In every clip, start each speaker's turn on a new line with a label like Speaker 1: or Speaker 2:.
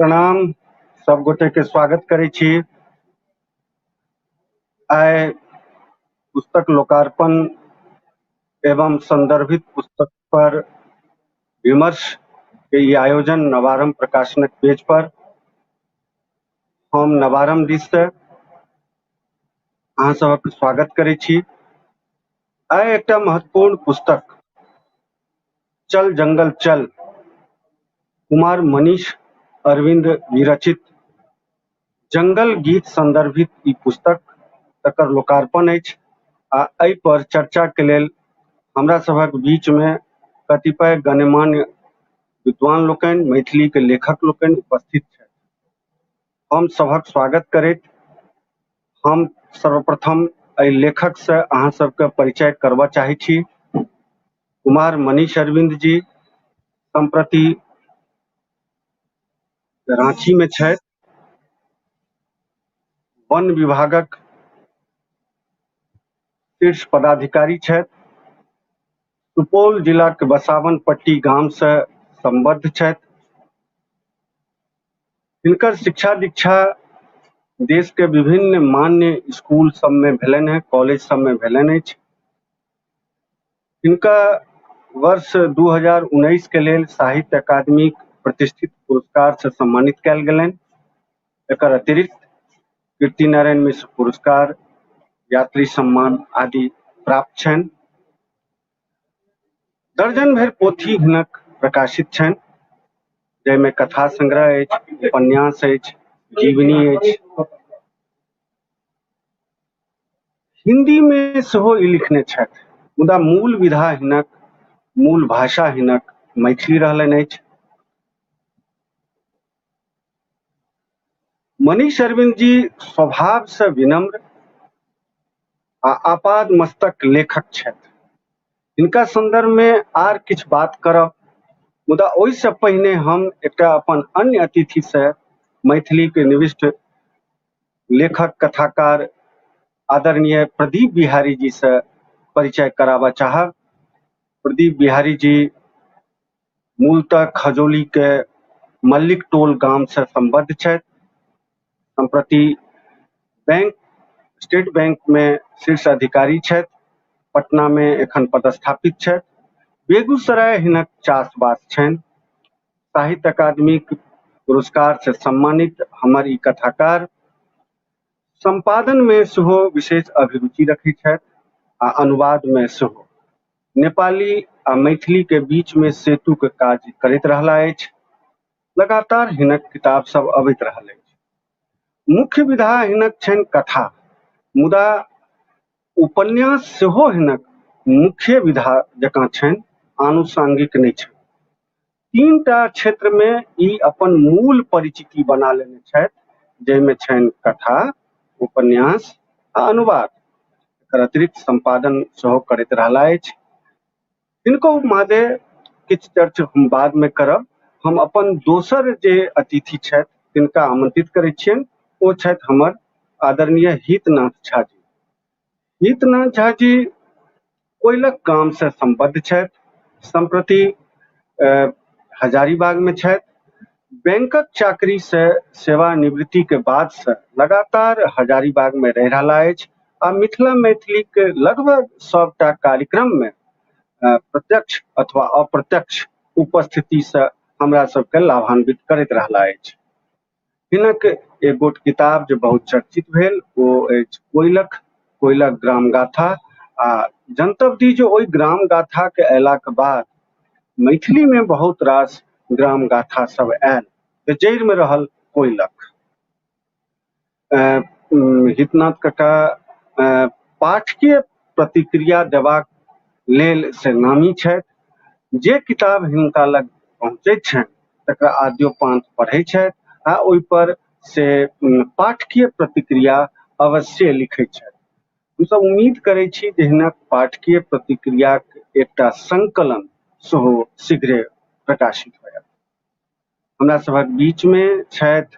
Speaker 1: प्रणाम, सब गोटे के स्वागत करै छी। आइ पुस्तक लोकार्पण एवं संदर्भित पुस्तक पर विमर्श के ई आयोजन नवारम्भ प्रकाशनक पेज पर हम नवारम्भ दिस से अहाँ सबक स्वागत करै छी। आइ एकटा महत्वपूर्ण पुस्तक चल जंगल चल कुमार मनीष अरविंद विरचित जंगल गीत संदर्भित ई पुस्तक तकर लोकार्पण अछि आ एहि पर चर्चा के लेल हमरा सभक बीच में कतिपय गणमान्य विद्वान लोकनि, मैथिली के लेखक लोकनि उपस्थित छथि। हम सभक स्वागत करैत हम सर्वप्रथम एहि लेखक से अहाँ सबके परिचय करबऽ चाहै छी। कुमार मनीष अरविंद जी सम्प्रति रांची में छथि। वन विभागक शीर्ष पदाधिकारी छथि। सुपौल जिलाक बसावन पट्टी गाम से सम्बद्ध छथि। हिनकर शिक्षा दीक्षा देश के विभिन्न मान्य स्कूल सब में भेलनि हेँ, कॉलेज सब में भेलनि अछि। हिनका वर्ष 2019 के लेल साहित्य अकादमी प्रतिष्ठित पुरस्कार से सम्मानित कयल गेलनि। एकर अतिरिक्त कीर्ति नारायण मिश्र पुरस्कार, यात्री सम्मान आदि प्राप्त छनि। दर्जन भरि पोथी हिनक प्रकाशित छनि, जाहिमे कथा संग्रह अछि, उपन्यास अछि, जीवनी अछि। हिंदी में सेहो ई लिखने छथि, मुदा मूल विधा हिनक, मूल भाषा हिनक मैथिली रहलनि अछि। मनीष अरविंद जी स्वभाव से विनम्र आ आपाद मस्तक लेखक छथि। हिनका संदर्भ में आर किछु बात करब, मुदा ओहिसँ पहिने हम एकटा अपन अन्य अतिथि से मैथिली के निविष्ट लेखक कथाकार आदरणीय प्रदीप बिहारी जी से परिचय कराबऽ चाहब। प्रदीप बिहारी जी मूलतः खजौली के मल्लिक टोल गाम से सम्बद्ध छथि। सम्प्रति स्टेट बैंक में शीर्ष अधिकारी छथि। पटना में एखन पदस्थापित छथि। बेगूसराय हिनक चासबास छनि। साहित्य अकादमीक पुरस्कार से सम्मानित हमर ई कथाकार संपादन में सेहो विशेष अभिरुचि रखै छथि आ अनुवाद में सेहो। नेपाली आ मैथिली के बीच में सेतु के काज करैत रहला अछि। लगातार हिनक किताब सब अबैत रहल अछि। मुख्य विधा हिनक छनि कथा, मुदा उपन्यास सेहो हिनक मुख्य विधा जकाँ छनि, आनुषंगिक नहि छनि। तीनटा क्षेत्र में ई अपन मूल परिचिति बना लेने छथि, जाहिमे छनि कथा, उपन्यास आ अनुवाद। एकर अतिरिक्त संपादन सेहो करैत रहला अछि। हिनको मादे किछु चर्च हम बाद में करब। हम अपन दोसर जे अतिथि छथि तिनका आमंत्रित करै छियनि, ओ छथि हमर आदरणीय हितनाथ झा जी। हितनाथ झा जी कोइलख गाम से सम्बद्ध छथि। सम्प्रति हजारीबाग में छथि। बैंकक चाकरी से सेवानिवृत्ति के बाद से लगातार हजारीबाग में रहि रहला अछि आ मिथिला मैथिली के लगभग सबटा कार्यक्रम में प्रत्यक्ष अथवा अप्रत्यक्ष उपस्थिति से हमरा सबके लाभान्वित करैत रहला अछि। हिनक एक गोट किताब जे बहुत चर्चित भेल ओ अछि कोइलख, कोइलख ग्राम गाथा। आ जनतब दी जे ओहि ग्राम गाथा के अयलाक बाद मैथिली में बहुत रास ग्राम गाथा सब आयल, तऽ जड़ि में रहल कोइलख। हितनाथ कका पाठकीय प्रतिक्रिया देबाक लेल से नामी छथि। जे किताब हिनका लग पहुँचैत छनि तकरा आद्योपांत पढ़ै छथि आ ओहि पर से पाठकीय प्रतिक्रिया अवश्य लिखै छथि। हमसब उम्मीद करै छी जे हिनक पाठकीय प्रतिक्रियाक एकटा संकलन सेहो शीघ्रे प्रकाशित होयत। हमरा सभक बीच में छथि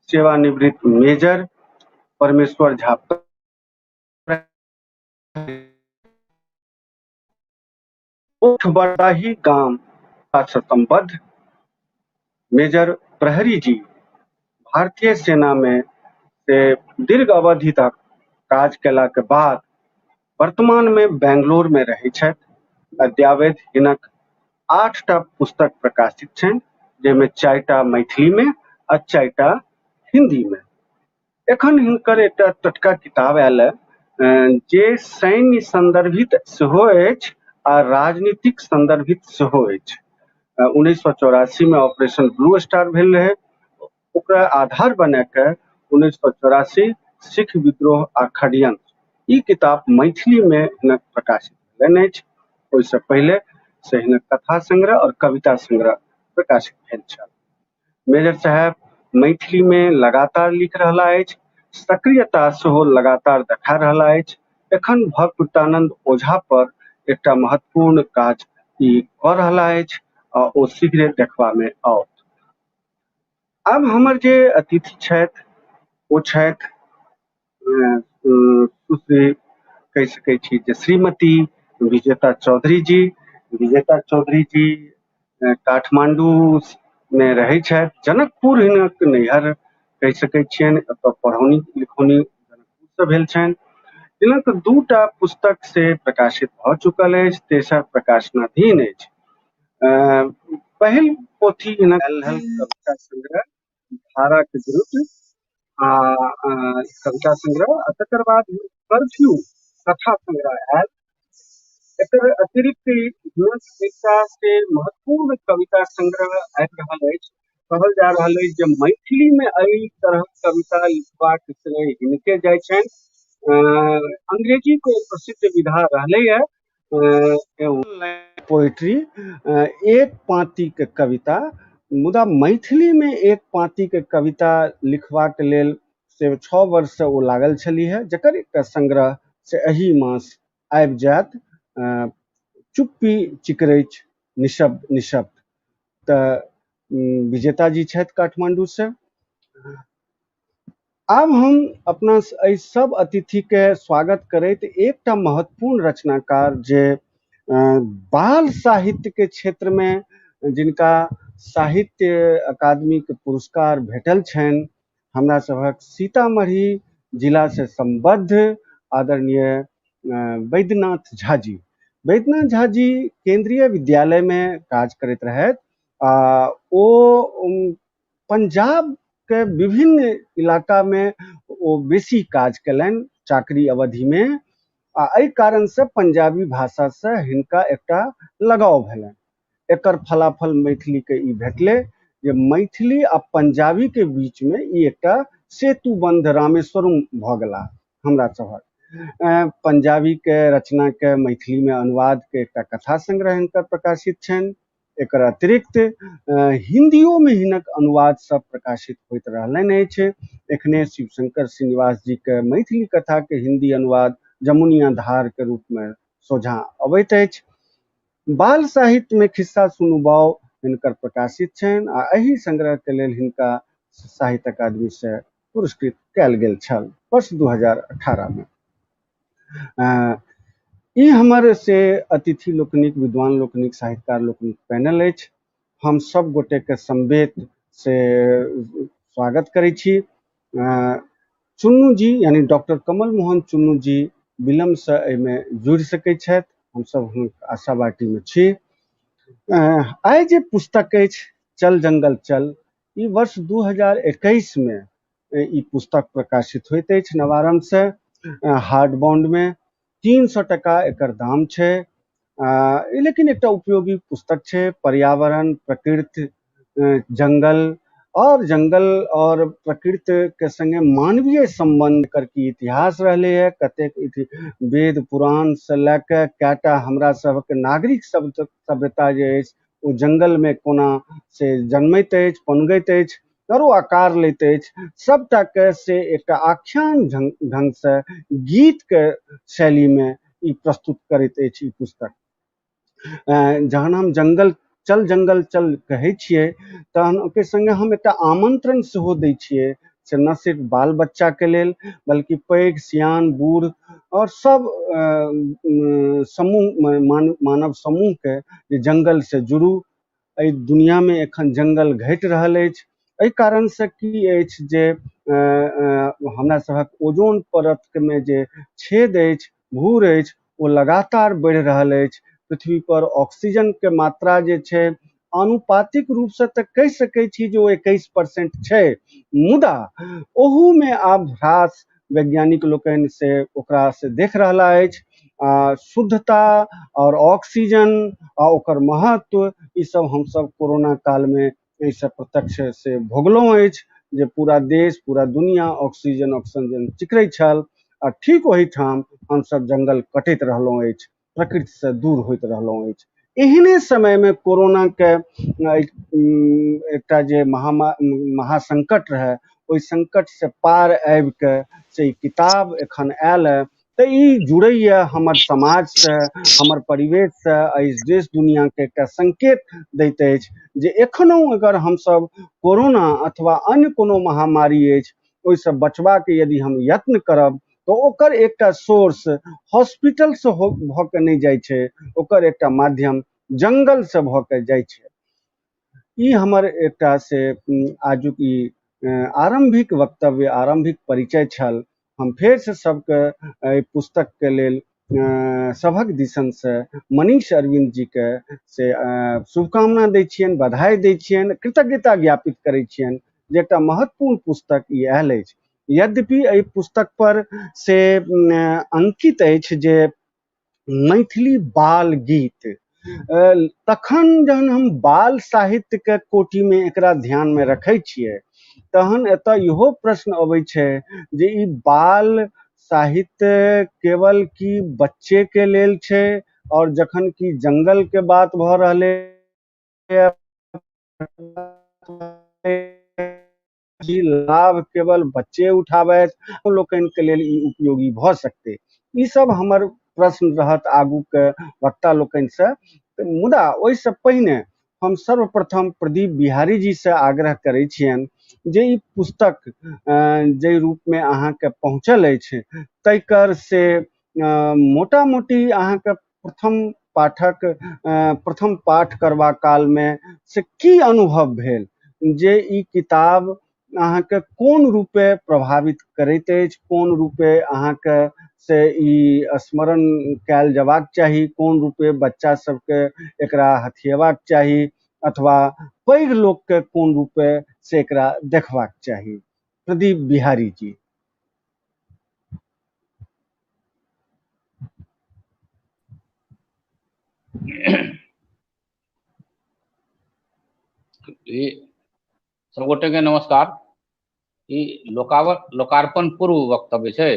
Speaker 1: सेवानिवृत्त मेजर परमेश्वर झा। ओठ बरदाही गाम से सम्बद्ध मेजर प्रहरी जी भारतीय सेनामे से दीर्घ अवधि तक काज कयलाके बाद वर्तमानमे बेंगलोरमे रहै छथि। अद्यावधि हिनक 8टा पुस्तक प्रकाशित छनि, जाहिमे 4टा मैथिलीमे आ 4टा हिन्दीमे। एखन हिनकर एकटा टटका किताब आयल है जे सैन्य संदर्भित सेहो अछि आ राजनीतिक संदर्भित सेहो अछि। 1984 में ऑपरेशन ब्लू स्टार भेल रहे, ओकरा आधार बना के 1984 सिख विद्रोह आ षड्यंत्र ई किताब मैथिली में हिनक प्रकाशित भेलनि अछि। ओहिसँ पहिले से हिनक कथा संग्रह और कविता संग्रह प्रकाशित भेल छल। मेजर साहेब मैथिली में लगातार लिख रहला अछि, सक्रियता सेहो लगातार देखा रहला अछि। एखन भवप्रीतानंद ओझा पर एकटा महत्वपूर्ण काज ई कऽ रहला अछि आ ओ शीघ्रे देखबा में आओत। आब हमर जे अतिथि छथि ओ छथि सुश्री कहि सकै छी जे श्रीमती विजेता चौधरी जी। विजेता चौधरी जी काठमांडू मे रहै छथि, जनकपुर हिनक नैहर कहि सकै छियनि। एतऽ पढ़ौनी लिखौनी जनकपुरसँ भेल छनि। हिनक 2टा पुस्तक से प्रकाशित भऽ चुकल अछि, तेसर प्रकाशनाधीन अछि। पहिल पोथी हिनक आयल रहल कविता संग्रह धाराक विरुद्ध आ कविता संग्रह, आ तकर बाद कर्फ्यू कथा संग्रह आयल। एकर अतिरिक्त हिनक एकटा से महत्वपूर्ण कविता संग्रह आबि रहल अछि। कहल जा रहल अछि जे मैथिली में एहि तरहक कविता लिखबाक श्रेय हिनके जाइ छनि। अंग्रेजी के प्रसिद्ध विधा रहलै है पोएट्री, एक पाँति के कविता, मुदा मैथिली में एक पाँति के कविता लिखबाक लेल से 6 वर्ष से ओ लागल छलीह है, जकर एकटा संग्रह से एहि मास आबि जायत, चुप्पी चिकरैछ निशब्द निशब्द। तऽ विजेता जी छथि काठमांडू से। आब हम अपना एहि सब अतिथि के स्वागत करैत एकटा महत्वपूर्ण रचनाकार जे बाल साहित्य के क्षेत्र में जिनका साहित्य अकादमी के पुरस्कार भेटल छनि, हमरा सभक सीतामढ़ी जिला से सम्बद्ध आदरणीय वैद्यनाथ झा जी। वैद्यनाथ झा जी केंद्रीय विद्यालय में काज करैत रहथि आ ओ पंजाब के विभिन्न इलाका में ओ बेसी काज कयलनि चाकरी अवधि में, आ एहि कारण से पंजाबी भाषा से हिनका एकटा लगाव भेलनि। एकर फलाफल मैथिली के ई भेटलै जे मैथिली आ पंजाबी के बीच में ई एकटा सेतुबंध रामेश्वरम भऽ गेला हमरा सभक। पंजाबी के रचना के मैथिली में अनुवाद के एकटा कथा संग्रह हिनकर प्रकाशित छनि। एकर अतिरिक्त हिंदियो में हिनक अनुवाद सब प्रकाशित होइत रहलनि अछि। एखने शिवशंकर श्रीनिवास जी के मैथिली कथा के हिंदी अनुवाद जमुनिया धार के रूप में सोझाँ अबैत अछि। बाल साहित्य में खिस्सा सुनू बाउ हिनकर प्रकाशित छनि आ एहि संग्रह के लेल हिनका साहित्य अकादमी से पुरस्कृत कयल गेल छल वर्ष 2018 में। ई हमर से अतिथि लोकनिक, विद्वान लोकनिक, साहित्यकार लोकनिक पैनल अछि। हम सब गोटे के समवेत से स्वागत करै छी। चुन्नू जी यानी डॉक्टर कमल मोहन चुन्नू जी विलम्ब से एहिमे जुड़ि सकै छथि, हमसब हुनक आशावाटी में छी। आइ जे पुस्तक अछि चल जंगल चल, ई वर्ष 2021 में ई पुस्तक प्रकाशित होइत अछि नवारम्भ से, हार्ड बाउंड में। 300 टका एकर दाम छै, लेकिन एकटा उपयोगी पुस्तक छै। पर्यावरण, प्रकृति, जंगल और जंगल और प्रकृति के संगे मानवीय संबंध कर की इतिहास रहले है, कतेक वेद पुराण से लए के कएटा हमरा सबके नागरिक सभ्यता जे अछि ओ जंगल में कोना से जन्मैत अछि, पनगैत अछि और ओ आकार लैत अछि, सबटा के से एकटा आख्यान ढंग से गीत के शैली में ई प्रस्तुत करैत अछि ई पुस्तक। जहन हम जंगल चल जंगल चल कहै छियै तहन ओकर संगे हम एकटा आमंत्रण सेहो दै छियै, से न सिर्फ बाल बच्चा के लेल बल्कि पैघ सियान बूढ़ और सब समूह मानव समूह के जे जंगल से जुड़ू। एहि दुनिया में एखन जंगल घटि रहल अछि, एहि कारणसँ की अछि जे हमरा सभक ओजोन परतमे जे छेद अछि, भूर अछि, ओ लगातार बढ़ि रहल अछि। पृथ्वी पर ऑक्सीजनके मात्रा जे छै आनुपातिक रूपसँ तऽ कहि सकै छी जे ओ 21% छै, मुदा ओहूमे आब ह्रास वैज्ञानिक लोकनि से ओकरा से देख रहला अछि। आ शुद्धता आओर ऑक्सीजन आ ओकर महत्व ईसब हमसब कोरोना कालमे एहिसँ प्रत्यक्ष से भोगलहुँ अछि जे पूरा देश पूरा दुनिया ऑक्सीजन ऑक्सीजन चिकरै छल आ ठीक ओहिठाम हमसब जंगल कटैत रहलहुँ अछि, प्रकृतिसँ दूर होइत रहलहुँ अछि। एहने समयमे कोरोनाके एकटा जे महासंकट रहै, ओहि संकटसँ पार आबिके से ई किताब एखन आयल है, तऽ ई जुड़ैए हमर समाजसँ, हमर परिवेशसँ, एहि देश दुनिआँके एकटा संकेत दैत अछि जे एखनहु अगर हमसब कोरोना अथवा अन्य कोनो महामारी अछि ओहिसँ बचबाके यदि हम यत्न करब तऽ ओकर एकटा सोर्स हॉस्पिटलसँ भऽ के नहि जाइ छै, ओकर एकटा माध्यम जंगलसँ भऽ के जाइ छै। ई हमर एकटा से आजुक ई आरम्भिक वक्तव्य, आरम्भिक परिचय छल। हम फेरसँ सबके एहि पुस्तकके लेल सभक दिसनसँ मनीष अरविन्द जीके से शुभकामना दै छियनि, बधाई दै छियनि, कृतज्ञता ज्ञापित करै छियनि जे एकटा महत्वपूर्ण पुस्तक ई आयल अछि। यद्यपि एहि पुस्तक पर से अंकित अछि जे मैथिली बाल गीत, तखन जहन हम बाल साहित्यके कोटिमे एकरा ध्यानमे रखै छियै तहन एतऽ इहो प्रश्न अबै छै जे ई बाल साहित्य केवल की बच्चेके लेल छै, और जखन कि जंगलके बात भऽ रहलै लाभ केवल बच्चे उठाबथि लोकनिके लेल ई उपयोगी भऽ सकतै। ई सब हमर प्रश्न रहत आगूके वक्ता लोकनिसँ। मुदा ओहिसँ पहिने हम सर्वप्रथम प्रदीप बिहारी जी से आग्रह करै छियनि जे ई पुस्तक जाहि रूपमे अहाँके पहुँचल अछि तकर से मोटा मोटी अहाँके प्रथम पाठक प्रथम पाठ करबा कालमे से की अनुभव भेल, जे ई किताब अहाँके कोन रूपे प्रभावित करैत अछि, कोन रूपे अहाँके से ई स्मरण कयल जयबाक चाही, कोन रूपे बच्चा सबके एकरा हथियेबाक चाही अथवा पैघ लोकके कोन रूपे से एकरा देखबाक चाही। प्रदीप बिहारी जी।
Speaker 2: सब गोटे के नमस्कार। ई लोकार्पण पूर्व वक्तव्य छै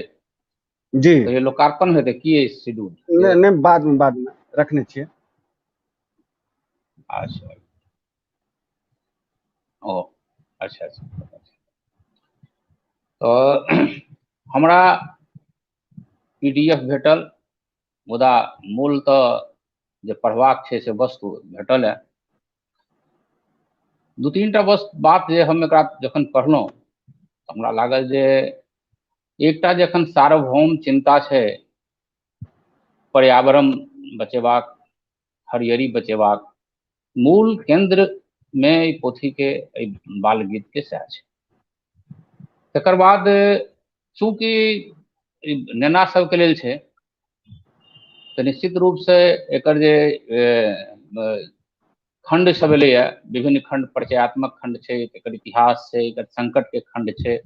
Speaker 1: जी।
Speaker 2: तो ये लोकार्पण हेतै की शेड्यूल?
Speaker 1: नहि नहि, बाद मे रखने छियै।
Speaker 2: अच्छा, ओ अच्छा अच्छा। तऽ हमरा पीडीएफ भेटल, मुदा मूल तऽ जे पढ़बाक छै से वस्तु भेटल है। दू तीन टा बस बात जे हम एकरा जखन पढ़लहुँ हमरा लागल जे एकटा जखन सार्वभौम चिन्ता छै पर्यावरण बचेबाक, हरियरी बचेबाक, मूल केन्द्रमे एहि पोथीके, एहि बाल गीतके सएह छै। तकर बाद चूँकि नेना सबके लेल छै तऽ निश्चित रूपसँ एकर जे खण्ड सब एलैए, विभिन्न खण्ड, परिचयात्मक खण्ड छै, एकर इतिहास छै, एकर संकटके खण्ड छै,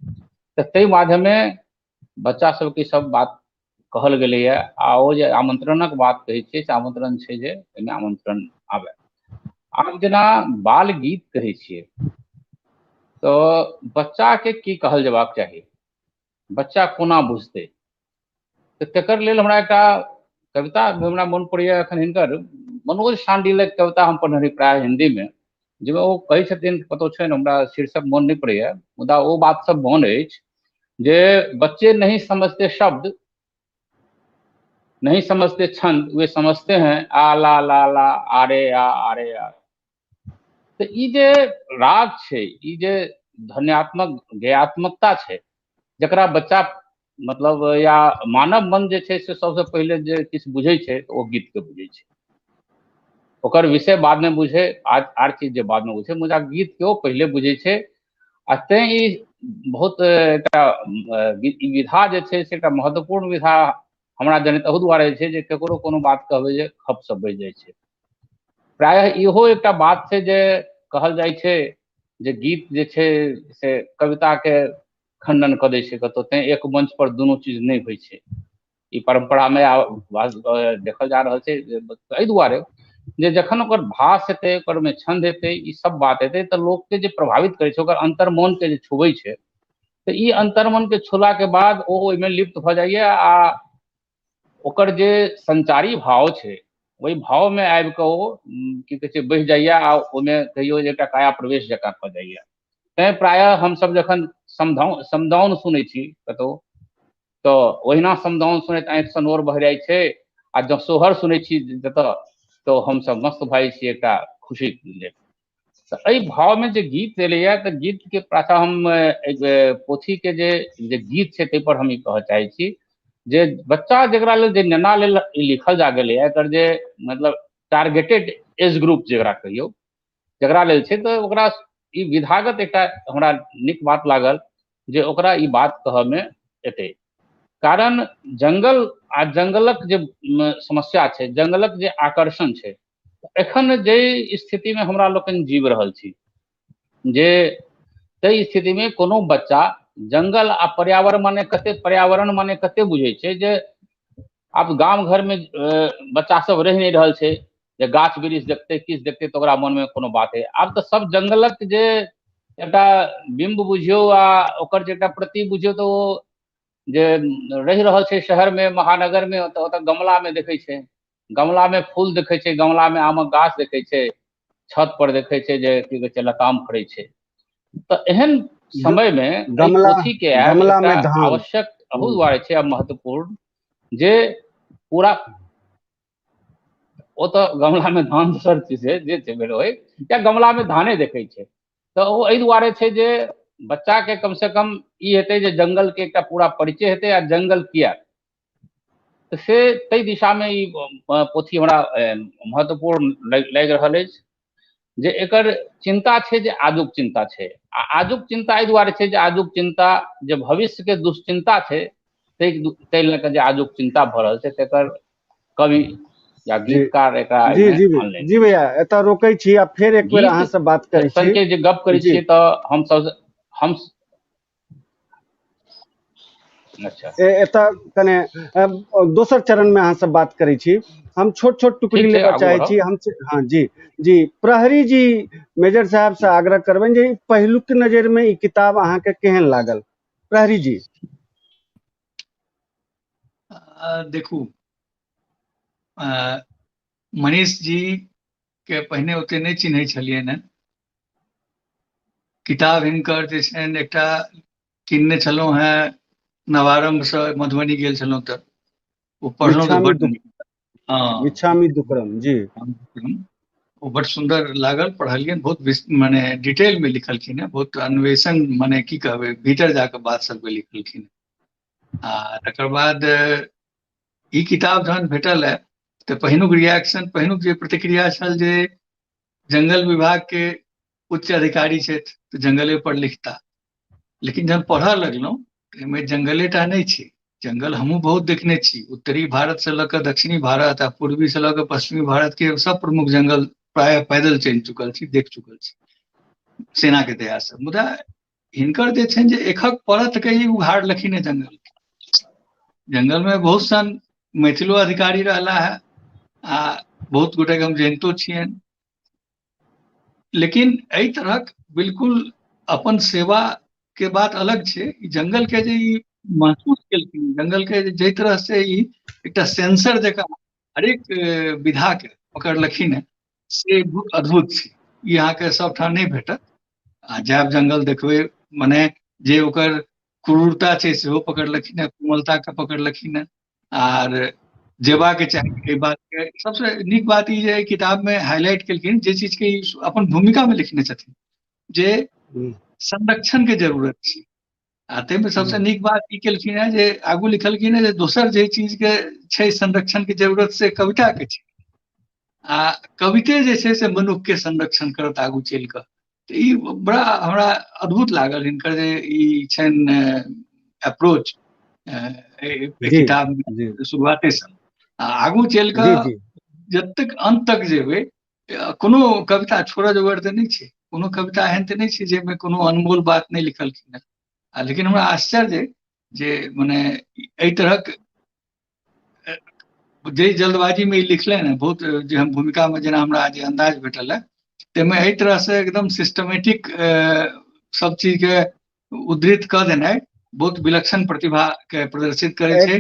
Speaker 2: तऽ ताहि माध्यमे बच्चा सबके सब बात कहल गेलैए। आ ओ जे आमंत्रणक बात कहै छियै से आमंत्रण छै जे एहिमे आमंत्रण आबय। आब जेना बाल गीत कहै छियै तऽ बच्चाके की कहल जेबाक चाही, बच्चा कोना बुझतै, तऽ तकर लेल हमरा एकटा कविता हमरा मोन पड़ैए एखन हिनकर मनोज शांडिलक कविता हम पढ़ने रही प्रायः हिन्दीमे, जाहिमे ओ कहै छथिन, कतहु छनि, हमरा शीर्षक मोन नहि पड़ैए, मुदा ओ बात सब मोन अछि जे बच्चे नहीं समझते शब्द, नहीं समझते छंद, वे समझते हैं आ ला ला ला आरे आ आरे आ। तऽ ई जे राग छै, ई जे ध्वन्यात्मक गेयात्मकता छै, जकरा बच्चा मतलब या मानव मन जे छै से सबसँ पहिले जे किछु बुझै छै ओ गीतके बुझै छै, ओकर विषय बादमे बुझै, आर चीज जे बादमे बुझै, मुदा गीतके ओ पहिले बुझै छै। आ तेँ ई बहुत एकटा ई विधा जे छै से एकटा महत्वपूर्ण विधा हमरा जनैत एहू दुआरे छै जे ककरो कोनो बात कहबै जे खपसँ बचि जाइ छै। प्रायः इहो एकटा बात छै जे कहल जाइ छै जे गीत जे छै से कविताके खण्डन कऽ दै छै कतहु, तेँ एक मंच पर दुनू चीज नहि होइ छै। ई परम्परामे देखल जा रहल छै। एहि दुआरे जे जखन ओकर भास हेतै, ओकर ओहिमे छन्द हेतै, ई सब बात हेतै, तऽ लोकके जे प्रभावित करै छै, ओकर अन्तर्मनके जे छुबै छै, तऽ ई अन्तर्मनके छुलाके बाद ओ ओहिमे लिप्त भऽ जाइए आ ओकर जे संचारी भाव छै ओहि भावमे आबि कऽ ओ की कहै छै बहि जाइए आ ओहिमे कहियो जे एकटा काया प्रवेश जकाँ भऽ जाइए। तैँ प्रायः हमसब जखन समदाउन सुनै छी कतहु, तऽ ओहिना समदाउन सुनैत आँखिसँ नोर बहि जाइ छै, आ जँ सोहर सुनै छी जतऽ, तऽ हमसब मस्त भऽ जाइ छी एकटा खुशी लेल। तऽ एहि भावमे जे गीत एलैए, तऽ गीतके पाछाँ हम एक पोथीके जे जे गीत छै ताहिपर हम ई कहऽ चाहै छी जे बच्चा जकरा लेल, जे नेना लेल ई लिखल जा गेलैए, एकर जे मतलब टारगेटेड एज ग्रुप जकरा कहियौ, जकरा लेल छै, तऽ ओकरा ई विधागत एकटा हमरा नीक बात लागल जे ओकरा ई बात कहऽमे एतै। कारण जंगल आ जंगलक जे समस्या छै, जंगलक जे आकर्षण छै, एखन जाहि स्थितिमे हमरा लोकनि जीव रहल छी, जे ताहि स्थितिमे कोनो बच्चा जंगल आ पर्यावरण माने कते, पर्यावरण माने कते बुझै छै जे आब गाम घरमे बच्चा सब रहि नहि रहल छै जे गाछ वृक्ष देखतै, किछु देखतै तऽ ओकरा मनमे कोनो बात है। आब तऽ सब जंगलक जे एकटा बिम्ब बुझियौ आ ओकर जे एकटा प्रति बुझियौ, तऽ ओ जे रहि रहल छै शहरमे, महानगरमे, तऽ ओतऽ गमलामे देखै छै, गमलामे फूल देखै छै, गमलामे आमक गाछ देखै छै, छत पर देखै छै जे की कहै छै लताम फड़ै छै। तऽ एहन समयमे पोथीके आयब आवश्यक अहू दुआरे छै आ महत्वपूर्ण जे पूरा ओ तऽ गमलामे धान दोसर चीज छै जे छै भेल होइ, या गमलामे धाने देखै छै, तऽ ओ एहि दुआरे छै जे बच्चाके कमसँ कम ई हेतै जे जंगलके एकटा पूरा परिचय हेतै आ जंगल किया, तऽ से ताहि दिशामे ई पोथी हमरा महत्वपूर्ण लागि रहल अछि जे एकर चिन्ता छै जे आजुक चिन्ता छै, आ आजुक चिन्ता एहि दुआरे छै जे आजुक चिन्ता जे भविष्यके दुश्चिन्ता छै, ताहि लऽ कऽ जे आजुक चिन्ता भऽ रहल छै तकर कवि या गीतकार एकरा
Speaker 1: जी जी जी भैया एतऽ रोकै छी आ फेर एक बेर अहाँ से बात करै छी।
Speaker 2: जे गप करै छियै तऽ हमसब हम
Speaker 1: अच्छा एतऽ कने दोसर चरण में अहाँ से बात करै छी। हम छोट छोट टुकड़ी लेबऽ चाहै छी। हम हाँ जी जी प्रहरी जी मेजर साहब से आग्रह करबनि जे पहिलुक नजर में ई किताब अहाँके केहन लागल? प्रहरी जी।
Speaker 3: देखू, मनीष जी के पहिने ओते नहि चिन्है छलियै ने। किताब हिनकर जे छनि एकटा किनने छलहुँ हेँ नवारम्भ से मधुबनी गेल छलहुँ तऽ ओ पढ़लहुँ तऽ बड नीक।
Speaker 1: हाँ मिच्छामि दुक्कड़म जी,
Speaker 3: ओ बड सुन्दर लागल, पढ़लियनि, बहुत माने डिटेल में लिखलखिन हेँ, बहुत अन्वेषण माने की कहबै भीतर जाकऽ बात सबके लिखलखिन। आ तकर बाद ई किताब जहन भेटल है तऽ पहिनुक रिएक्शन, पहिनुक जे प्रतिक्रिया छल जे जंगल विभाग के उच्च अधिकारी छथि तऽ जंगले पर लिखता, लेकिन जहन पढ़ऽ लगलहुँ एहिमे जंगले टा नहि छै, जंगल हमहूँ बहुत देखने छी, उत्तरी भारत से लऽ कऽ दक्षिणी भारत आ पूर्वी से लऽ कऽ पश्चिमी भारत के सब प्रमुख जंगल प्राय पैदल चलि चुकल छी, देख चुकल छी सेना के दया से। मुदा हिनकर जे छनि जे एकहक परत के ई उघाड़लखिन है जंगल के। जंगल में बहुत सन मैथिलो अधिकारी रहला है आ बहुत गोटे के हम जनितो छियनि, लेकिन एहि तरहक बिल्कुल अपन सेवा के बात अलग छै। जंगल के जे ई महसूस केलखिन, जंगल के जाहि तरह से ई एकटा सेंसर जकाँ हरेक विधा के पकड़लखिन है से बहुत अद्भुत छै। ई अहाँके सबठाम नहि भेटत। आ जायब जंगल देखबै मने जे ओकर क्रूरता छै सेहो पकड़लखिन है, कोमलता के पकड़लखिन है, आर जेबाक चाही एहि बात के। सबसे नीक बात ई जे किताब में हाईलाइट केलखिन जे चीज के ई अपन भूमिका में लिखने छथिन जे संरक्षण के जरूरत छै। आ ताहिमे सबसे नीक बात ई केलखिन है जे आगू लिखलखिन है जे दोसर जे चीज के छै संरक्षण के जरूरत से कविता के छै, आ कविते जे छै से मनुख के संरक्षण करत आगू चलि कऽ। तऽ ई बड़ा हमरा अद्भुत लागल हिनकर जे ई छनि अप्रोच किताब शुरुआते से। आगू चलि कऽ जतेक अंत तक जेबै कोनो कविता छोड़ऽ जोगर तऽ नहि छै, कोनो कविता एहन तऽ नहि छै जाहिमे कोनो अनमोल बात नहि लिखलखिन हेँ। लेकिन हमरा आश्चर्य जे मने एहि तरहक जे जल्दबाजीमे ई लिखलनि हेँ, बहुत जे हम भूमिकामे जेना हमरा जे अन्दाज भेटल है ताहिमे एहि तरहसँ एकदम सिस्टमेटिक सब चीजके उद्धृत कऽ देनाइ बहुत विलक्षण प्रतिभाके प्रदर्शित करै छै।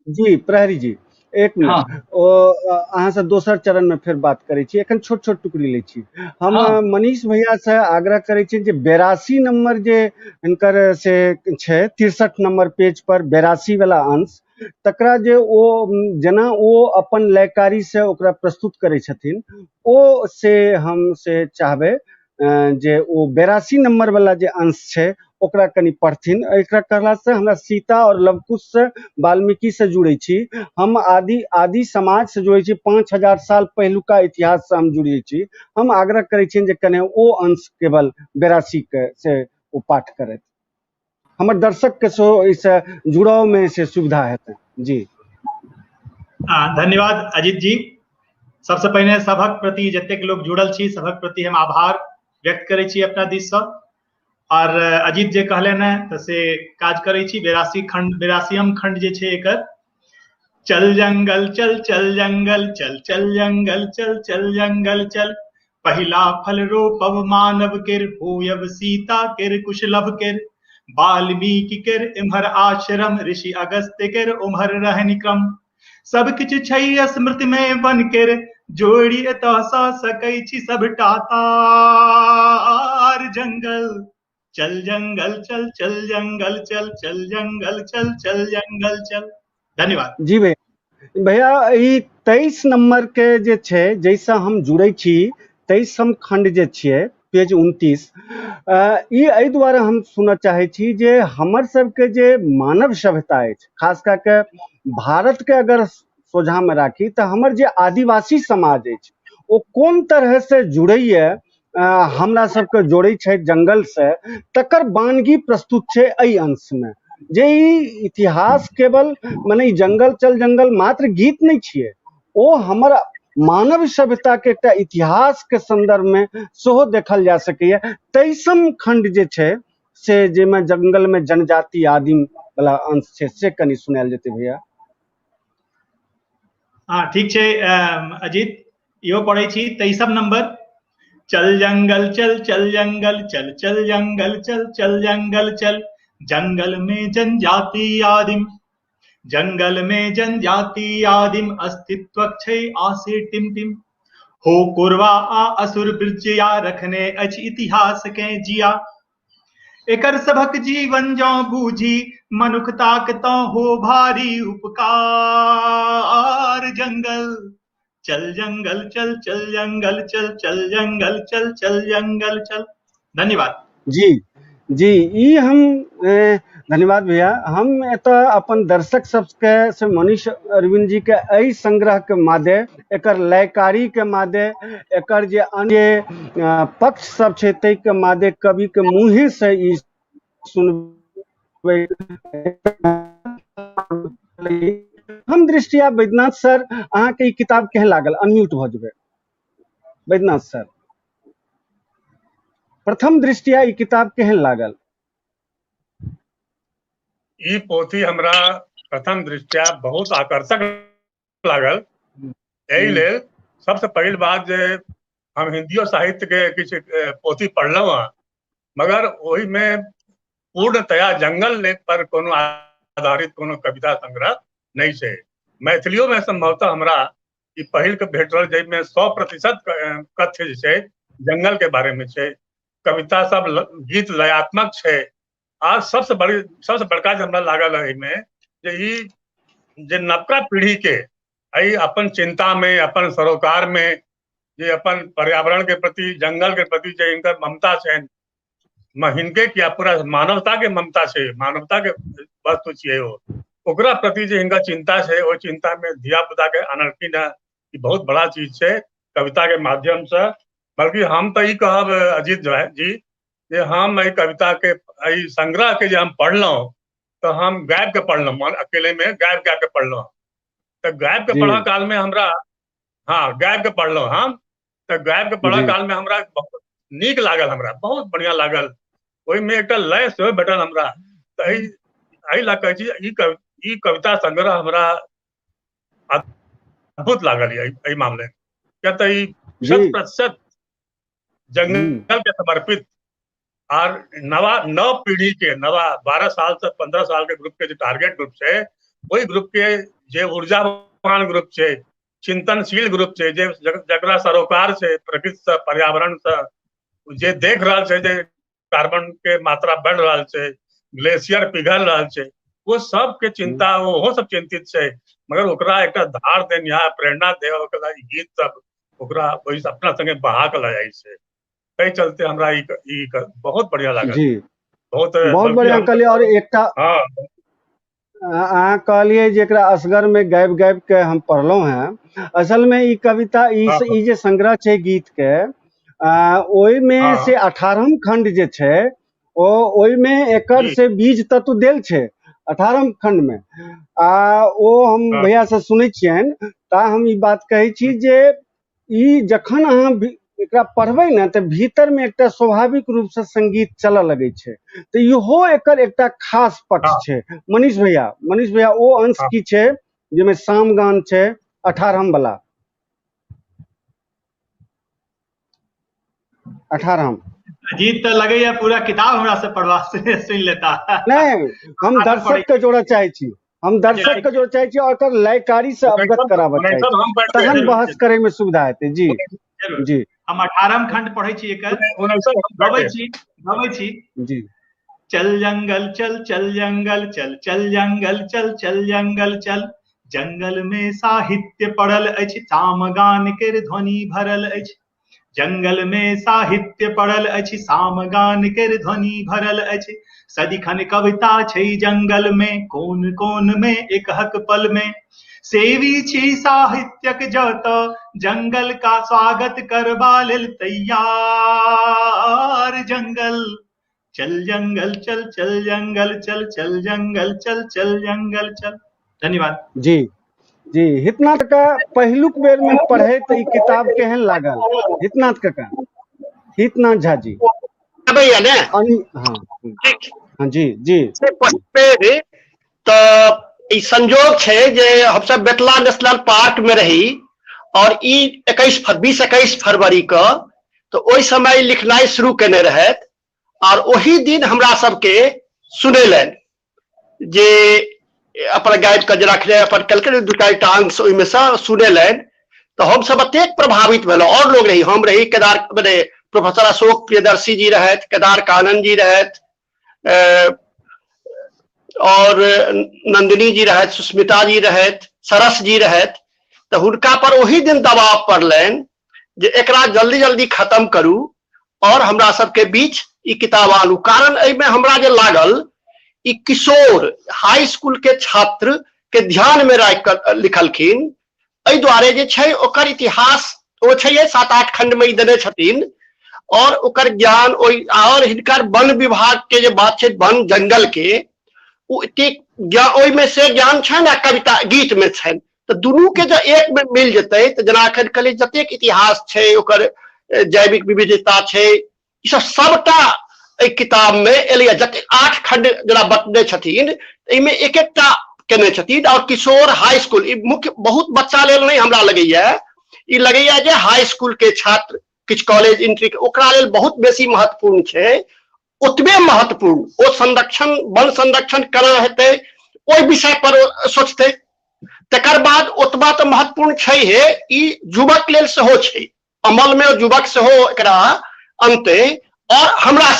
Speaker 1: जी प्रहरी जी एक मिनट, ओ अहाँ से दोसर चरण में फेर बात करै छी, एखन छोट छोट टुकड़ी लै छी हम। मनीष भैया से आग्रह करै छी जे 82 नंबर जे हिनकर से छै 63 नंबर पेज पर 82 वाला अंश, तकरा जे ओ जेना ओ अपन लयकारी से ओकरा प्रस्तुत करै छथिन ओ से हम से चाहबै जे ओ 82 नंबर वाला जे अंश छै ओकरा कनि पढ़थिन। एकरा कहलासँ हमरा सीता और लवकुश से वाल्मीकि से जुड़ै छी हम, आदि आदि समाज से जुड़ै छी, 5000 साल पहिलुका इतिहास से हम जुड़ै छी। हम आग्रह करै छियनि जे कने ओ अंश केवल 82 के से ओ पाठ करथि, हमर दर्शक के सेहो एहिसँ जुड़ावमे से सुविधा हेतै। जी
Speaker 4: धन्यवाद अजित जी। सबसे पहिने सभक प्रति जतेक लोग जुड़ल छी सभक प्रति हम आभार व्यक्त करै छी अपना दिससँ। और अजित जे कहलनि हेँ तऽ से काज करै छी। 82 खंड, 82 खंड जे छै एकर, चल जंगल चल चल जंगल चल चल जंगल चल चल जंगल चल, पहिला फल रोपब मानव केर, होयब सीता केर कुशलभ केर, वाल्मीकि केर एम्हर आश्रम, ऋषि अगस्त्य केर ओम्हर रहनि क्रम, सब किछु छै स्मृति में वन केर, जोड़ि एतऽ सँ सकै छी सबटा तार, जंगल चल जंगल चल चल जंगल चल चल जंगल चल चल जंगल चल। धन्यवाद।
Speaker 1: जी भैया, भैया ई 23 नंबर के जे छै जैसे हम जुड़ै छी, 23 खंड जे छियै पेज 29, ई एहि दुआरे हम सुनऽ चाहै छी जे हमर सबके जे मानव सभ्यता अछि, खास कए कऽ भारतके अगर सोझामे राखी तऽ हमर जे आदिवासी समाज अछि ओ कोन तरहसँ जुड़ैए, हमरा सबके जोड़ै छै जंगलसँ, तकर बानगी प्रस्तुत छै एहि अंशमे। जे ई इतिहास केवल मने ई जंगल चल जंगल मात्र गीत नहि छियै, ओ हमर मानव सभ्यता के एकटा इतिहास के संदर्भ में सेहो देखल जा सकैए। 23 खंड जे छै से जाहिमे जंगल में जनजाति आदिम वाला अंश छै से कनि सुनायल जेतै भैया।
Speaker 4: हाँ ठीक छै अजित, इहो पढ़ै छी 23 नंबर। चल जंगल चल चल जंगल चल चल जंगल चल चल जंगल चल, जंगल में जनजाति आदिम, जंगल में जनजाति आदिम, अस्तित्वक छै आसे टिम टिम, हो कोरवा आ असुर वृज्या, रखने अछि इतिहास के जिया, एकर सभक जीवन जँ बूझी, मनुखताक तँ हो भारी उपकार, जंगल चल जंगल चल चल जंगल चल चल जंगल चल चल जंगल चल। धन्यवाद।
Speaker 1: जी जी, ई हम धन्यवाद भैया। हम एतऽ अपन दर्शक सबके से मनीष अरविंद जी के एहि संग्रह के मादे, एकर लयकारी के मादे, एकर जे अन्य पक्ष सब छै ताहि के मादे कवि के मुँहे से ई सुनबै। हम दृष्टिया बैद्यनाथ सर, अहाँके ई किताब केहन लागल? अनम्यूट भऽ जेबै बैद्यनाथ सर। प्रथम दृष्टिया ई किताब केहन लागल?
Speaker 5: ई पोथी हमरा प्रथम दृष्टिया बहुत आकर्षक लागल। एहि लेल सबसे पहिल बात जे हम हिंदियो साहित्य के किछु पोथी पढ़लहुँ हँ, मगर ओहिमे पूर्णतया जंगल पर कोनो आधारित कोनो कविता संग्रह नहि छै। मैथिलियो में संभवतः हमरा ई पहिल के भेटल जाहिमे 100% कथ्य जे छै जंगल के बारे में छै। कविता सब गीत लयात्मक छै। आ सबसे बड़का जे हमरा लागल एहिमे जे ई जे नवका पीढ़ी के एहि अपन चिंता में, अपन सरोकार में, जे अपन पर्यावरण के प्रति, जंगल के प्रति जे हिनकर ममता छनि, हिनके किया पूरा मानवता के ममता छै, मानवता के वस्तु छियै ओ, ओकरा प्रति जे हिनका चिंता छै, ओहि चिंता में धिया पुता के अनलखिन हँ, ई बहुत बड़ा चीज छै। कविता के माध्यम से बल्कि हम तऽ ई कहब अजीत जी जे हम एहि कविता के एहि संग्रह के जे हम पढ़लहुँ तऽ हम गाबि के पढ़लहुँ, मन अकेले में गाबि गाबि के पढ़लहुँ। तऽ गाबि के पढ़ऽ काल में हमरा, हाँ गाबि के पढ़लहुँ हम, तऽ गाबि के पढ़ऽ काल में हमरा बहुत नीक लागल, हमरा बहुत बढ़िया लागल। ओहिमे एकटा लय सेहो भेटल हमरा। तऽ एहि लए कहै छी ई कविता संग्रह हमरा अद्भुत लागल एहि मामले में। किया तऽ ई 100% जंगल के समर्पित आर नवा नव पीढ़ी के, नवा 12 साल से 15 साल के ग्रुप के जो टारगेट ग्रुप छै, ओहि ग्रुप के जे ऊर्जावान ग्रुप छै, चिंतनशील ग्रुप छै, जे जकरा सरोकार छै प्रकृति से, पर्यावरण से, जे देख रहल छै जे कार्बन के मात्रा बढ़ रहल छै, ग्लेशियर पिघल रहल छै, वो सब के चिंता, ओहो सब चिंतित छै। मगर ओकरा एकटा धार देनिहार, प्रेरणा देबऽ गीत सब ओकरा ओहि अपना संगे बहा के लऽ जाइ छै। ताहि चलते हमरा ई बहुत बढ़िया लागल
Speaker 1: जी, बहुत बहुत बढ़िया कहलियै। और एकटा अहाँ कहलियै जे एकरा असगर में गाबि गाबि के हम पढ़लहुँ हेँ। असल में ई कविता, ई जे संग्रह छै गीत के, ओहिमे से 18म खंड जे छै ओ ओहिमे एकर से बीज तत्व देल छै 18म खंड में। आ ओ हम भैया से सुनै छियनि ता हम ई बात कहै छी जे ई जखन अहाँ एकरा पढ़बै ने तऽ भीतर में एकटा स्वाभाविक रूप से संगीत चलऽ लगै छै। तऽ इहो एकर एकटा खास पक्ष छै। मनीष भैया, मनीष भैया ओ अंश की छै जाहिमे सामगान छै 18म वाला, 18म।
Speaker 4: अजीत तऽ लगैया पूरा किताब हमरा से पढ़वा सुनि लेता।
Speaker 1: नहीं, हम दर्शक के जोड़ऽ चाहै छी, हम दर्शक के जोड़ऽ चाहै छी और एकर लयकारी से अवगत कराबऽ चाहै छी, तहन बहस करे में सुविधा हेतै। जी जी,
Speaker 4: हम 18म खंड पढ़ै छी एकर, गबै छी, गबै छी
Speaker 1: जी।
Speaker 4: चल जंगल चल, चल जंगल चल, चल जंगल चल, चल जंगल चल, जंगल में साहित्य पड़ल अछि, सामगान केर ध्वनि भरल अछि। जंगल में साहित्य पड़ल अछि, सामगान केर ध्वनि भरल अछि। सदिखन कविता छै जंगल में, कोन कोन में एकहक पल में। सेवी छी साहित्यक जत, जंगल का स्वागत करबा लेल तैयार। जंगल चल, जंगल चल, चल जंगल चल, चल जंगल चल, चल जंगल चल। धन्यवाद।
Speaker 1: जी जी, हितनाथ का पहिलुक बेर में पढ़े तो ई किताब केहन लागल? हितनाथ काका, हितनाथ झा जी।
Speaker 6: अबैया ने?
Speaker 1: हाँ, हाँ, जी जी।
Speaker 6: से पहिल तऽ ई संजोग छै जे हमसब बेतला नेशनल पार्क में रही और ई 20-21 फरवरी के, तऽ ओहि समय लिखनाइ शुरू केने रहथि और ओही दिन हमरा सबके सुनेलनि जे अपन गाबि कऽ जे रखने अपन केलकै दू चारिटा अंश ओहिमे सँ सुनेलनि। तऽ हमसब एतेक प्रभावित भेलहुँ, और लोग रही, हम रही, केदार मने प्रोफेसर अशोक प्रियदर्शी जी रहथि, केदार कानन जी रहथि, और नंदिनी जी रहथि, सुस्मिता जी रहथि, सरस जी रहथि। तऽ हुनका पर ओही दिन दबाव पड़लनि जे एकरा जल्दी जल्दी खत्म करू और हमरा सबके बीच ई किताब आनू। कारण एहिमे हमरा जे लागल ई किशोर हाई स्कूल के छात्र के ध्यान में राखि कऽ लिखलखिन। एहि दुआरे जे छै ओकर इतिहास ओ छै 7-8 खंड में ई देने छथिन और ओकर ज्ञान ओहि और हिनकर वन विभाग के जे बात छै वन जंगल के, ओ एतेक ओहिमे से ज्ञान छनि आ कविता गीत में छनि। तऽ दुनू के जँ एक में मिल जेतै तऽ जेना एखन कहलियै जतेक इतिहास छै ओकर जैविक विविधता छै, ई सब सबटा एहि किताब में एलैया। जतेक 8 खंड जेना बतने छथिन एहिमे एक एकटा केने छथिन। और किशोर हाई स्कूल ई मुख्य बहुत बच्चा लेल नहि हमरा लगैया, ई लगैया जे हाई स्कूल के छात्र किछु कॉलेज एंट्री के ओकरा लेल बहुत बेसी महत्वपूर्ण छै। ओतबे महत्वपूर्ण ओ संरक्षण वन संरक्षण केना हेतै ओहि विषय पर ओ सोचतै। तकर बाद ओतबा तऽ महत्वपूर्ण छै हे, ई युवक लेल सेहो छै, अमल में युवक सेहो एकरा अनतै। और हमरा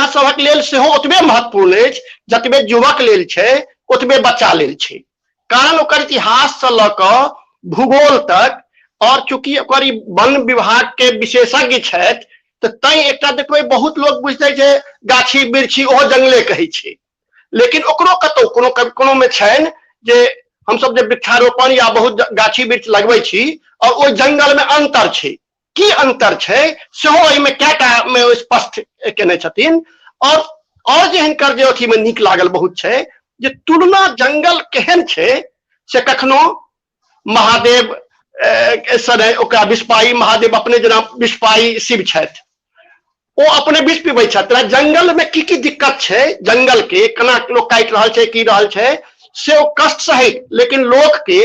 Speaker 6: सभक लेल सेहो ओतबे महत्वपूर्ण अछि जतबे युवक लेल छै ओतबे बच्चा लेल छै। कारण ओकर इतिहास से लऽ कऽ भूगोल तक, और चूंकि ओकर ई वन विभाग के विशेषज्ञ छथि तऽ तैं एकटा देखबै बहुत लोग बुझतै जे गाछी वृक्षी ओहो जंगले कहै छै, लेकिन ओकरो कतौ कोनो कोनो में छनि जे हमसब जे वृक्षारोपण या बहुत गाछी वृक्ष लगबै छी और ओहि जंगल में अंतर छै। की अंतर छै सेहो एहिमे कएटा मे स्पष्ट केने छथिन। और जे हिनकर जे अथी मे नीक लागल बहुत छै जे तुलना जंगल केहन छै से कखनो महादेव सने ओकरा विषपाई, महादेव अपने जेना विषपाई शिव छथि, ओ अपने विष पीबै छथि। जंगल में की की दिक्कत छै, जंगल के केना लोक काटि रहल छै, की रहल छै, से ओ कष्ट सहित, लेकिन लोक के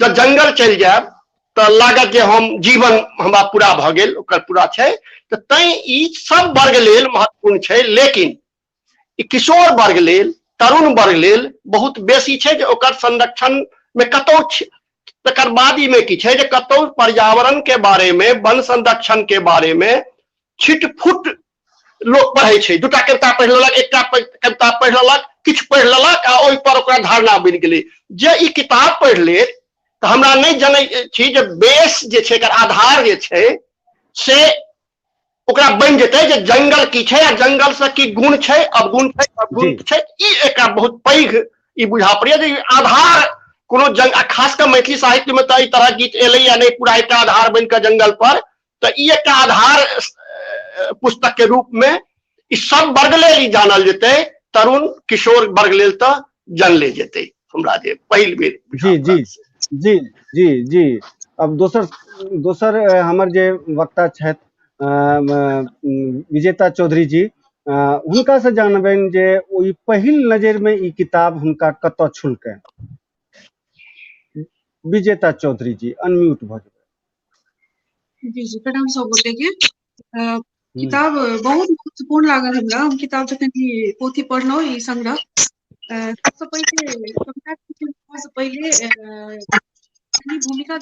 Speaker 6: जब जंगल चलि जायब तऽ लागत जे हम जीवन हमरा पूरा भऽ गेल, ओकर पूरा छै। तऽ तैं ई सब वर्ग लेल महत्वपूर्ण छै, लेकिन ई किशोर वर्ग लेल, तरुण वर्ग लेल बहुत बेसी छै जे ओकर संरक्षण में कतौ। तकर बाद ई में की छै जे कतौ पर्यावरण के बारे में, वन संरक्षण के बारे में छिटफुट लोक पढ़ै छै, दूटा कविता पढ़ि लेलक, एकटा कविता पढ़ि लेलक, किछु पढ़ि लेलक आ ओहि पर ओकरा धारणा बनि गेलै। जे ई किताब पढ़ि लेत तऽ हमरा नहि जनै छी जे बेस जे छै, एकर आधार जे छै से ओकरा बनि जेतै जे जंगल की छै आ जंगल से की गुण छै, अवगुण छै, अवगुण छै। ई एकटा बहुत पैघ ई बुझा पड़ैया जे आधार कोनो जंग, आ खास कऽ मैथिली साहित्य में तऽ एहि तरह गीत एलैया नहि पूरा एकटा आधार बनि कऽ जंगल पर, तऽ ई एकटा आधार पुस्तक के रूप में ई सब वर्ग लेल ई जानल जेतै, तरुण किशोर वर्ग लेल तऽ जानले जेतै। हमरा जे पहिल बेर
Speaker 1: जी जी जी जी जी। अब दोसर दोसर हमर जे वक्ता छथि विजेता चौधरी जी, हुनका से जानबनि जे ओहि पहिल नजरि में ई किताब हुनका कतऽ छुलकनि। विजेता चौधरी जी अनम्यूट भऽ जेबै।
Speaker 7: जी जी, प्रणाम सब गोटे के। किताब बहुत महत्वपूर्ण लागल हमरा। हम किताब जखन ई पोथी पढ़लहुँ, ई संग्रह, सबसँ पहिले कविता से पहिले भूमिका,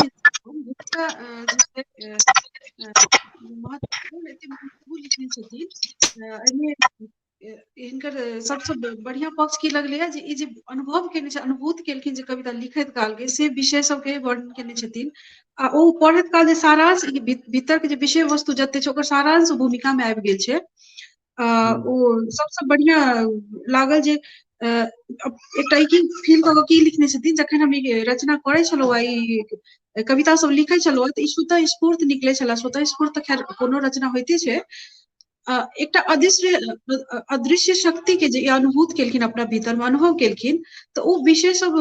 Speaker 7: भूमिका महत्वपूर्ण एते महत्वपूर्ण लिखने छथिन। एहिमे हिनकर सबसँ बढ़िया पक्ष की लगलैया जे ई जे अनुभव केने छै, अनुभूत केलखिन जे कविता लिखैत काल के, से विषय सबके वर्णन केने छथिन। आ ओ पढ़ैत काल जे सारांश, भीतर के जे विषय वस्तु जते छै ओकर सारांश भूमिका मे आबि गेल छै। ओ सबसँ बढ़िया लागल जे एकटा ई की फील कऽ की लिखने छथिन। जखन हम ई रचना करै छलहुँ आ ई कविता सब लिखै छलहुँ तऽ ई स्वतः स्फूर्त निकलै छले। स्वतः स्फूर्त तऽ खैर कोनो रचना होइते छै। एकटा अदृश्य अदृश्य शक्ति के जे अनुभूत केलखिन, अपना भीतर मे अनुभव केलखिन, तऽ ओ विषय सब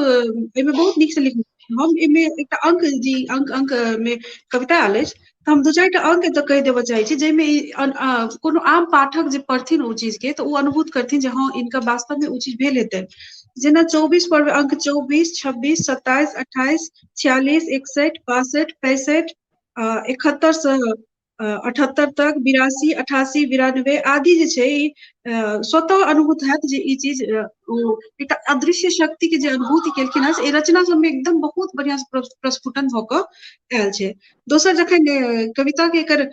Speaker 7: एहिमे बहुत नीक से लिखने। हम एहिमे एकटा अंक जी अंक अंक मे कविता आयल अछि, तऽ हम दू चारिटा अंक एतऽ कहि देबऽ चाहै छी जाहिमे कोनो आम पाठक जे पढ़थिन ओ चीज के तऽ ओ अनुभूत करथिन जे हँ इनका वास्तव मे ओ चीज भेल हेतै। जेना 24 पर अंक 24, 26, 27, 28, 46, 61, 62, 65, 71 से 78 तक, 82, 88, 92 आदि जे छै ई स्वतः अनुभूत हैत जे ई चीज ओ एकटा अदृश्य शक्ति के जे अनुभूति केलखिन हँ, ई रचना सबमे एकदम बहुत बढ़िआँ प्रस्फुटन भऽ कऽ आयल छै। दोसर, जखन कविता के एकर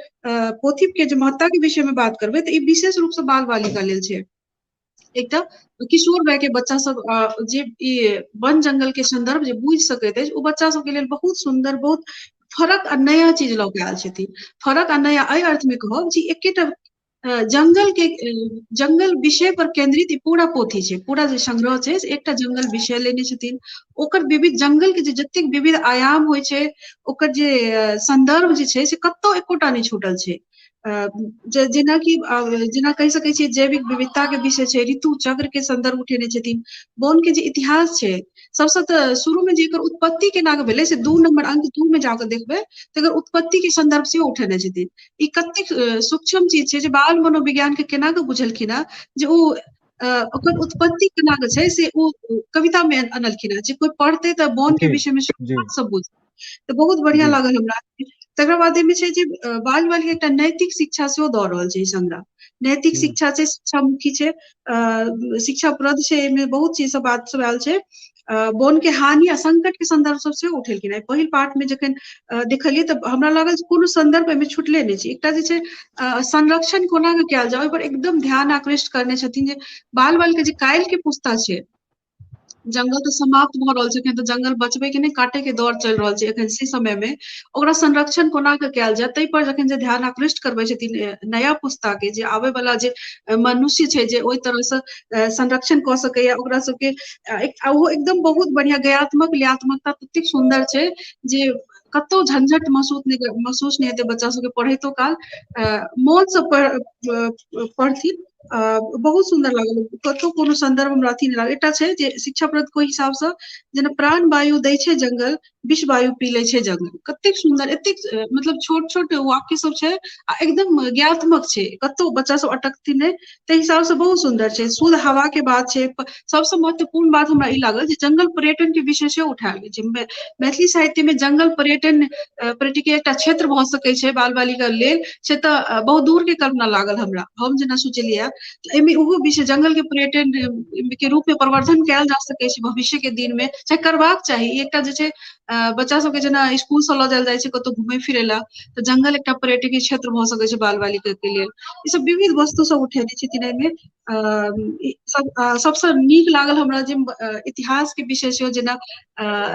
Speaker 7: पोथी के जे महत्ता के विषय मे बात करबै तऽ ई विशेष रूप से बाल बालिका लेल छै। एकटा किशोर वय के बच्चा सब जे ई वन जंगल के संदर्भ जे बुझि सकैत अछि, ओ बच्चा सबके लेल बहुत सुन्दर, बहुत फरक आ नया चीज लऽ के आयल छथिन। फरक आ नया एहि अर्थ मे कहब जे एकेटा जंगल के जंगल विषय पर केंद्रित ई पूरा पोथी छै। पूरा जे संग्रह छै से एकटा जंगल विषय लेने छथिन, ओकर विविध जंगल के जे जतेक विविध आयाम होइ छै, ओकर जे संदर्भ जे छै से कतौ एकोटा नहि छूटल छै। जेनाकि जेना कहि सकै छियै जैविक विविधता के विषय छै, ऋतु चक्र के संदर्भ उठेने छथिन, वन के जे इतिहास छै, सबसँ तऽ शुरू मे जे एकर उत्पत्ति केना के भेलै से 2 नंबर अंक 2 मे जाकऽ देखबै तऽ एकर उत्पत्ति के संदर्भ सेहो उठेने छथिन। ई कतेक सूक्ष्म चीज छै जे बाल मनोविज्ञान के केना के बुझलखिन हँ जे ओ ओकर उत्पत्ति केना के छै से ओ कविता मे अनलखिन हँ, जे कोइ पढ़तै तऽ वन के विषय मे सब बुझतै। तऽ बहुत बढ़िया लागल हमरा। तकर बाद एहिमे छै जे बाल बालिका एकटा नैतिक शिक्षा सेहो दऽ रहल छै ई संग्रह। नैतिक शिक्षा छै, शिक्षामुखी छै, शिक्षाप्रद छै। एहिमे बहुत चीज सब बात सब आयल छै। वन के हानि आ संकट के संदर्भ सब सेहो उठेलखिन हेँ। पहिल पाठ मे जखन देखलियै तऽ हमरा लागल जे कोनो संदर्भ एहिमे छुटले नहि छै। एकटा जे छै संरक्षण कोना के कयल जाय, ओहि पर एकदम ध्यान आकृष्ट करने छथिन जे बाल बाल के जे काल्हि के पुस्ता छै, जंगल तऽ समाप्त भऽ रहल छै एखन, तऽ जंगल बचबै के नहि, काटे के दौर चलि रहल छै एखन, से समय मे ओकरा संरक्षण कोना के कयल जाय ताहि पर जखन जे ध्यान आकृष्ट करबै छथिन नया पुस्ता के, जे आबे वाला जे मनुष्य छै जे ओहि तरह से संरक्षण कऽ सकैया ओकरा सबके, ओहो एकदम बहुत बढ़िया गयात्मक लयात्मकता ततेक सुन्दर छै जे कतौ झंझट महसूस नहि हेतै बच्चा सबके पढ़ैतो काल, मोनसँ पढ़थिन। बहुत सुन्दर लागल, कतौ कोनो संदर्भ हमरा अथी नहि लागल। एकटा छै जे शिक्षाप्रद कोइ हिसाबसँ, जेना प्राण वायु दै छै जंगल, विष वायु पी लै छै जंगल। कतेक सुन्दर, एतेक मतलब छोट छोट वाक्य सब छै आ एकदम ज्ञात्मक छै, कतौ बच्चा सब अटकथिन नहि, ताहि हिसाबसँ बहुत सुन्दर छै। शुद्ध हवा के बात छै। सबसँ महत्वपूर्ण बात हमरा ई लागल जे जंगल पर्यटन के विषय सेहो उठायल गेल छै। मैथिली साहित्य में जंगल पर्यटन पर्यटकीय एकटा क्षेत्र भऽ सकै छै बाल बालिका लेल, से तऽ बहुत दूर के कल्पना लागल हमरा। हम जेना सोचलियै एहिमे ओहो विषय जंगल के पर्यटन के रूप में प्रवर्धन कयल जा सकै छै भविष्य के दिन में, चाहे करबाक चाही। एकटा जे छै बच्चा सबके जेना स्कूल से लऽ जायल जाइ छै कतौ घुमै फिरै लए, तऽ जंगल एकटा पर्यटकीय क्षेत्र भऽ सकै छै बाल बालिका के लेल। ई सब विविध वस्तु सब उठेने छथिन एहिमे। सबसँ नीक लागल हमरा जे इतिहास के विषय सेहो, जेना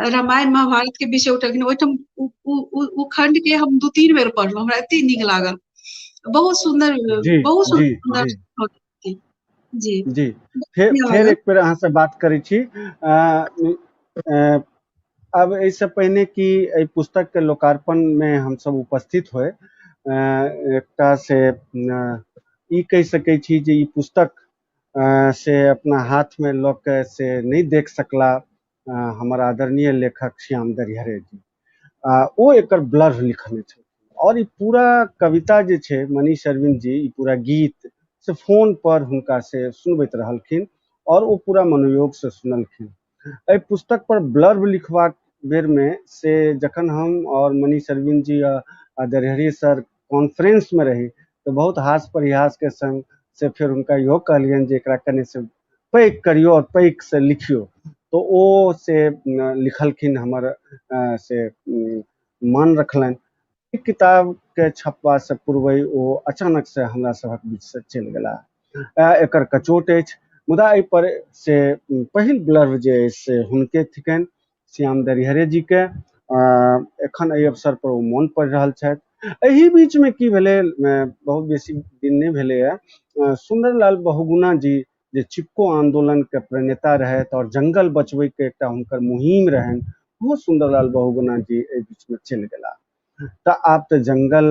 Speaker 7: रामायण महाभारत के विषय उठेलखिन, ओहिठाम ओ खंड के हम 2-3 बेर पढ़लहुँ, हमरा एते नीक लागल। बहुत सुन्दर, बहुत सुन्दर। जी
Speaker 1: जी, फेर एक बेर अहाँ से बात करै छी। अब एहिसँ पहिने कि एहि पुस्तक के लोकार्पण में हमसब उपस्थित होय, एकटा से ई कहि सकै छी जे ई पुस्तक से अपना हाथ में लऽ के से नहि देख सकला हमर आदरणीय लेखक श्याम दरिहरे जी। ओ एकर ब्लर लिखने छलखिन और ई पूरा कविता जे छै मनीष अरविंद जी ई पूरा गीत से फोन पर हुनका से सुनबैत रहलखिन और ओ पूरा मनोयोग से सुनलखिन। एहि पुस्तक पर ब्लर्ब लिखबाक बेर में से जखन हम और मनीष अरविंद जी आ दरिहरे सर कॉन्फ्रेंस में रही तऽ बहुत हास परिहास के संग से फेर हुनका इहो कहलियनि जे एकरा कने से पैघ करियौ और पैघ से लिखियौ, तो ओ से लिखलखिन, हमर से मान रखलनि। ई किताब के छपबा से पूर्व ओ अचानक से हमरा सभक बीच से चलि गेला। एकर कचोट अछि, मुदा एहि पर से पहिल ब्लर्ब जे अछि से हुनके थिकनि, श्याम दरिहरे जी के। एखन एहि अवसर पर ओ मोन पड़ि रहल छथि। एहि बीच में की भेलै, बहुत बेसी दिन नहि भेलैए, सुंदरलाल बहुगुणा जी जे चिपको आंदोलन के प्रणेता रहथि और जंगल बचबै के एकटा हुनकर मुहिम रहनि, ओहो सुंदरलाल बहुगुणा जी एहि बीच में चलि गेला। तऽ आब तऽ जंगल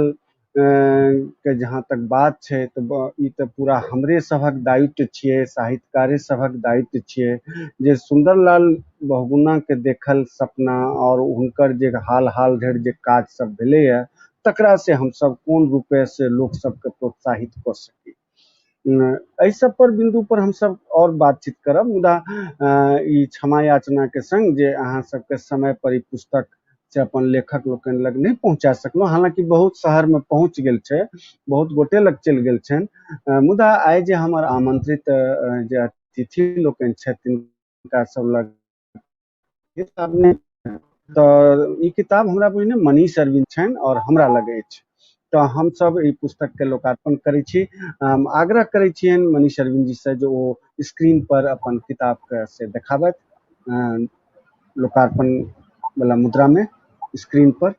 Speaker 1: के जहाँ तक बात छै तऽ ई तऽ पूरा हमरे सभक दायित्व छियै, साहित्यकारे सभक दायित्व छियै जे सुंदरलाल बहुगुणा के देखल सपना और हुनकर जे हाल हाल धरि जे काज सब भेलैए तकरा से हमसब कोन रूपे से लोक सबके प्रोत्साहित कऽ सकी। एहि सब पर बिंदु पर हमसब और बातचीत करब, मुदा ई क्षमा याचना के संग जे अहाँ सबके समय पर ई पुस्तक से अपन लेखक लोकनि लग नहि पहुँचा सकलहुँ, हालांकि बहुत शहर में पहुँच गेल छै, बहुत गोटे लग चलि गेल छनि, मुदा आइ जे हमर आमंत्रित जे अतिथि लोकनि छथि तिनका सब लग किताब नहि, तऽ ई किताब हमरा बुझने मनीष अरविंद छनि और हमरा लग अछि, तऽ हमसब ई पुस्तक के लोकार्पण करै छी। हम आग्रह करै छियनि मनीष अरविंद जी से जे ओ स्क्रीन पर अपन किताब के से देखाबथि, लोकार्पण वाला मुद्रा में स्क्रीन पर।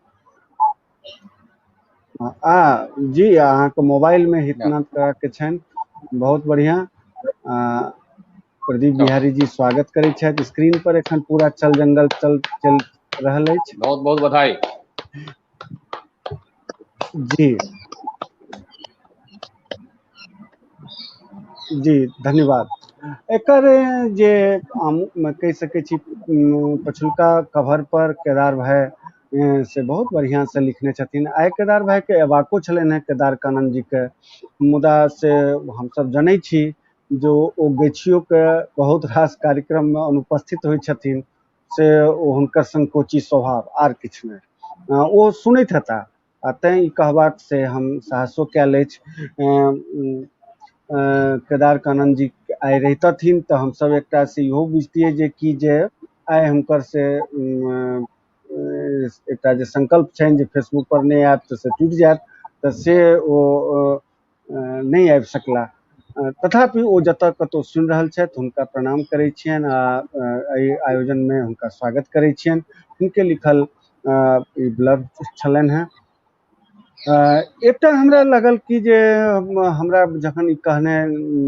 Speaker 1: आ जी अहाँके मोबाइल में हितनाथ काका के छनि, बहुत बढ़िया। प्रदीप बिहारी जी स्वागत करै छथि। स्क्रीन पर एखन पूरा चल जंगल चल चल रहल अछि।
Speaker 2: बहुत बहुत बधाई
Speaker 1: जी जी, धन्यवाद। एकर जे हम कहि सकै छी पछुलका कवर पर केदार भाई से बहुत बढ़िया से लिखने छथिन। आइ केदार भाई के अयबाको छलनि हेँ केदार कानन जी के, मुदा से हमसब जनै छी जो ओ गछियो के बहुत रास कार्यक्रम में अनुपस्थित होइ छथिन, से ओ हुनकर संकोची स्वभाव आर किछु नहि, ओ सुनैत हेता आ तैं ई कहबाक से हम साहसो कयल अछि। केदार कानन जी आइ रहितथिन तऽ हमसब एकटा से इहो बुझतियै जे कि जे आइ हुनकर से एकटा जे संकल्प छनि जे फेसबुक पर नहि आयब तऽ से टूटि जायत, तऽ से ओ नहि आबि सकला। तथापि ओ जतऽ कतहु सुनि रहल छथि हुनका प्रणाम करै छियनि आ एहि आयोजन में हुनका स्वागत करै छियनि। हुनके लिखल ई ब्लर्ब छलनि हेँ। एकटा हमरा लागल कि जे हमरा जखन ई कहने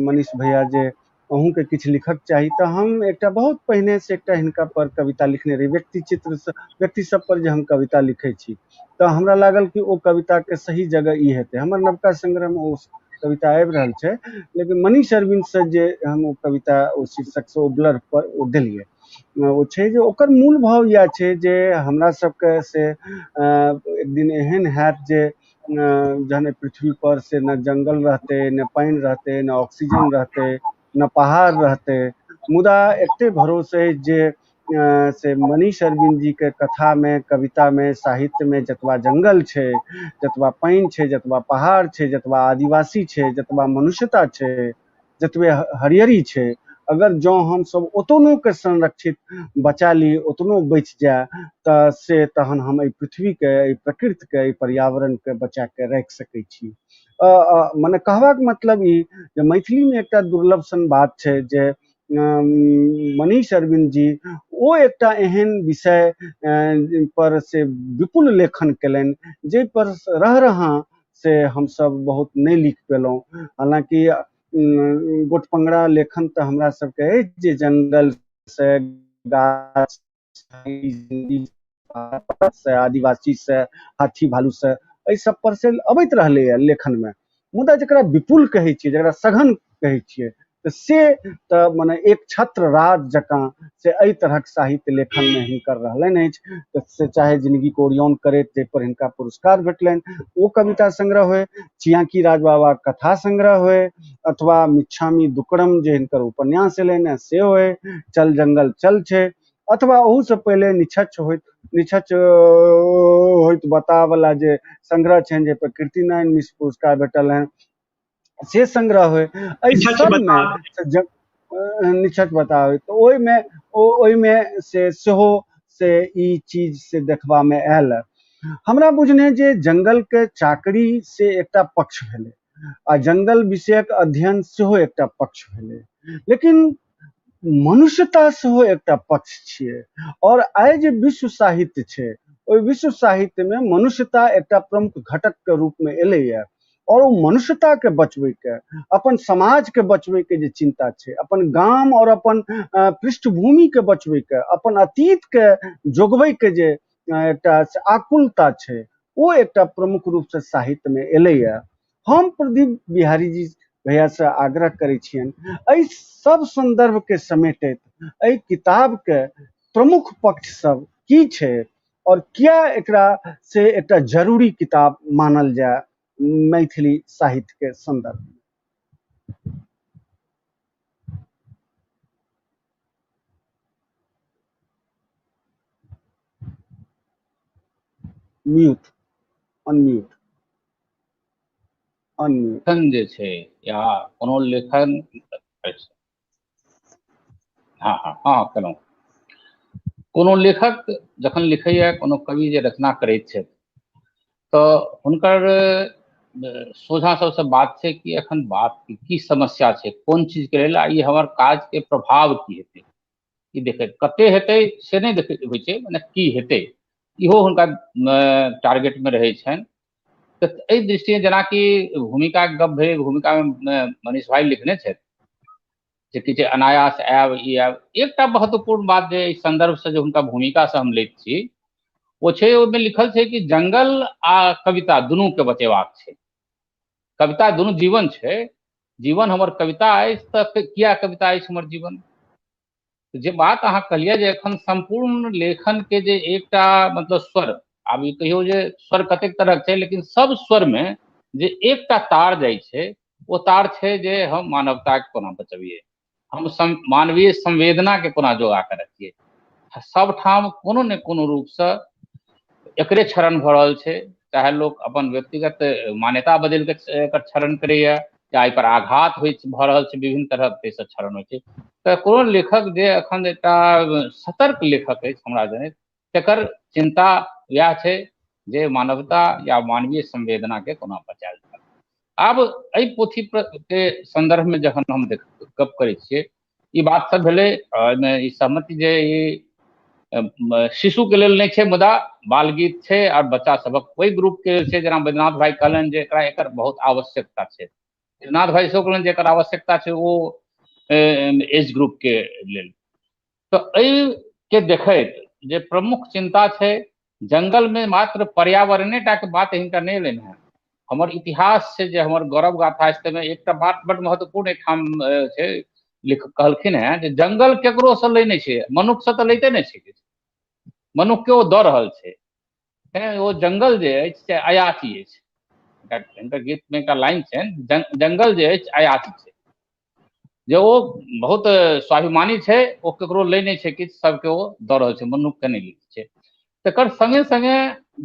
Speaker 1: मनीष भैया जे अहूँके किछु लिखक चाही। तऽ हम एकटा बहुत पहिनेसँ एकटा हिनका पर कविता लिखने रही, व्यक्ति चित्रसँ, व्यक्ति सब पर जे हम कविता लिखै छी, तऽ हमरा लागल कि ओ कविताके सही जगह ई हेतै। हमर नवका संग्रहमे ओ कविता आबि रहल छै, लेकिन मनीष अरविन्दसँ जे हम ओ कविता ओ शीर्षकसँ ओ ब्लर पर ओ देलियै, ओ छै जे ओकर मूल भाव इएह छै जे हमरा सबके से एक दिन एहन हैत जे जहन पृथ्वी पर से न जंगल रहतै, न पानि रहतै, न ऑक्सीजन रहतै, न पहाड़ रहतै, मुदा एते भरोस अछि जे से मनीष अरविन्द जी के कथा मे, कविता मे, साहित्य मे जतबा जंगल छै, जतबा पानि छै, जतबा पहाड़ छै, जतबा आदिवासी छै, जतबा मनुष्यता छै, जतबे हरियरी छै, अगर जँ हमसब ओतनो के संरक्षित बचा ली, ओतनो बचि जाय, तऽ से तहन हम एहि पृथ्वी के, एहि प्रकृति के, एहि पर्यावरण के बचा के राखि सकै छी। मने कहबाक मतलब ई जे मैथिली मे एकटा दुर्लभ सन बात छै जे मनीष अरविन्द जी ओ एकटा एहन विषय पर से विपुल लेखन केलनि जाहि पर रह रहा से हमसब बहुत नहि लिख पेलहुँ। हालाँकि गोट पंगरा लेखन तऽ हमरा सबके अछि जे जंगल से गाछ से आदिवासी से हाथी भालू से एहि सब पर से अबैत रहलैए लेखनमे, मुदा जकरा विपुल कहै छियै, जकरा सघन कहै छियै, तऽ से तऽ मने एक छत्र राज जकाँ से एहि तरहक साहित्य लेखनमे हिनकर रहलनि अछि। तऽ से चाहे जिनगीके ओरियान करैत जाहिपर हिनका पुरस्कार भेटलनि ओ कविता संग्रह होय, चियाकी राज बाबा कथा संग्रह होय, अथवा मिच्छामी दुक्कड़म जे हिनकर उपन्यास एलनि से होय, चल जंगल चल छै, अथवा ओहूसँ पहिले निछच्छ होइत निछच्छ होइत बतावला जे संग्रह छनि जाहिपर कीर्तिनारायण मिश्र पुरस्कार भेटल हन से संग्रह होय, एहि सबमे निछच्छ बताबै तऽ ओहिमे ओहिमे से सेहो से ई चीज से देखबामे आयल। हमरा बुझने जे जंगलके चाकरी से एकटा पक्ष भेलै आ जंगल विषयक अध्ययन सेहो एकटा पक्ष भेलै, लेकिन मनुष्यता सेहो एकटा पक्ष छियै। और आइ जे विश्व साहित्य छै ओहि विश्व साहित्यमे मनुष्यता एकटा प्रमुख घटकके रूपमे एलैए और ओ मनुष्यताके बचबैके, अपन समाजके बचबैके जे चिन्ता छै, अपन गाम और अपन पृष्ठभूमिके बचबैके, अपन अतीतके जोगबैके जे एकटा आकुलता छै, ओ एकटा प्रमुख रूपसँ साहित्यमे एलैए। हम प्रदीप बिहारी जी भैयासँ आग्रह करै छियनि एहि सब सन्दर्भके समेटैत एहि किताबके प्रमुख पक्ष सब की छै और किया एकरा से एकटा जरूरी किताब मानल जाय मैथिली साहित्य के संदर्भ में। Mute, unmute, unmute.
Speaker 2: लेखन जे छै या कोनो लेखन, हाँ हाँ हाँ केलहुँ। कोनो लेखक जखन लिखैया, कोनो कवि जे रचना करैत छथि तऽ हुनकर सोझाँ सबसँ बात छै कि एखन बात की समस्या छै, कोन चीजके लेल, आ ई हमर काजके प्रभाव की हेतै, ई देखै कते हेतै से नहि देखै होइ छै, मने की हेतै इहो हुनका टारगेटमे रहै छनि। तऽ एहि दृष्टिए जेनाकि भूमिकाके गप भेलै, भूमिकामे मनीष भाई लिखने छथि जे किछु अनायास आयब ई आयब। एकटा महत्वपूर्ण बात जे एहि सन्दर्भसँ जे हुनका भूमिकासँ हम लैत छी ओ छै, ओहिमे लिखल छै कि जंगल आ कविता दुनूके बचेबाक छै। कविता दुनू जीवन छै, जीवन हमर कविता अछि तऽ किया कविता अछि हमर जीवन। जे बात अहाँ कहलियै जे एखन सम्पूर्ण लेखन के जे एकटा मतलब स्वर, आब ई कहियौ जे स्वर कतेक तरहक छै, लेकिन सब स्वर में जे एकटा तार जाइ छै ओ तार छै जे हम मानवता के कोना बचबियै, हम मानवीय संवेदना के कोना जोगा के रखियै। सब ठाम कोनो ने कोनो रूपसँ एकरे क्षरण भऽ रहल छै, चाहे लोक अपन व्यक्तिगत मान्यता बदलि कऽ एकर क्षरण करैया या एहिपर आघात होइ भऽ रहल छै, विभिन्न तरहक एहिसँ क्षरण होइ छै। तऽ कोनो लेखक जे एखन एकटा सतर्क लेखक अछि हमरा जनैत, तकर चिन्ता इएह छै जे मानवता या मानवीय संवेदनाके कोना बचायल जाय। आब एहि पोथी के सन्दर्भमे जखन हम गप करै छियै, ई बात सब भेलै, एहिमे ई सहमति जे ई शिशुके लेल नहि छै, मुदा बाल गीत छै आओर बच्चा सभक ओहि ग्रुपके लेल छै। जेना बैद्यनाथ भाई कहलनि जे एकरा एकर बहुत आवश्यकता छै, बैद्यनाथ भाई सेहो कहलनि जे एकर आवश्यकता छै। ओ एज ग्रुपके लेल। तऽ एहिके देखैत जे प्रमुख चिन्ता छै जंगलमे, मात्र पर्यावरणे टाके बात हिनका नहि एलनि हेँ, हमर इतिहास छै जे हमर गौरव गाथा अछि, ताहिमे एकटा बात बड्ड महत्वपूर्ण एहिठाम छै, लिख कहलखिन हेँ जे जंगल केकरोसँ लै नहि छै, मनुक्खसँ तऽ लैते नहि छै किछु, मनुक्खके ओ दऽ रहल छै। तैँ ओ जंगल जे अछि से अयाची अछि। हिनकर गीतमे एकटा लाइन छनि, जंगल जे अछि अयाची छै, जे ओ बहुत स्वाभिमानी छै, ओ केकरो लै नहि छै किछु, सबके ओ दऽ रहल छै, मनुक्खके नहि लै छै। तकर सङ्गे सङ्गे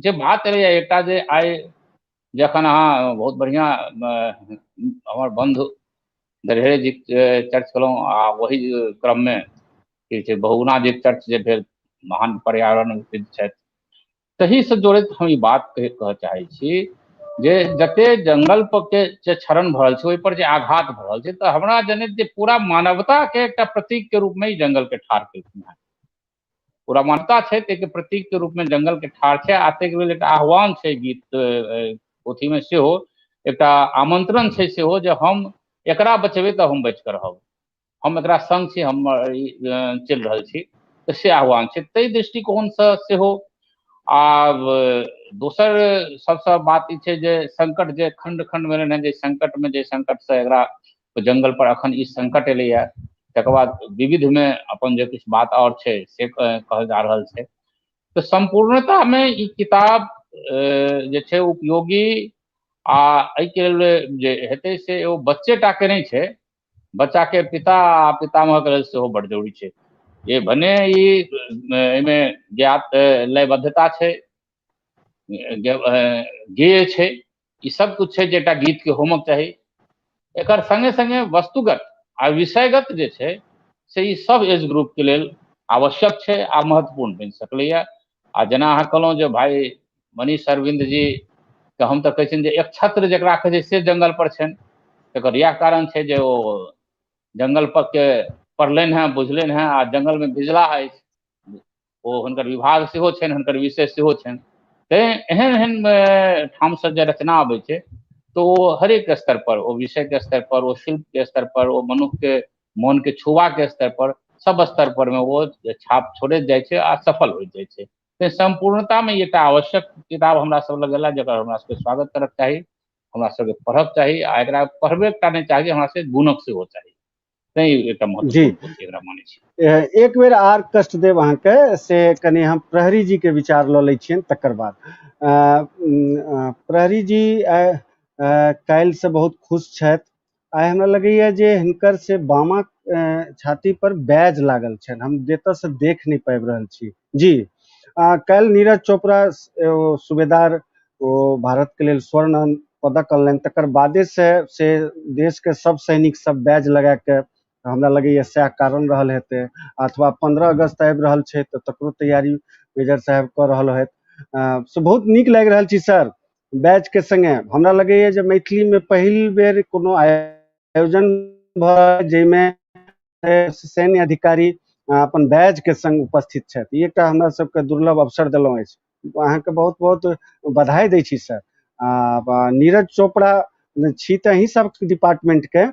Speaker 2: जे बात एलैए एकटा जे आइ जखन अहाँ बहुत बढ़िआँ हमर बन्धु दरभेरे जी चर्च केलहुँ आ ओहि क्रममे की छै बहुगुणा जी चर्च जे भेल, महान पर्यावरण छथि, तहीसँ जोड़ैत हम ई बात कहऽ चाहै छी जे जते जंगल पर के जे क्षरण भऽ रहल छै, ओहिपर जे आघात भऽ रहल छै, तऽ हमरा जनैत जे पूरा मानवताके एकटा प्रतीकके रूपमे ई जंगलके ठाढ़ केलखिन हेँ। पूरा मानवता छै ताहिके प्रतीकके रूपमे जंगलके ठाढ़ छै, आ ताहिके लेल एकटा आह्वान छै गीत पोथीमे सेहो एकटा आमंत्रण छै सेहो जे हम एकरा बचेबै तऽ हम बचि कऽ रहब, हम एकरा संग छी, हम चलि रहल छी, तऽ से आह्वान छै। ताहि दृष्टिकोणसँ सेहो आब दोसर सबसँ बात ई छै जे संकट जे खण्ड खण्ड भेलै हँ, जे संकटमे जे संकटसँ एकरा जंगल पर अखन ई संकट एलैए, तकर बाद विविधमे अपन जे किछु बात आओर छै से कहल जा रहल छै। तऽ सम्पूर्णतामे ई किताब जे छै उपयोगी, आ एहिके लेल जे हेतै से ओ बच्चे टाके नहि छै, बच्चाके पिता आ पितामहके लेल सेहो बड्ड जरूरी छै। जे भने ई एहिमे ज्ञात लयबद्धता छै, गेय छै, ई सब कुछ छै जे एकटा गीतके होमक चाही। एकर सङ्गे सङ्गे वस्तुगत आ विषयगत जे छै से ई सब एज ग्रुपके लेल आवश्यक छै आ महत्वपूर्ण बनि सकलैए। आ जेना अहाँ कहलहुँ जे भाई मनीष अरविंद जी के हम तऽ कहै छियनि जे एक छत्र जकरा कहै छै से जंगल पर छनि, तकर इएह कारण छै जे ओ जंगल पर के पढ़लनि हेँ, बुझलनि हेँ आ जंगलमे भिजला अछि, ओ हुनकर विभाग सेहो छनि, हुनकर विषय सेहो छनि। तैँ एहन एहन ठामसँ जे रचना अबै छै तऽ ओ हरेक स्तर पर, ओ विषयके स्तर पर, ओ शिल्पके स्तर पर, ओ मनुक्खके मोनके छुबाके स्तर पर, सब स्तर पर मे ओ छाप छोड़ैत जाइ छै आ सफल होइत जाइ छै। तैँ सम्पूर्णतामे ई एकटा आवश्यक किताब हमरा सब लग एला, जकर हमरा सबके स्वागत करक चाही, हमरा सबके पढ़क चाही, आ एकरा पढ़बे टा नहि चाही, हमरा सबके गुणक सेहो चाही। तैँ एकटा महत्वपूर्ण पोथी एकरा मानै छी।
Speaker 1: एक बेर आर कष्ट देब अहाँके, से कनि हम प्रहरी जी के विचार लऽ लै छियनि तकर बाद। प्रहरी जी काल्हिसँ बहुत खुश छथि। आइ हमरा लगैए जे हिनकर से बामा छाती पर बैज लागल छनि, हम जतऽसँ देख नहि पाबि रहल छी जी। काल्हि नीरज चोपड़ा सूबेदार ओ भारतके लेल स्वर्ण पदक अनलनि, तकर बादे से देशके सब सैनिक सब बैज लगा के, हमरा लगैए सएह कारण रहल हेतै। अथवा 15 अगस्त आबि रहल छै तऽ तकरो तैयारी मेजर साहेब कऽ रहल होथि। से बहुत नीक लागि रहल छी सर बैच के संगे। हमरा लगैए जे मैथिलीमे पहिल बेर कोनो आयोजन भऽ जाहिमे सैन्य अधिकारी अपन बैच के संग उपस्थित छथि, ई एकटा हमरा सबके दुर्लभ अवसर देलहुँ अछि। अहाँके बहुत बहुत बधाई दै छी सर। नीरज चोपड़ा छी तऽ अहीं सब डिपार्टमेंटके,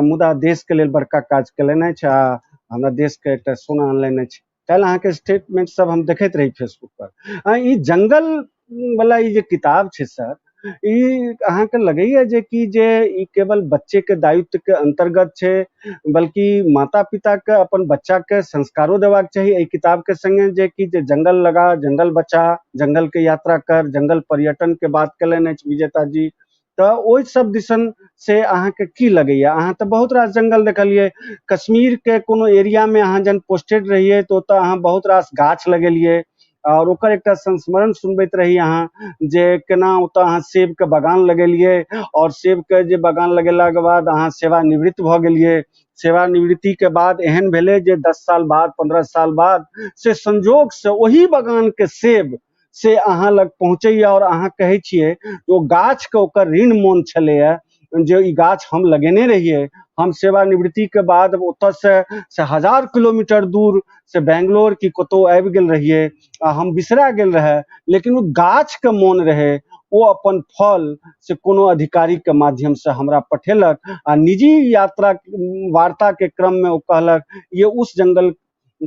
Speaker 1: मुदा देशके लेल बड़का काज केलनि अछि आ हमरा देशके एकटा सोना अनलनि अछि। काल्हि अहाँके स्टेटमेंट सब हम देखैत रही फेसबुक पर। ई जंगल वाला ई जे किताब छै सर, ई अहाँके लगैया जे कि जे ई केवल बच्चे के दायित्व के अंतर्गत छै, बल्कि माता पिता के अपन बच्चा के संस्कारो देबाक चाही एहि किताब के संगे, जे कि जे जंगल लगा, जंगल बचा, जंगल के यात्रा कर, जंगल पर्यटन के बात केलनि अछि विजेता जी, तऽ ओहि सब दिसन से अहाँके की लगैया? अहाँ तऽ बहुत रास जंगल देखलियै, कश्मीर के कोनो एरिया में अहाँ जहन पोस्टेड रहियै तऽ ओतऽ अहाँ बहुत रास गाछ लगेलियै और ओकर एकटा संस्मरण सुनबैत रही अहाँ जे केना ओतऽ अहाँ सेब के बगान लगेलियै और सेब के जे बगान लगेलाके बाद अहाँ सेवानिवृत्त भऽ गेलियै। सेवानिवृत्ति के बाद एहन भेलै जे 10 साल बाद 15 साल बाद से संजोग से ओही बगान के सेब से अहाँ लग पहुँचैया और अहाँ कहै छियै ओ गाछ के ओकर ऋण मोन छलैया जे ई गाछ हम लगेने रहियै, हम सेवानिवृत्ति के बाद ओतऽ से 1000 किलोमीटर दूर से बैंगलोर की कतहु आबि गेल रहियै आ हम बिसरा गेल रहए, लेकिन ओ गाछके मोन रहै, ओ अपन फल से कोनो अधिकारीके माध्यमसँ हमरा पठेलक आ निजी यात्रा वार्ताके क्रममे ओ कहलक ये उस जंगल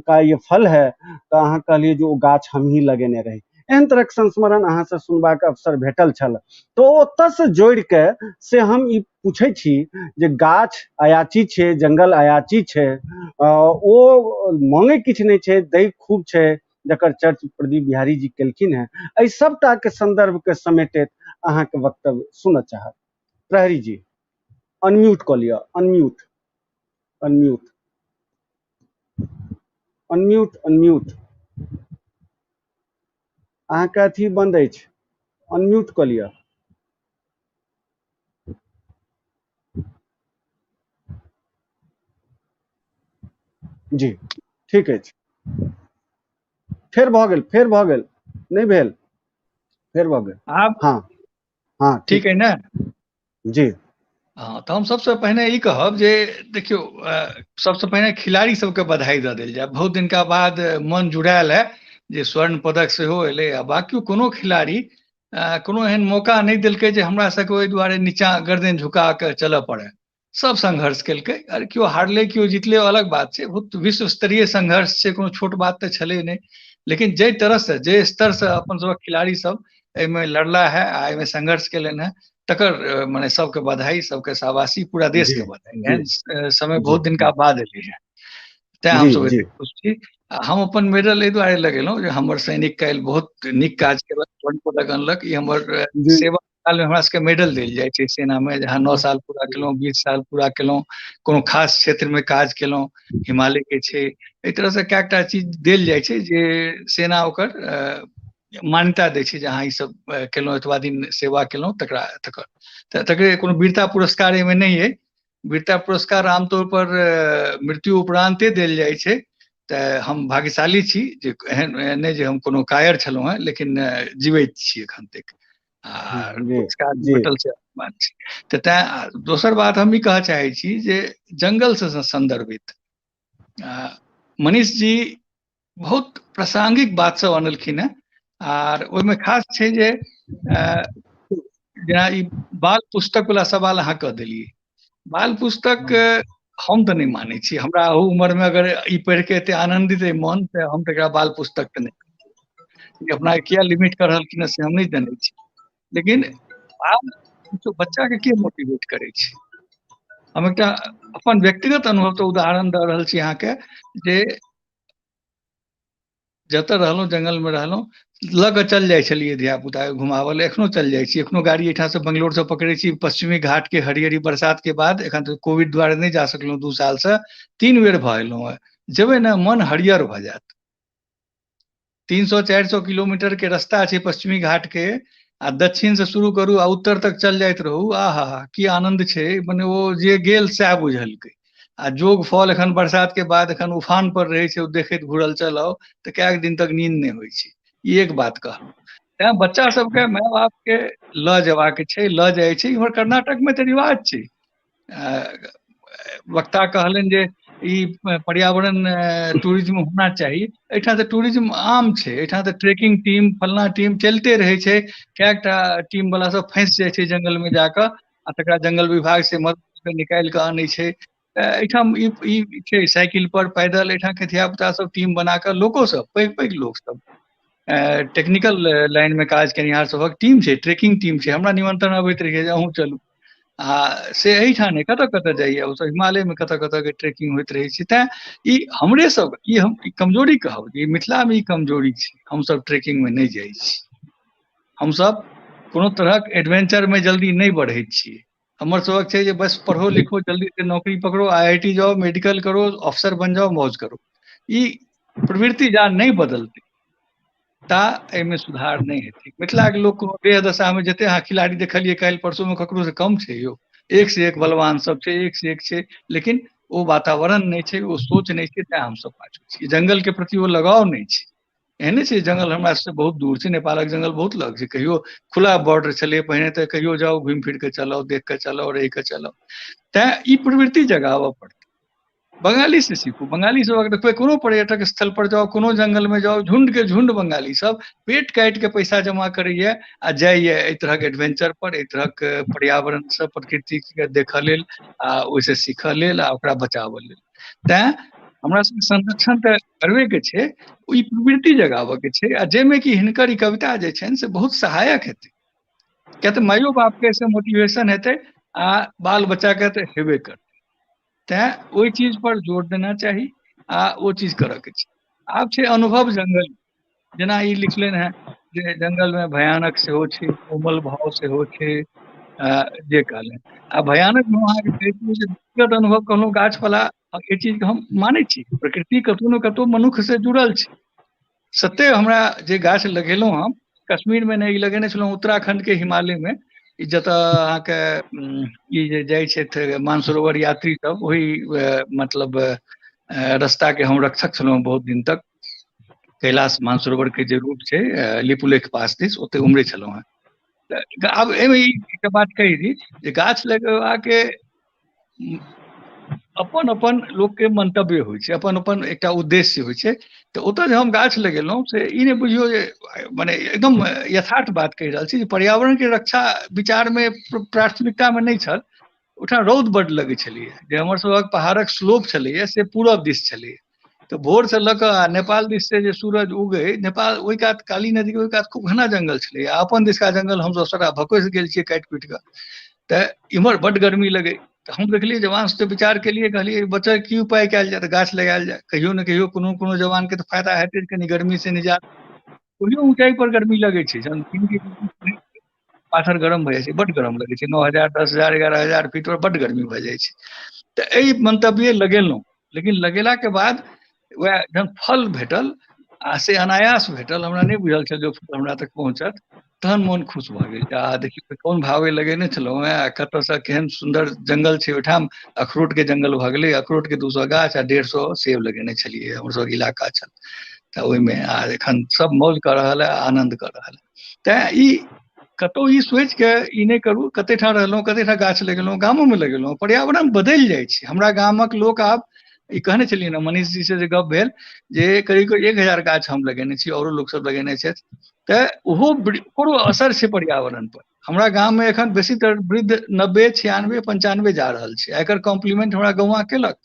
Speaker 1: का ये फल है। तऽ अहाँ कहलियै जे ओ गाछ हमही लगेने रही। एहन तरहक संस्मरण अहाँसँ सुनबाक अवसर भेटल छल। तऽ ओतऽसँ जोड़िके से हम ई पूछै छी जे गाछ अयाची छै, जंगल अयाची छै, ओ मांगै किछु नहि छै, दै खूब छै, जकर चर्च प्रदीप बिहारी जी केलखिन हेँ। एहि सबटाके संदर्भके समेटैत अहाँके वक्तव्य सुनऽ चाहब। प्रहरी जी अनम्यूट कऽ लिअ, अनम्यूट अनम्यूट अनम्यूट अनम्यूट। अहाँके अथी बन्द अछि, अनम्यूट कऽ लिअ। जी ठीक अछि। फेर भऽ गेल, फेर भऽ गेल, नहि भेल, फेर भऽ गेल।
Speaker 3: आब
Speaker 1: हँ हँ
Speaker 3: ठीक है ने?
Speaker 1: जी।
Speaker 3: हँ, तऽ हम सबसँ पहिने ई कहब जे देखियौ, सबसँ पहिने खिलाड़ी सबके बधाई दऽ देल जाय। बहुत दिनका बाद मन जुड़ायल है जे स्वर्ण पदक सेहो एलै आ बाकी कोनो खिलाड़ी कोनो एहन मौका नहि देलकै जे हमरा सबके ओहि दुआरे नीचा गर्दन झुका कऽ चलऽ पड़े। सब संघर्ष केलकै। अरे केओ हारलै केओ जीतलै अलग बात छै, बहुत विश्व स्तरीय संघर्ष छै, कोनो छोट बात तऽ छलै नहि। लेकिन जाहि तरहसँ जाहि स्तरसँ अपन सबक खिलाड़ी सब एहिमे लड़ला है आ एहिमे संघर्ष केलनि है, तकर मने सबके बधाई, सबके शाबाशी, पूरा देश के बधाई। एहन समय बहुत दिनका बाद एलै है, तैं हमसब एते खुश छी। हम अपन मेडल एहि दुआरे लगेलहुँ जे हमर सैनिक काल्हि बहुत नीक काज केलक, स्वर्ण पदक अनलक। ई हमर सेवा काल में हमरा सबके मेडल देल जाइ छै सेना में, जहाँ 9 साल पूरा केलहुँ, 20 साल पूरा केलहुँ, कोनो खास क्षेत्र में काज केलहुँ, हिमालय के छै, एहि तरह से कएकटा चीज देल जाइ छै जे सेना ओकर मान्यता दै छै जे अहाँ ई सब केलहुँ, एतबा दिन सेवा केलहुँ, तकरा तकर तऽ तकरे कोनो वीरता पुरस्कार एहिमे नहि अइ। वीरता पुरस्कार आमतौर पर मृत्यु उपरान्ते देल जाइ छै। तऽ हम भाग्यशाली छी जे एहन नहि जे हम कोनो कायर छलहुँ हेँ, लेकिन जीवैत छी एखन तक आ पुरस्कार भेटल छै बात छै। तऽ तैं दोसर बात हम ई कहऽ चाहै छी जे जंगलसँ संदर्भित मनीष जी बहुत प्रासंगिक बात सब अनलखिन हेँ। आर ओहिमे खास छै जे जेना ई बाल पुस्तक वाला सवाल अहाँ कऽ देलियै। बाल पुस्तक हम तऽ नहि मानै छी, हमरा ओहू उम्र मे अगर ई पढ़ि के एते आनंदित अइ मन, तऽ हम तऽ एकरा बाल पुस्तक तऽ नहि, अपना किया लिमिट कऽ रहलखिन हँ से हम नहि जनै छी। लेकिन आब बच्चा के के मोटिवेट करै छै? हम एकटा अपन व्यक्तिगत अनुभव तऽ उदाहरण दऽ रहल छी अहाँके जे जतऽ रहलहुँ जंगल मे रहलहुँ, लऽ कऽ चल जाइ छलियै धिया पुता के घुमाबऽ लए, एखनो चल जाइ छी। एखनो गाड़ी एहिठाम से बंगलोर से पकड़ै छी, पश्चिमी घाट के हरियरी बरसात के बाद, एखन तऽ कोविड दुआरे नहि जा सकलहुँ 2 साल से, 3 बेर भऽ एलहुँ हेँ। जेबै ने मन हरियर भऽ जायत। 300-400 किलोमीटर के रास्ता छै पश्चिमी घाट के, आ दक्षिण से शुरू करू आ उत्तर तक चल जाइत रहू, आ हा हा की आनंद छै। मने ओ जे गेल सएह बुझलकै। आ जोग फॉल एखन बरसात के बाद एखन उफान पर रहै छै, ओ देखैत घुरल चल आउ तऽ कएक दिन तक नींद नहि होइ छै। ई एक बात कहलहुँ। तैं बच्चा सबके माय बाप के लऽ जेबाक छै, लऽ जाइ छै। इम्हर कर्नाटक मे तऽ रिवाज छै। वक्ता कहलनि जे ई पर्यावरण टूरिज्म होना चाही। एहिठाम तऽ टूरिज्म आम छै, एहिठाम तऽ ट्रेकिंग टीम फलना टीम चलिते रहै छै, कएकटा टीम वाला सब फँसि जाइ छै जंगल मे जाकऽ आ तकरा जंगल विभाग से मदद निकालि कऽ आनै छै। एहिठाम ई छै साइकिल पर पैदल एहिठाम के धिया पुता सब टीम बना कऽ, लोको सब पैघ पैघ लोक सब टेक्निकल लाइन मे काज केनिहार सबक टीम छै, ट्रेकिंग टीम छै। हमरा निमंत्रण अबैत रहै जे अहूँ चलू, आ से एहिठाम नहि कतऽ कतऽ जाइए, ओ सब हिमालय मे कतऽ कतऽ के ट्रेकिंग होइत रहै छै। तैं ई हमरे सब ई हम कमजोरी कहब जे मिथिला मे ई कमजोरी छै, हमसब ट्रेकिंग मे नहि जाइ छी, हमसब कोनो तरहक एडवेंचर मे जल्दी नहि बढ़ै छियै। हमर सबक छै जे बस पढ़ो लिखो, जल्दी से नौकरी पकड़ो, IIT जाओ, मेडिकल करो, अफसर बन जाओ, मौज करो। ई प्रवृत्ति जा नहि बदलतै ता एहिमे सुधार नहि हेतै। मिथिला के लोक कोनो देह दशा मे जते अहाँ खिलाड़ी देखलियै काल्हि परसू मे ककरो से कम छै यौ, एक से एक बलवान सब छै, एक से एक छै, लेकिन ओ वातावरण नहि छै, ओ सोच नहि छै, तैं हमसब पाछू छी। जंगल के प्रति ओ लगाव नहि छै। एहने छै जंगल हमरा सबसे बहुत दूर छै, नेपालक जंगल बहुत लग छै, कहियो खुला बॉर्डर छलै पहिने, तऽ कहियो जाउ घुमि फिर के चलाउ, देख के चलाउ, रहि के चलाउ। तैं ई प्रवृत्ति जगाबऽ पड़तै। बंगाली से सीखू। बंगाली सब देखबै, कोनो पर्यटक स्थल पर जाउ, कोनो जंगल में जाउ, झुंड के झुंड बंगाली सब पेट काटि के पैसा जमा करैया आ जाइया एहि तरहक एडवेंचर पर, एहि तरहक पर्यावरण से प्रकृति के देखऽ लेल आ ओहिसँ सीखऽ लेल आ ओकरा बचाबऽ लेल। तैं हमरा सबके संरक्षण तऽ करबे के छै, ई प्रवृत्ति जगाबऽ के छै, आ जाहिमे कि हिनकर ई कविता जे छनि से बहुत सहायक हेतै, किया तऽ माइयो बापके एहिसँ मोटिवेशन हेतै आ बाल बच्चाके तऽ हेबे करतै। तैं ओहि चीज पर जोर देना चाही आ ओ चीज करऽ के छै। आब छै अनुभव जंगल, जेना ई लिखलनि हेँ जे जंगलमे भयानक सेहो छै, कोमल भाव सेहो छै, जे कहलनि। आ भयानक हम अहाँके कहै छी जे व्यक्तिगत अनुभव कहलहुँ गाछवला, एहि चीजके हम मानै छी, प्रकृति कतहु ने कतहु मनुक्खसँ जुड़ल छै। सत्ते हमरा जे गाछ लगेलहुँ हम कश्मीरमे नहि लगेने छलहुँ, उत्तराखण्डके हिमालयमे, ई जतऽ अहाँके ई जे जाइ छथि मानसरोवर यात्री सब, ओहि मतलब रास्ताके हम रक्षक छलहुँ बहुत दिन तक। कैलाश मानसरोवर के जे रूट छै लिपुलेख पास दिस, ओते उमरे छलहुँ हेँ। तऽ आब एहिमे ई एकटा बात कहि दी जे गाछ लगेबाके अपन अपन लोकके मंतव्य होइ छै, अपन अपन एकटा उद्देश्य होइ छै। तऽ ओतऽ जे हम गाछ लगेलहुँ से ई नहि बुझियौ जे मने एकदम यथार्थ बात कहि रहल छी जे पर्यावरणके रक्षा विचारमे प्राथमिकतामे नहि छल। ओहिठाम रौद बड्ड लगै छलैए, जे हमर सभक पहाड़क स्लोप छलैए से पूरब दिस छलैए, तऽ भोरसँ लऽ कऽ आ नेपाल दिस से जे सूरज उगै, नेपाल ओहि कात काली नदीके ओहि कात खूब घना जंगल छलैए, आ अपन दिसका जंगल हमसभ सभटा भकोसि गेल छियै काटि कुटि कऽ, तऽ इम्हर बड्ड गर्मी लगै। तऽ हम देखलियै जवान से विचार केलियै, कहलियै बचल की उपाय कयल जाय, तऽ गाछ लगायल जाय, कहियो ने कहियो कोनो कोनो जवानके तऽ फायदा हेतै कनि गर्मी से निजात। ओहियो ऊँचाइ पर गर्मी लगै छै, जहन पाथर गरम भऽ जाइ छै, बड्ड गरम लगै छै, 9,000 10,000 11,000 फीट पर बड्ड गर्मी भऽ जाइ छै। तऽ एहि मंतव्य लगेलहुँ, लेकिन लगेलाके बाद वएह जहन फल भेटल आ से अनायास भेटल, हमरा नहि बुझल छल जे फल हमरा तक पहुँचत, तहन मोन खुश भऽ गेल। आ देखियौ कोन भावे लगेने छलहुँ हेँ आ कतऽसँ केहन सुन्दर जंगल छै ओहिठाम, अखरोटके जंगल भऽ गेलै, अखरोटके 200 गाछ आ 150 सेब लगेने छलियै, हमर सबके इलाका छल तऽ ओहिमे, आ एखन सब मौज कऽ रहल है, आनन्द कऽ रहल है। तैं ई कतहु ई सोचिके ई नहि करू, कते ठाम रहलहुँ, कते ठाम गाछ लगेलहुँ, गामोमे लगेलहुँ, पर्यावरण बदलि जाइ छै। हमरा गामक लोक आब ई कहने छलियै ने मनीष जी से जे गप भेल जे करीब करीब 1000 गाछ हम लगेने छी, औरो लोक सब लगेने छथि, तऽ ओहो ओकरो असर छै पर्यावरण पर। हमरा गाममे एखन बेसीतर वृद्ध 90 96 95 जा रहल छै, एकर कॉम्प्लीमेंट हमरा गौआँ केलक।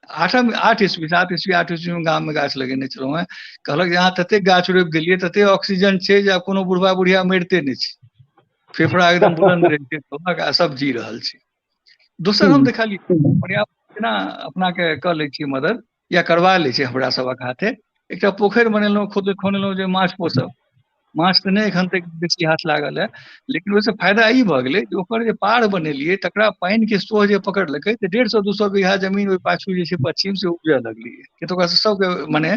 Speaker 3: 8 ईस्वी 7 ईस्वी 8 ईस्वी में गाम में गाछ लगेने छलहुँ हेँ, कहलक जे अहाँ ततेक गाछ रोपि देलियै, ततेक ऑक्सीजन छै जे आब कोनो बुढ़बा बुढ़िया मरिते नहि छै, फेफड़ा एकदम बुलंद रहै छै सबक आ सब जी रहल छै। दोसर हम देखलियै पर्यावरण केना अपनाके कऽ लै छियै मदद या करवा लै छै हमरा सबक हाथे। एकटा पोखरि बनेलहुँ, खुद खुनेलहुँ जे माछ पोसब, माछ तऽ नहि एखन तक बेसी हाथ लागल है, लेकिन ओहिसँ फायदा ई भऽ गेलै जे ओकर जे पार बनेलियै तकरा पानिके सोह जे पकड़लकै तऽ 150-200 बीघा जमीन ओहि पाछू जे छै पश्चिम से उपजऽ लगलैए, तऽ ओकरा सबके मने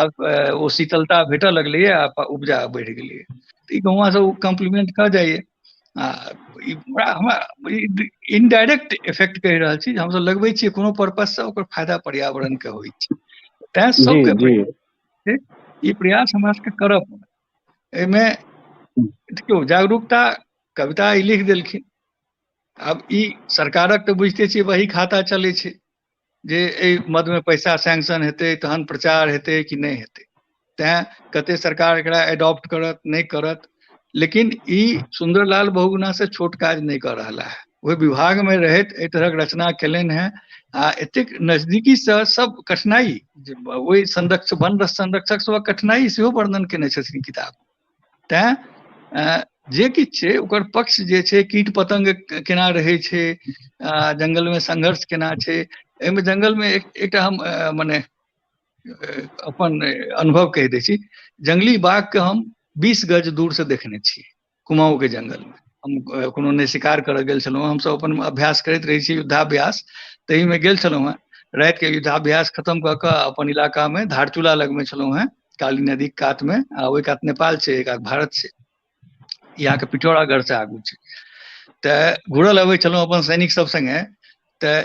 Speaker 3: आब ओ शीतलता भेटऽ लगलैए आ उपजा बढ़ि गेलैए। तऽ ई गौआँ सब कॉम्प्लीमेंट कऽ जाइए। आ ई हमरा इनडायरेक्ट इफेक्ट कहि रहल छी, हमसब लगबै छियै कोनो पर्पससँ, ओकर फायदा पर्यावरणके होइ छै। तैं सबके ई प्रयास हमरा सबके करऽ पड़त। एहिमे देखियौ जागरूकता कविता ई लिख देलखिन, आब ई सरकारक तऽ बुझिते छियै वही खाता चलै छै जे एहि मदमे पैसा सैंक्शन हेतै तहन प्रचार हेतै कि नहि हेतै, तैं कते सरकार एकरा एडॉप्ट करत नहि करत, लेकिन ई सुंदरलाल बहुगुणा से छोट काज नहि कऽ रहला है। ओहि विभागमे रहैत एहि तरहक रचना केलनि हेँ आ एतेक नजदीकीसँ सब कठिनाइ, ओहि संरक्षक वन संरक्षक सबक कठिनाइ सेहो वर्णन केने छथिन किताब। तैं जे किछु छै ओकर पक्ष जे छै, कीट पतंग केना रहै छै, जंगलमे संघर्ष केना छै, एहिमे जंगलमे एकटा हम मने अपन अनुभव कहि दै छी, जंगली बाघके हम 20 गज दूरसँ देखने छी कुमाऊँके जंगलमे। हम कोनो नहि शिकार करऽ गेल छलहुँ, हमसब अपन अभ्यास करैत रहै छी युद्धाभ्यास, ताहिमे गेल छलहुँ हेँ। रातिके युद्धाभ्यास खतम कऽ कऽ अपन इलाकामे धारचूला लगमे छलहुँ हेँ, काली नदीके कातमे, आ ओहि कात नेपाल छै, एहि कात भारत छै, ई अहाँके पिठौरागढ़सँ आगू छै। तऽ घुरल अबै छलहुँ अपन सैनिक सब सङ्गे, तऽ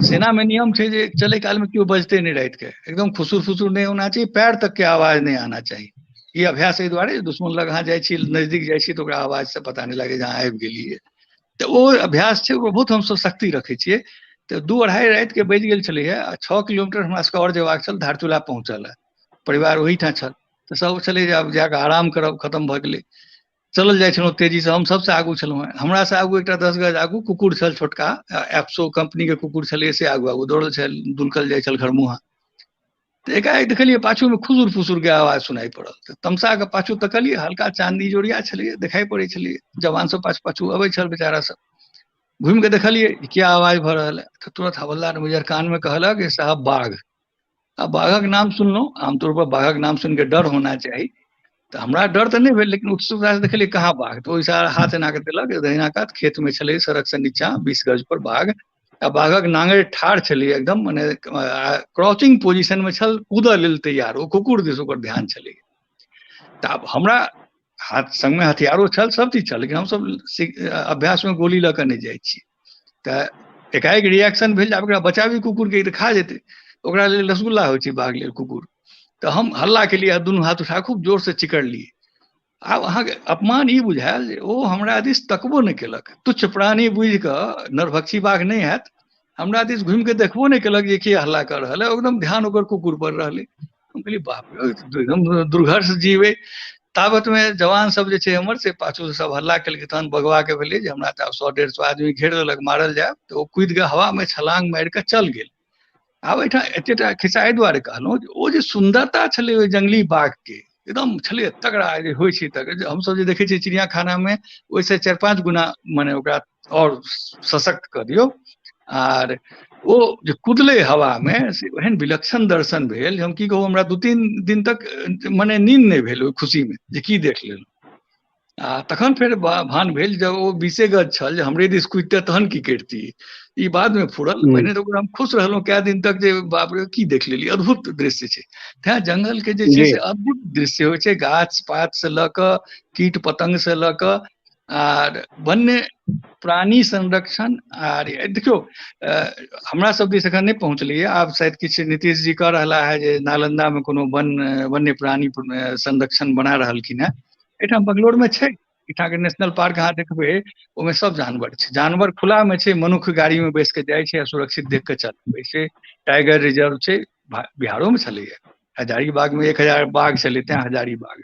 Speaker 3: सेनामे नियम छै जे चलै कालमे केओ बजतै नहि रातिके, एकदम खुसुर फुसुर नहि होना चाही, पैर तकके आवाज नहि आना चाही। ई अभ्यास एहि दुआरे दुश्मन लग अहाँ जाइ छी, नजदीक जाइ छी तऽ ओकरा आवाजसँ पता नहि लागै जे अहाँ आबि गेलियै। तऽ ओ अभ्यास छै, ओ बहुत हमसब सख्ती रखै छियै। तऽ 2-2.5 राति के बजि गेल छलैया आ 6 किलोमीटर हमरा सबके आओर जेबाक छल धारचूला पहुँचल लए। परिवार ओहिठाम छल तऽ सब छलै जे आब जाकऽ आराम करब, खतम भऽ गेलै। चलल जाइ छलहुँ तेजीसँ, हम सबसँ आगू छलहुँ हेँ। हमरासँ आगू एकटा 10 गज आगू कुकुर छल छोटका, एप्सो कंपनी के कुकुर छलै, से आगू आगू दौड़ल छल, दुलकल जाइ छल घरमुँहा। तऽ एकाएक देखलियै पाछूमे खुसुर फुसुर के आवाज सुनाइ पड़ल। तऽ तमसा के पाछू तकलियै, हल्का चांदी जोड़िया छलैया, देखाइ पड़ै छलैया। जवान सब पाछू पाछू अबै छल बेचारा सब। घुमि कऽ देखलियै किया आवाज भऽ रहल है। तऽ तुरंत हवलदार मुजर कान में कहलक जे साहब बाघ। आ बाघक नाम सुनलहुँ, आमतौर पर बाघक नाम सुनि कऽ डर होना चाही, तऽ हमरा डर तऽ नहि भेल, लेकिन उत्सुकता से देखलियै कहाँ बाघ। तऽ ओहि हाथ एना कऽ देलक, दहिना कात खेत में छलै, सड़क से नीचा 20 गज पर बाघ। आ बाघक नांगरि ठाढ़ छलै एकदम, मने क्रॉचिंग पोजिशन में छल, कूदऽ लेल तैयार। ओ कुकुर दिस ओकर ध्यान छलै। तऽ आब हमरा हाथ संगमे हथियारो छल, सब चीज छल, लेकिन हमसब अभ्यास में गोली लऽ कऽ नहि जाइ छी। तऽ एकाएक रिएक्शन भेल जे आब एकरा बचाबी कुकुर के, ई तऽ खा जेतै। ओकरा लेल रसगुल्ला होइ छै बाघ लेल कुकुर। तऽ हम हल्ला केलियै आ दुनू हाथ उठा खूब जोर से चिकरलियै। आब अहाँके अपमान ई बुझायल जे ओ हमरा दिस तकबो नहि केलक, तुच्छ प्राणी बुझि कऽ, नरभक्षी बाघ नहि हैत, हमरा दिस घुमि कऽ देखबो नहि केलक जे की हल्ला कऽ रहल है। एकदम ध्यान ओकर कुकुर पर रहलै। हम कहलियै बाप रे, एकदम दुर्घर्ष जीव अइ। ताबत में जवान सब जे छै हमर से पाछू से सब हल्ला केलकै। तहन बगवा के भेलै जे हमरा तऽ आब 100-150 आदमी घेर लेलक, मारल जायब। तऽ ओ कुदि कऽ हवा में छलांग मारि कऽ चल गेल। आब एहिठाम एतेटा खिस्सा एहि दुआरे कहलहुँ जे ओ जे सुन्दरता छलै ओहि जंगली बाघ के, एकदम छलै तगड़ा जे होइ छै तगड़ा। हमसब जे देखै छियै चिड़िया खाना में, ओहिसँ 4-5 गुना मने ओकरा आओर सशक्त कऽ दियौ। आर ओ जे कुदलै हवा में, से एहन विलक्षण दर्शन भेल जे हम की कहू, हमरा 2-3 दिन तक मने नींद नहि भेल ओहि खुशी में जे की देख लेलहुँ। आ तखन फेर भान भेल जब ओ 20 गज छल जे हमरे दिस कुदिते तहन की करितियै। ई बाद में फुरल, पहिने तऽ ओकरा हम खुश रहलहुँ कए दिन तक जे बाप रे की देख लेलियै, अद्भुत दृश्य छै। तैं जंगल के जे छै से अद्भुत दृश्य होइ छै, गाछ पात से लऽ कऽ कीट पतंग से लऽ कऽ आर वन्य प्राणी संरक्षण। आर देखियौ, हमरा सब दिस एखन नहि पहुँचलैए, आब शायद किछु नीतीश जी कह रहला है जे नालंदा में कोनो वन्य प्राणी संरक्षण बना रहलखिन है। एहिठाम बंगलोर में छै, एहिठाम के नेशनल पार्क अहाँ देखबै, ओहिमे सब जानवर छै, जानवर खुला में छै, मनुख गाड़ी में बैस के जाइ छै आ सुरक्षित देख के चल अबै छै। टाइगर रिजर्व छै, बिहारो में छलैया, हजारीबाग में 1000 बाघ छलै, तें हजारीबाग।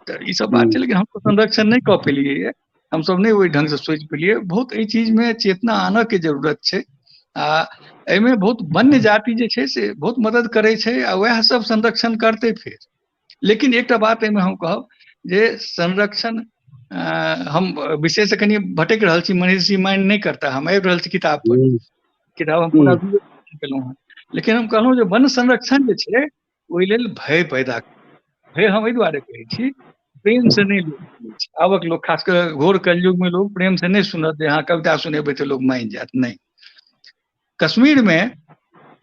Speaker 3: तऽ ई सब बात छै, लेकिन हम संरक्षण नहि कऽ पेलियै, हमसब नहि ओहि ढंग से सोचि पेलियै। बहुत एहि चीज में चेतना आनऽ के जरूरत छै। आ एहिमे बहुत वन्य जाति जे छै से बहुत मदद करै छै आ वएह सब संरक्षण करतै फेर। लेकिन एकटा बात एहिमे हम कहब जे संरक्षण, हम विशेष कनि भटकि रहल छी, मनीष जी माइंड नहि करता, हम आबि रहल छी किताब पर, किताब हम पूरा केलहुँ हेँ। लेकिन हम कहलहुँ जे वन संरक्षण जे छै ओहि लेल भय पैदा, भय हम एहि दुआरे कहै छी, प्रेम से नहि लोक, आबक लोक खास कऽ घोर कलयुग में लोक प्रेम से नहि सुनत जे अहाँ कविता सुनेबै तऽ लोक मानि जायत, नहि। कश्मीर में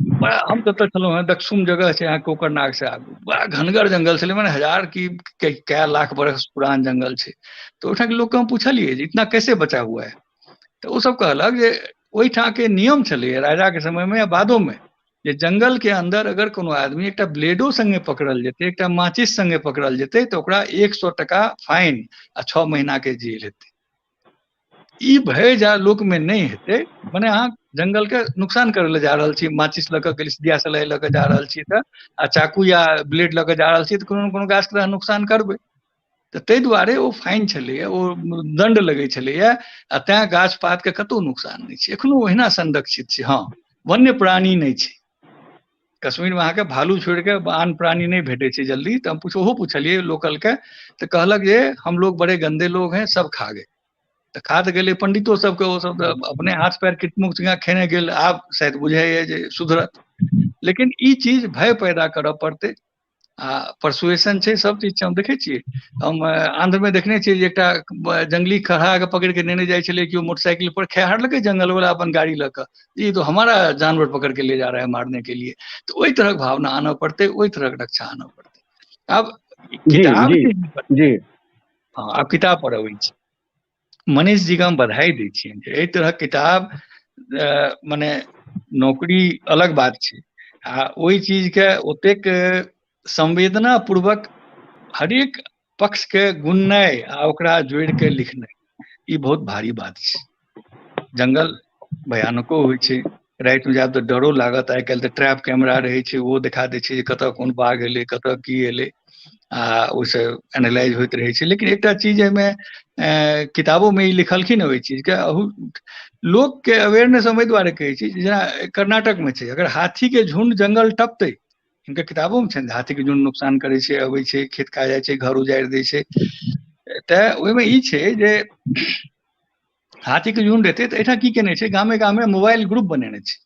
Speaker 3: बड़ा, हम जतऽ छलहुँ हेँ दक्षुम जगह छै अहाँ कोकरनाग से आगू, बड़ा घनगर जंगल छलै, मने 1000 की कए लाख बरस पुरान जंगल छै। तऽ ओहिठाम के लोकके हम पुछलियै जे इतना कैसे बचा हुआ है, तऽ ओ सब कहलक जे ओहिठाम के नियम छलैया राजा के समय में या बादो में जे जंगल के अंदर अगर कोनो आदमी एकटा ब्लेडो संगे पकड़ल जेतै, एकटा माचिस संगे पकड़ल जेतै, तऽ ओकरा 100 टका फाइन आ 6 महीना के जेल हेतै। ई भय जा लोक में नहि हेतै, मने अहाँ जंगल के नुकसान करै लए जा रहल छी, माचिस लऽ कऽ दियासलाई लऽ कऽ जा रहल छी तऽ, आ चाकू या ब्लेड लऽ कऽ जा रहल छी तऽ कोनो ने कोनो गाछ के अहाँ नुकसान करबै। तऽ ताहि दुआरे ओ फाइन छलैया, ओ दंड लगै छलैया, आ तैं गाछ पात के कतहु नुकसान नहि छै, एखनो ओहिना संरक्षित छै। हँ, वन्य प्राणी नहि छै कश्मीर में, अहाँके भालू छोड़ि कऽ आन प्राणी नहि भेटै छै जल्दी। तऽ हम ओहो पुछलियै लोकल के, तऽ कहलक जे हम लोग बड़े गंदे लोग हैं, सब खा गए। तऽ खा तऽ गेलै पंडितो सबके, ओ सब तऽ अपने हाथ पैर किटमुक जकाँ खेने गेल। आब शायद बुझाइया जे सुधरत, लेकिन ई चीज भय पैदा करऽ पड़तै आ परसुएशन छै, सब चीज छै। हम देखै छियै, हम आंध्र में देखने छियै जे एकटा जंगली खरहा के पकड़ि के नेने जाइ छलै केओ मोटरसाइकिल पर, खेहारलकै जंगल वाला अपन गाड़ी लऽ कऽ, ई तो हमारा जानवर पकड़ के ले जा रहा है मारने के लिए। तऽ ओहि तरहक भावना आनऽ पड़तै, ओहि तरहक रक्षा आनऽ पड़तै। आब किताब,
Speaker 1: जी
Speaker 3: हँ, आब किताब पर अबै छी। मनीष जी के हम बधाई दै छियनि जे एहि तरहक किताब, मने नौकरी अलग बात छै, आ ओहि चीज के ओतेक संवेदना पूर्वक हरेक पक्ष के गुननाइ आ ओकरा जोड़ि के लिखनाइ, ई बहुत भारी बात छै। जंगल भयानको होइ छै, रातिमे जायब तऽ डरो लागत। आइ काल्हि तऽ ट्रैप कैमरा रहै छै, ओहो देखा दै छै जे कतऽ कोन बाघ एलै, कतऽ की एलै, आ ओहिसँ एनालाइज होइत रहै छै। लेकिन एकटा चीज एहिमे किताबोमे ई लिखलखिन ओहि चीजके, अहू लोकके अवेयरनेस हम एहि दुआरे कहै छी, जेना कर्नाटकमे छै, अगर हाथीके झुण्ड जंगल टपतै, हिनकर किताबोमे छनि, हाथीके झुण्ड नुकसान करै छै, अबै छै, खेत खा जाइ छै, घर उजाड़ि दै छै। तऽ ओहिमे ई छै जे हाथीके झुण्ड एतै तऽ एहिठाम की केने छै, गामे गामे मोबाइल ग्रुप बनेने छै,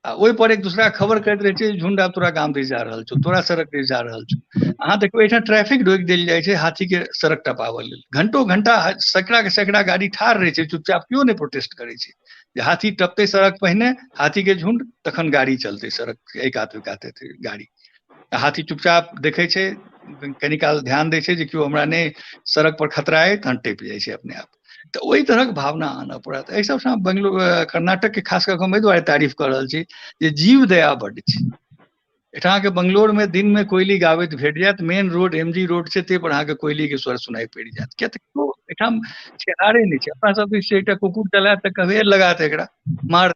Speaker 3: आ ओहि पर एक दूसरा खबर करैत रहै छै, झुण्ड आब तोरा गाम दिस जा रहल छौ, तोरा सड़क दिस जा रहल छौ। अहाँ देखबै एहिठाम ट्रैफिक रोकि देल जाइ छै हाथीके सड़क टपाबऽ लेल, घंटो घंटा सैकड़ा के सैकड़ा गाड़ी ठाढ़ रहै छै चुपचाप, केओ नहि प्रोटेस्ट करै छै जे हाथी टपतै सड़क पहिने, हाथीके झुण्ड, तखन गाड़ी चलतै सड़क एहि कात ओहि कात एतै गाड़ी। हाथी चुपचाप देखै छै, कनी काल ध्यान दै छै जे केओ हमरा नहि सड़क पर खतरा अइ, तहन टपि जाइ छै अपने आप। तऽ ओहि तरहक भावना आनऽ पड़त। एहि सबसँ बंगलोर कर्नाटकके खास कऽ कऽ हम एहि दुआरे तारीफ कऽ रहल छी जे जीव दया बड्ड छै एहिठाम। अहाँके बंगलोरमे दिनमे कोयली गाबैत भेट जायत, main road M G road छै, ताहि पर अहाँके कोयलीके स्वर सुनाइ पड़ि जायत, किया तऽ केओ एहिठाम छेहारे नहि छै। अपना सब दिस एकटा कुकुर चलायत तऽ कहबै लगा तऽ एकरा मार,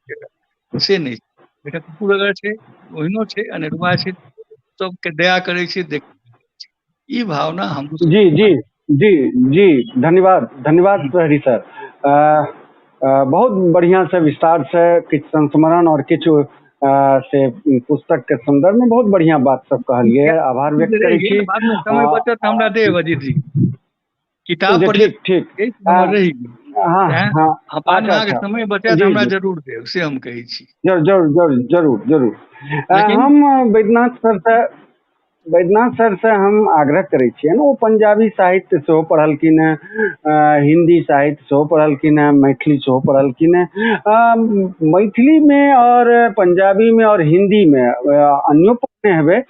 Speaker 3: से नहि। एकटा कुकुर अगर छै, ओहिनो छै, अनेरुआ छै, सबके दया करै छै, देख ई भावना हम।
Speaker 1: जी जी जी जी, धन्यवाद धन्यवाद प्रहरी सर, बहुत बढ़िआँ से विस्तार से किछु संस्मरण और किछु से पुस्तक के संदर्भ में बहुत बढ़िया बात सब कहलिए, आभार व्यक्त करै छी।
Speaker 3: बादमे समय बचत हमरा देब अजीत जी, किताब पर।
Speaker 1: ठीक ठीक,
Speaker 3: रहि हाँ हाँ, अहाँके समय बचत हमरा जरूर देब, से हम कहै छी।
Speaker 1: जरूर जरूर जरूर जरूर जरूर। हम वैद्यनाथ सर से, वैद्यनाथ सर से हम आग्रह करै छियनि, ओ पंजाबी साहित्य सेहो पढ़लखिन हेँ, हिन्दी साहित्य सेहो पढ़लखिन हेँ, मैथिली सेहो पढ़लखिन हेँ। मैथिलीमे आओर पंजाबीमे आओर हिन्दीमे अन्यो पढ़ने हेबै,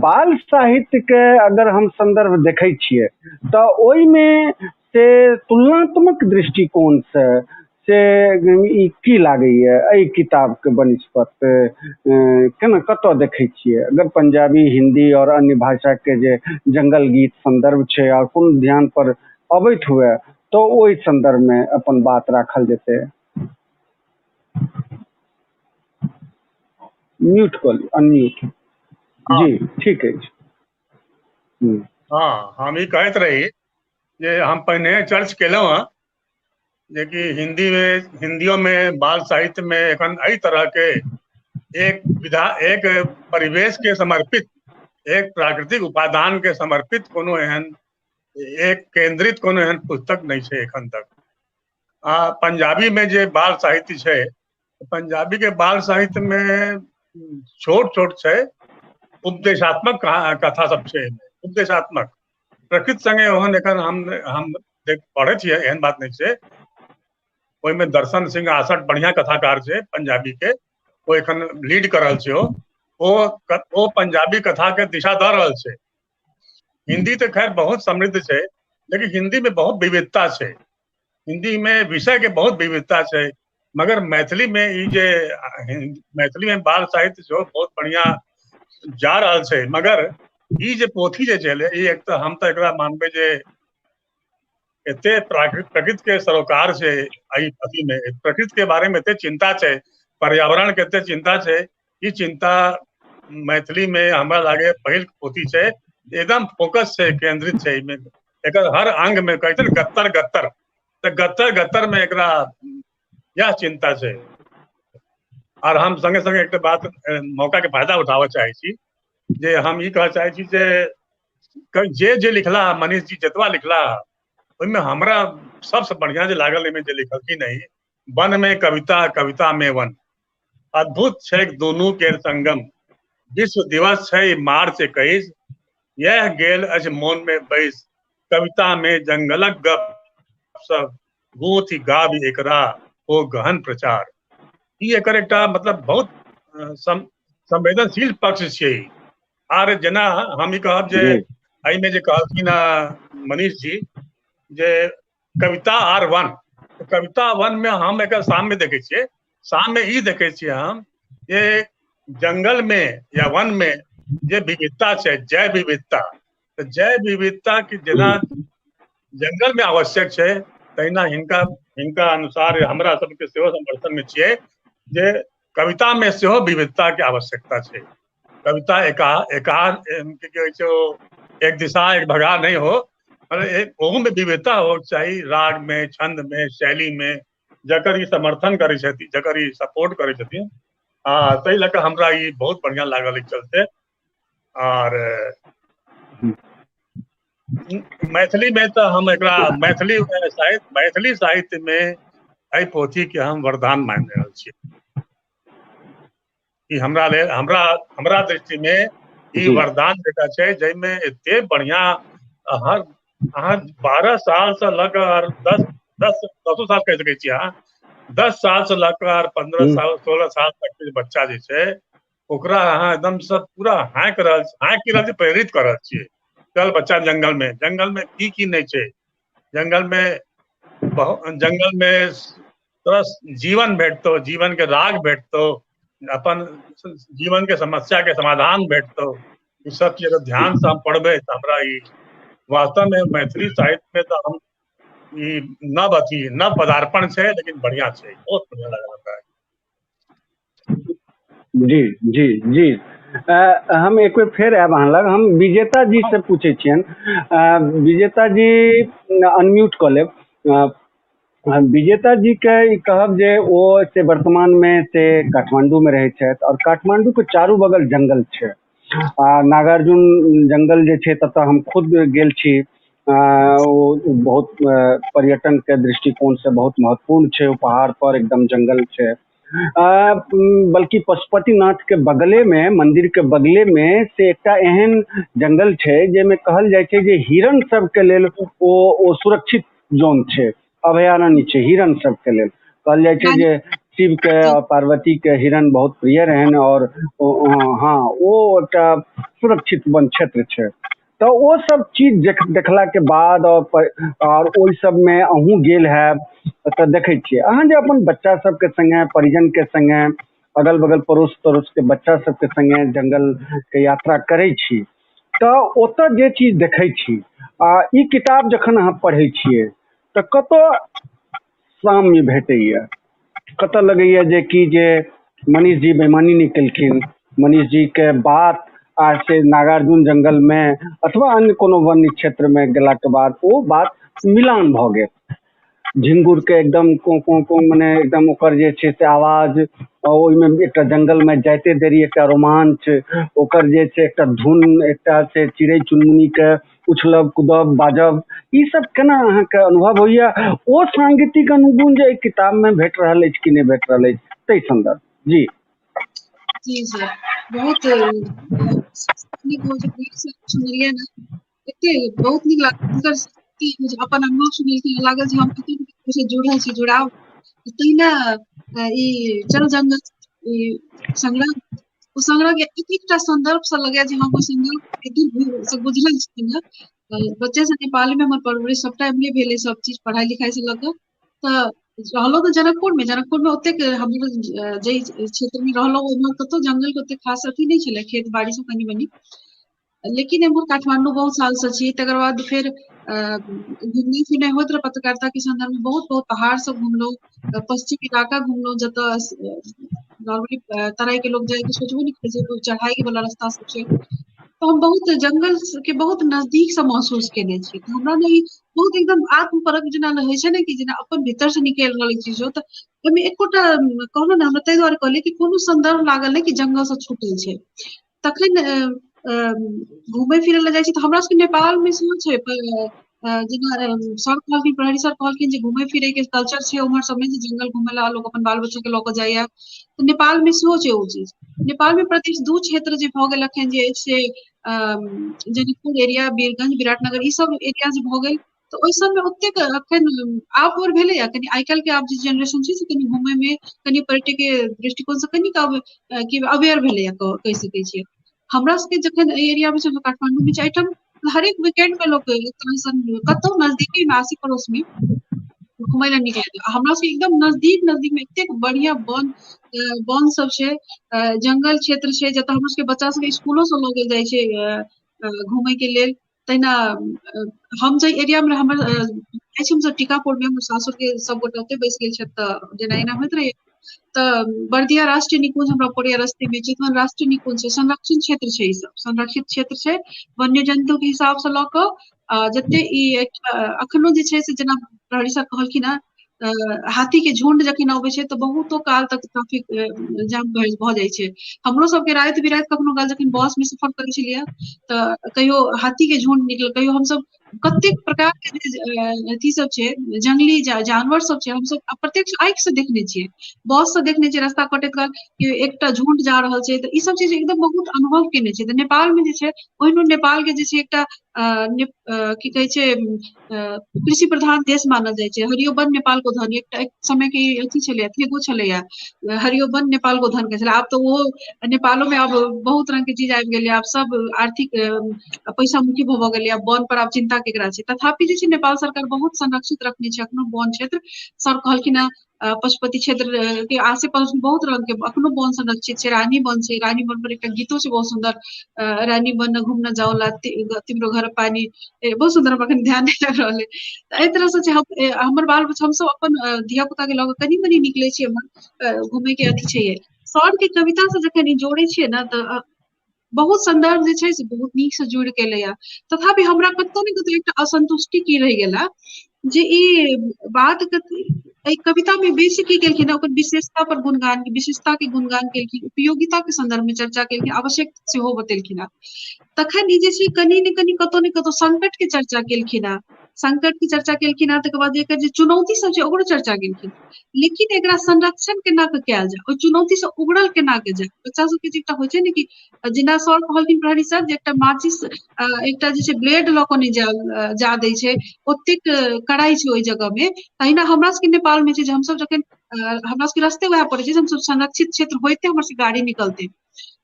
Speaker 1: बाल साहित्यके अगर हम सन्दर्भ देखै छियै तऽ ओहिमे से तुलनात्मक दृष्टिकोणसँ से ई की लागैए एहि किताबके बनिस्पत केना कतऽ देखै छियै? अगर पंजाबी, हिन्दी आओर अन्य भाषाके जे जंगल गीत सन्दर्भ छै आओर कोनो ध्यान पर अबैत हुए तऽ ओहि सन्दर्भमे अपन बात राखल जेतै। म्यूट कऽ लिअ, अनम्यूट। जी ठीक अछि।
Speaker 5: हँ, हम ई कहैत रही जे हम पहिने चर्च केलहुँ हँ जेकि हिंदी में, हिंदियो में बाल साहित्य में एखन एहि तरह के एक विधा, एक परिवेश के समर्पित, एक प्राकृतिक उपादान के समर्पित कोनो एहन एक केंद्रित कोनो एहन पुस्तक नहि छै एखन तक। आ पंजाबी में जे बाल साहित्य छै, पंजाबी के बाल साहित्य में छोट छोट छै, उपदेशात्मक कथा सब छै, उपदेशात्मक। प्रकृति संगे ओहन एखन हम देख पढ़ै छियै, एहन बात नहि छै। ओहिमे दर्शन सिंह आसठ बढ़िया कथाकार छै पंजाबी के, ओ एखन लीड कर रहल छै, ओ पंजाबी कथा के दिशा दऽ रहल छै। हिंदी तऽ खैर बहुत समृद्ध छै, लेकिन हिंदी में बहुत विविधता छै, हिंदी में विषय के बहुत विविधता छै, मगर मैथिली में ई जे मैथिली में बाल साहित्य जो बहुत बढ़िया जा रहल छै, मगर ई जे पोथी जे छलै ई एक तऽ हम तऽ एकरा मानबै जे एते प्रकृति के सरोकार छै, एहि अथी में प्रकृति के बारे में एते चिंता छै, पर्यावरण के एते चिंता छै, ई चिंता मैथिली में हमरा लागे पहिल पोथी छै, एकदम फोकस छै, केंद्रित छै एहिमे, एकर हर अंग में कहै छै ने गत्तर गत्तर, तऽ गत्तर गत्तर में एकरा यह चिंता छै। और हम संगे संगे एकटा बात मौका के फायदा उठाबऽ चाहै छी जे हम ई कहऽ चाहै छी जे जे जे लिखला मनीष जी जतबा लिखला ओहिमे हमरा सबसँ बढ़िया जे लागल एहिमे जे लिखलखिन नहीं, वन में कविता, कविता में वन, अद्भुत छै दोनों के संगम, विश्व दिवस छै मार्च 21, यह गेल अछि मोन में बैस, कविता में जंगलक गप सब गूंथि गाबि एकरा ओ गहन प्रचार। ई एकर एकटा मतलब बहुत संवेदनशील पक्ष छै। आर जेना हम ई कहब जे एहिमे जे कहलखिन मनीष जी जे कविता आर वन, कविता वन में हम एकर साम्य देखै छियै, साम्य ई देखै छियै हम जे जंगल में या वन में जे विविधता छै, जैव विविधता, तऽ जैव विविधता के जेना जंगल में आवश्यक छै तहिना हिनका अनुसार हमरा सबके सेहो समर्थन में छियै जे कविता में सेहो विविधता के आवश्यकता छै। कविता एका एका की कहै छै, ओ एक दिशा एक भगा नहीं हो, मतलब ओहू में विविधता होके चाही, राग में, छंद में, शैली में, जकर ई समर्थन करै छथिन, जकर ई सपोर्ट करै छथिन। आ ताहि लऽ कऽ हमरा ई बहुत बढ़िया लागल एहि चलते। आर मैथिली में तऽ हम एकरा मैथिली साहित्य, मैथिली साहित्य में एहि पोथी के हम वरदान मानि रहल छी। ई हमरा लेल, हमरा हमरा दृष्टि में ई वरदान जकाँ छै, जाहिमे एते बढ़िया अहाँ अहाँ 12 साल से लऽ कऽ दस दस दसो साल कहि सकै छी अहाँ, 10 साल से लऽ कऽ 15 साल 16 साल तक के बच्चा जे छै ओकरा अहाँ एकदम सब पूरा हाँकि रहल हाँकि रहल छी, प्रेरित कऽ रहल छियै, चल बच्चा जंगल में, जंगल में की की नहि छै, जंगल में बहुत, जंगल में तोरा जीवन भेटतौ, जीवन के राग भेटतौ, अपन जीवन के समस्या के समाधान भेटतौ। ई सब चीज अगर ध्यान से हम पढ़बै तऽ हमरा ई वास्तव में मैथिली साहित्य में तऽ हम ई नव अथी नव पदार्पण छै, लेकिन बढ़िया छै, बहुत बढ़िया लागल हमरा।
Speaker 1: जी जी जी, हम एक बेर फेर आयब अहाँ लग। हम विजेता जी से पूछै छियनि, विजेता जी अनम्यूट कऽ लेब। विजेता जी के ई कहब जे ओ से वर्तमान में से काठमांडू में रहै छथि और काठमांडू के चारू बगल जंगल छै, आ नागार्जुन जंगल जे छै ततऽ हम खुद गेल छी। ओ बहुत पर्यटन के दृष्टिकोण से बहुत महत्वपूर्ण छै, ओ पहाड़ पर एकदम जंगल छै। बल्कि पशुपतिनाथ के बगले में, मंदिर के बगले में से एकटा एहन जंगल छै जाहिमे कहल जाइ छै जे हिरण सबके लेल ओ सुरक्षित जोन छै, अभयारण्य छै हिरण सबके लेल। कहल जाइ छै जे शिव के और पार्वती के हिरण बहुत प्रिय रहनि और हाँ ओ एकटा सुरक्षित वन क्षेत्र छै। तऽ ओ सब चीज देखला के बाद और ओहि सब में अहूँ गेल हैब तऽ देखै छियै अहाँ जे अपन बच्चा सबके संगे, परिजन के संगे, अगल बगल पड़ोस तड़ोस के बच्चा सबके संगे जंगल के यात्रा करै छी तऽ ओतऽ जे चीज देखै छी आ ई किताब जखन अहाँ पढ़ै छियै तऽ कतऽ साम्य भेटैया, कतऽ लगैया जे कि जे मनीष जी बेईमानी नहि केलखिन, मनीष जी के बात आ से नागार्जुन जंगल में अथवा अन्य कोनो वन्य क्षेत्र में गेला के बाद ओ बात मिलान भऽ गेल। झिंगुर के एकदम को को को मने एकदम ओकर जे छै से आवाज, ओहिमे एकटा जंगल में जाइते देरी एकटा रोमांच, ओकर जे छै एकटा धुन, एकटा से चिड़ै चुनमुनी के उछलब कूदब बाजब, ई सब केना अहाँके अनुभव होइया? ओ सांगीतिक अनुगुण जे एहि किताब में भेट रहल अछि कि नहि भेट रहल अछि ताहि संदर्भ। जी
Speaker 7: जी सर, बहुत नीक सुनलियै ने, एते बहुत नीक लागल अपन अनुभव सुनलखिन, लागल जे हम कते जुड़ल छी, जुड़ाव। तहिना ई चल जंगल ई संग्रह, ओ संग्रह के एक एकटा संदर्भ से लगैया जे हम ओहि संदर्भ से बुझल छी ने। बच्चे से नेपाल में हमर परवरिश सबटा एमहरे भेलै, सब चीज पढ़ाई लिखाई से लऽ कऽ। तऽ रहलहुँ तऽ जनकपुर में, जनकपुर में ओतेक हम जाहि क्षेत्र में रहलहुँ ओहिमे कतहु जंगल के ओतेक खास अथी नहि छलै, खेत बाड़ी सब कनि मनि। लेकिन एम्हर काठमांडू बहुत साल से छी, तकर बाद फेर घुमनाइ फिरनाइ होइत रहै पत्रकारिता के संदर्भ में, बहुत बहुत पहाड़ सब घुमलहुँ, पश्चिम इलाका घुमलहुँ जतऽ नॉर्मली तराई के लोग जायके सोचबो नहि करै छै, चढ़ाई वाला रास्ता सब छै। तऽ हम बहुत जंगल के बहुत नजदीक से महसूस केने छी। तऽ हमरा ने ई बहुत एकदम आत्मपरक जेना होइ छै ने कि जेना अपन भीतर से निकलि रहल चीज हो, तऽ ओहिमे एकोटा कहलहुँ ने, हमरा ताहि दुआरे कहलियै कि कोनो संदर्भ लागल नहि कि जंगल से छूटल छै। तखन घुमै फिरै लए जाइ छी तऽ हमरा सबके नेपाल मे सेहो छै, जेना सर कहलखिन, प्रहरी सर कहलखिन जे घुमै फिरै के कल्चर छै उम्हर सबमे, जे जंगल घुमै लए लोक अपन बाल बच्चा के लऽ कऽ जाइया। तऽ नेपाल मे सेहो छै ओ चीज। नेपाल मे प्रदेश दू क्षेत्र जे भऽ गेल अखन जे अछि से जनकपुर एरिया, बीरगंज, विराटनगर, ई सब एरिया जे भऽ गेल, तऽ ओहि सबमे ओतेक अखन आब और भेलैया कनि आइ काल्हि के आब जे जनरेशन छै से कनि घुमै मे कनि पर्यटक के दृष्टिकोण से कनिक आब कि अवेयर भेलैया कहि सकै छियै। हमरा सबके जखन एहि एरिया मे छै, काठमांडू मे छै, एहिठाम हरेक वीकेंड में लोक एक तरह से कतहु नजदीकी में आसे पड़ोस में घुमै लए निकलि गेल। हमरा सबके एकदम नजदीक नजदीक में एतेक बढ़िया वन वन सब छै, जंगल क्षेत्र छै, जतऽ हमरा सबके बच्चा सबके स्कूलो सब लऽ गेल जाइ छै घुमै के लेल। तहिना हम जाहि एरिया मे हमर जाइ छी, हमसब टीकापुर में, हमर सासुर के सब गोटा ओतै बैस गेल छथि, तऽ जेना एना होइत रहैया। तऽ बर्दिया राष्ट्रीय निकुंज हमरा पड़ैया रस्ते मे, चितवन राष्ट्रीय निकुंज छै, संरक्षण क्षेत्र छै, ई सब संरक्षित क्षेत्र छै वन्य जन्तु के हिसाब से लऽ कऽ। जते ई अखनो जे छै से जेना प्रहरी सर कहलखिन हेँ, हाथी के झुंड जखन अबै छै तऽ बहुतो काल तक ट्रैफिक जाम भऽ जाइ छै। हमरो सबके राति बिराति कखनो काल जखन बस मे सफर करै छलियै तऽ कहियो हाथी के झुंड निकलल, कहियो हमसब कतेक प्रकार के जे अथी सब छै, जंगली जानवर सब छै, हमसब अप्रत्यक्ष आँखि से देखने छियै, बस से देखने छियै रास्ता कटैत काल कि एकटा झुंड जा रहल छै। तऽ ई सब चीज एकदम बहुत अनुभव केने छै। तऽ नेपाल मे जे छै ओहिनो नेपाल के जे छै एकटा की कहै छै कृषि प्रधान देश मानल जाइ छै। हरियो वन नेपाल को धन, एकटा एक समय के अथी छलैया, थेगो छलैया, हरियो वन नेपाल को धन के छलै। आब तऽ ओहो नेपालो मे आब बहुत रंग के चीज आबि गेलै, आब सब आर्थिक पैसा मुखी भऽ गेलै, आब वन पर आब चिन्ता केकरा छै। तथापि जे छै नेपाल सरकार बहुत संरक्षित रखने छै अखनो वन क्षेत्र। सर कहलखिन हेँ पशुपति क्षेत्र के आसे पास बहुत रंग के अखनो वन संरक्षित छै। रानी वन छै, रानी वन पर एकटा गीतो छै बहुत सुन्दर, रानी वन घूमना जाओला तिम्रो घर पानी, बहुत सुन्दर, हमरा अखन ध्यान नहि आबि रहल है। तऽ एहि तरह से छै हमर बाल बच्चा, हमसब अपन धिया पुता के लऽ कऽ कनि मनि निकलै छियै एम्हर घूमे के अथी छै। सर के कविता से जखन ई जोड़ै छियै ने तऽ बहुत संदर्भ जे छै से बहुत नीक से जुड़ि के एलैया। तथापि हमरा कतौ ने कतौ एकटा असंतुष्टि की रहि गेला जे ई बात एहि कविता मे बेसी की केलखिन ओकर विशेषता पर गुणगान, विशेषता के गुणगान केलखिन, उपयोगिता के संदर्भ में चर्चा केलखिन, आवश्यक सेहो बतेलखिन हेँ। तखन ई जे छै कनि ने कनि कतौ ने कतौ संकट के चर्चा केलखिन हेँ, संकट के चर्चा केलखिन हेँ, तकर बाद एकर जे चुनौती सब छै ओकरो चर्चा केलखिन, लेकिन एकरा संरक्षण केना के कयल जाय, ओहि चुनौती से उबरल केना के जाय। बच्चा सबके जे एकटा होइ छै ने कि जेना सर कहलखिन प्रहरी सर जे एकटा माचिस एकटा जे छै ब्लेड लऽ कऽ नहि जा दै छै, ओतेक कड़ाई छै ओहि जगह मे। तहिना हमरा सबके नेपाल मे छै जे हमसब जखन हमरा सबके रस्ते वएह पड़ै छै, हमसब संरक्षित क्षेत्र होइते हमर सबके गाड़ी निकलते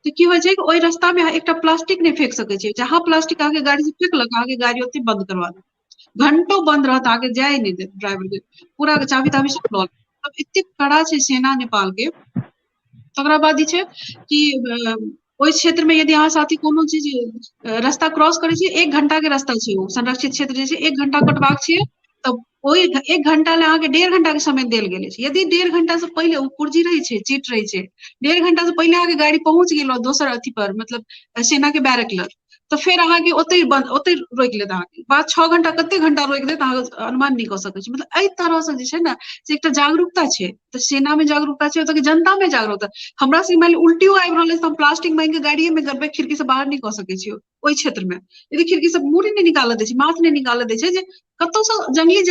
Speaker 7: तऽ की होइ छै कि ओहि रास्ता मे अहाँ एकटा प्लास्टिक नहि फेक सकै छियै। जहाँ प्लास्टिक अहाँके गाड़ी से फेकलक अहाँके गाड़ी ओते बंद करवा देत, घंटो बंद रहत, अहाँके जाय नहि देत ड्राइवर के, पूरा चाभी ताभी सब लऽ लेत। एतेक कड़ा छै सेना नेपाल के। तकरा बाद जे छै कि ओहि क्षेत्र में यदि अहाँ साथी कोनो चीज रास्ता क्रॉस करै छियै, 1 घंटा के रास्ता छै ओ संरक्षित क्षेत्र जे छै 1 घंटा कटबाक छै, तऽ ओहि 1 घंटा लए अहाँके 1.5 घंटा के समय देल गेल अछि। यदि 1.5 घंटा से पहिले ओ पुर्जी रहै छै, चीट रहै छै, 1.5 घंटा से पहिले अहाँके गाड़ी पहुँच गेल दोसर अथी पर, मतलब सेना के बैरक लग, तऽ फेर अहाँके ओतहि बंद, ओतहि रोकि लेत अहाँके। बाद 6 घंटा कते घंटा रोकि देत अहाँ अनुमान नहि कऽ सकै छी। मतलब एहि तरह से जे छै ने से एकटा जागरूकता छै, तऽ सेना मे जागरूकता छै, ओतऽ के जनता मे जागरूकता। हमरा सबके मानि लिअ उल्टियो आबि रहल अछि तऽ हम प्लास्टिक मांगि के गाड़िये मे करबै, खिड़की से बाहर नहि कऽ सकै छी ओहि क्षेत्र मे। यदि खिड़की से मूड़ी नहि निकालऽ दै छै, माथ नहि निकालऽ दै छै, जे कतौ से जंगली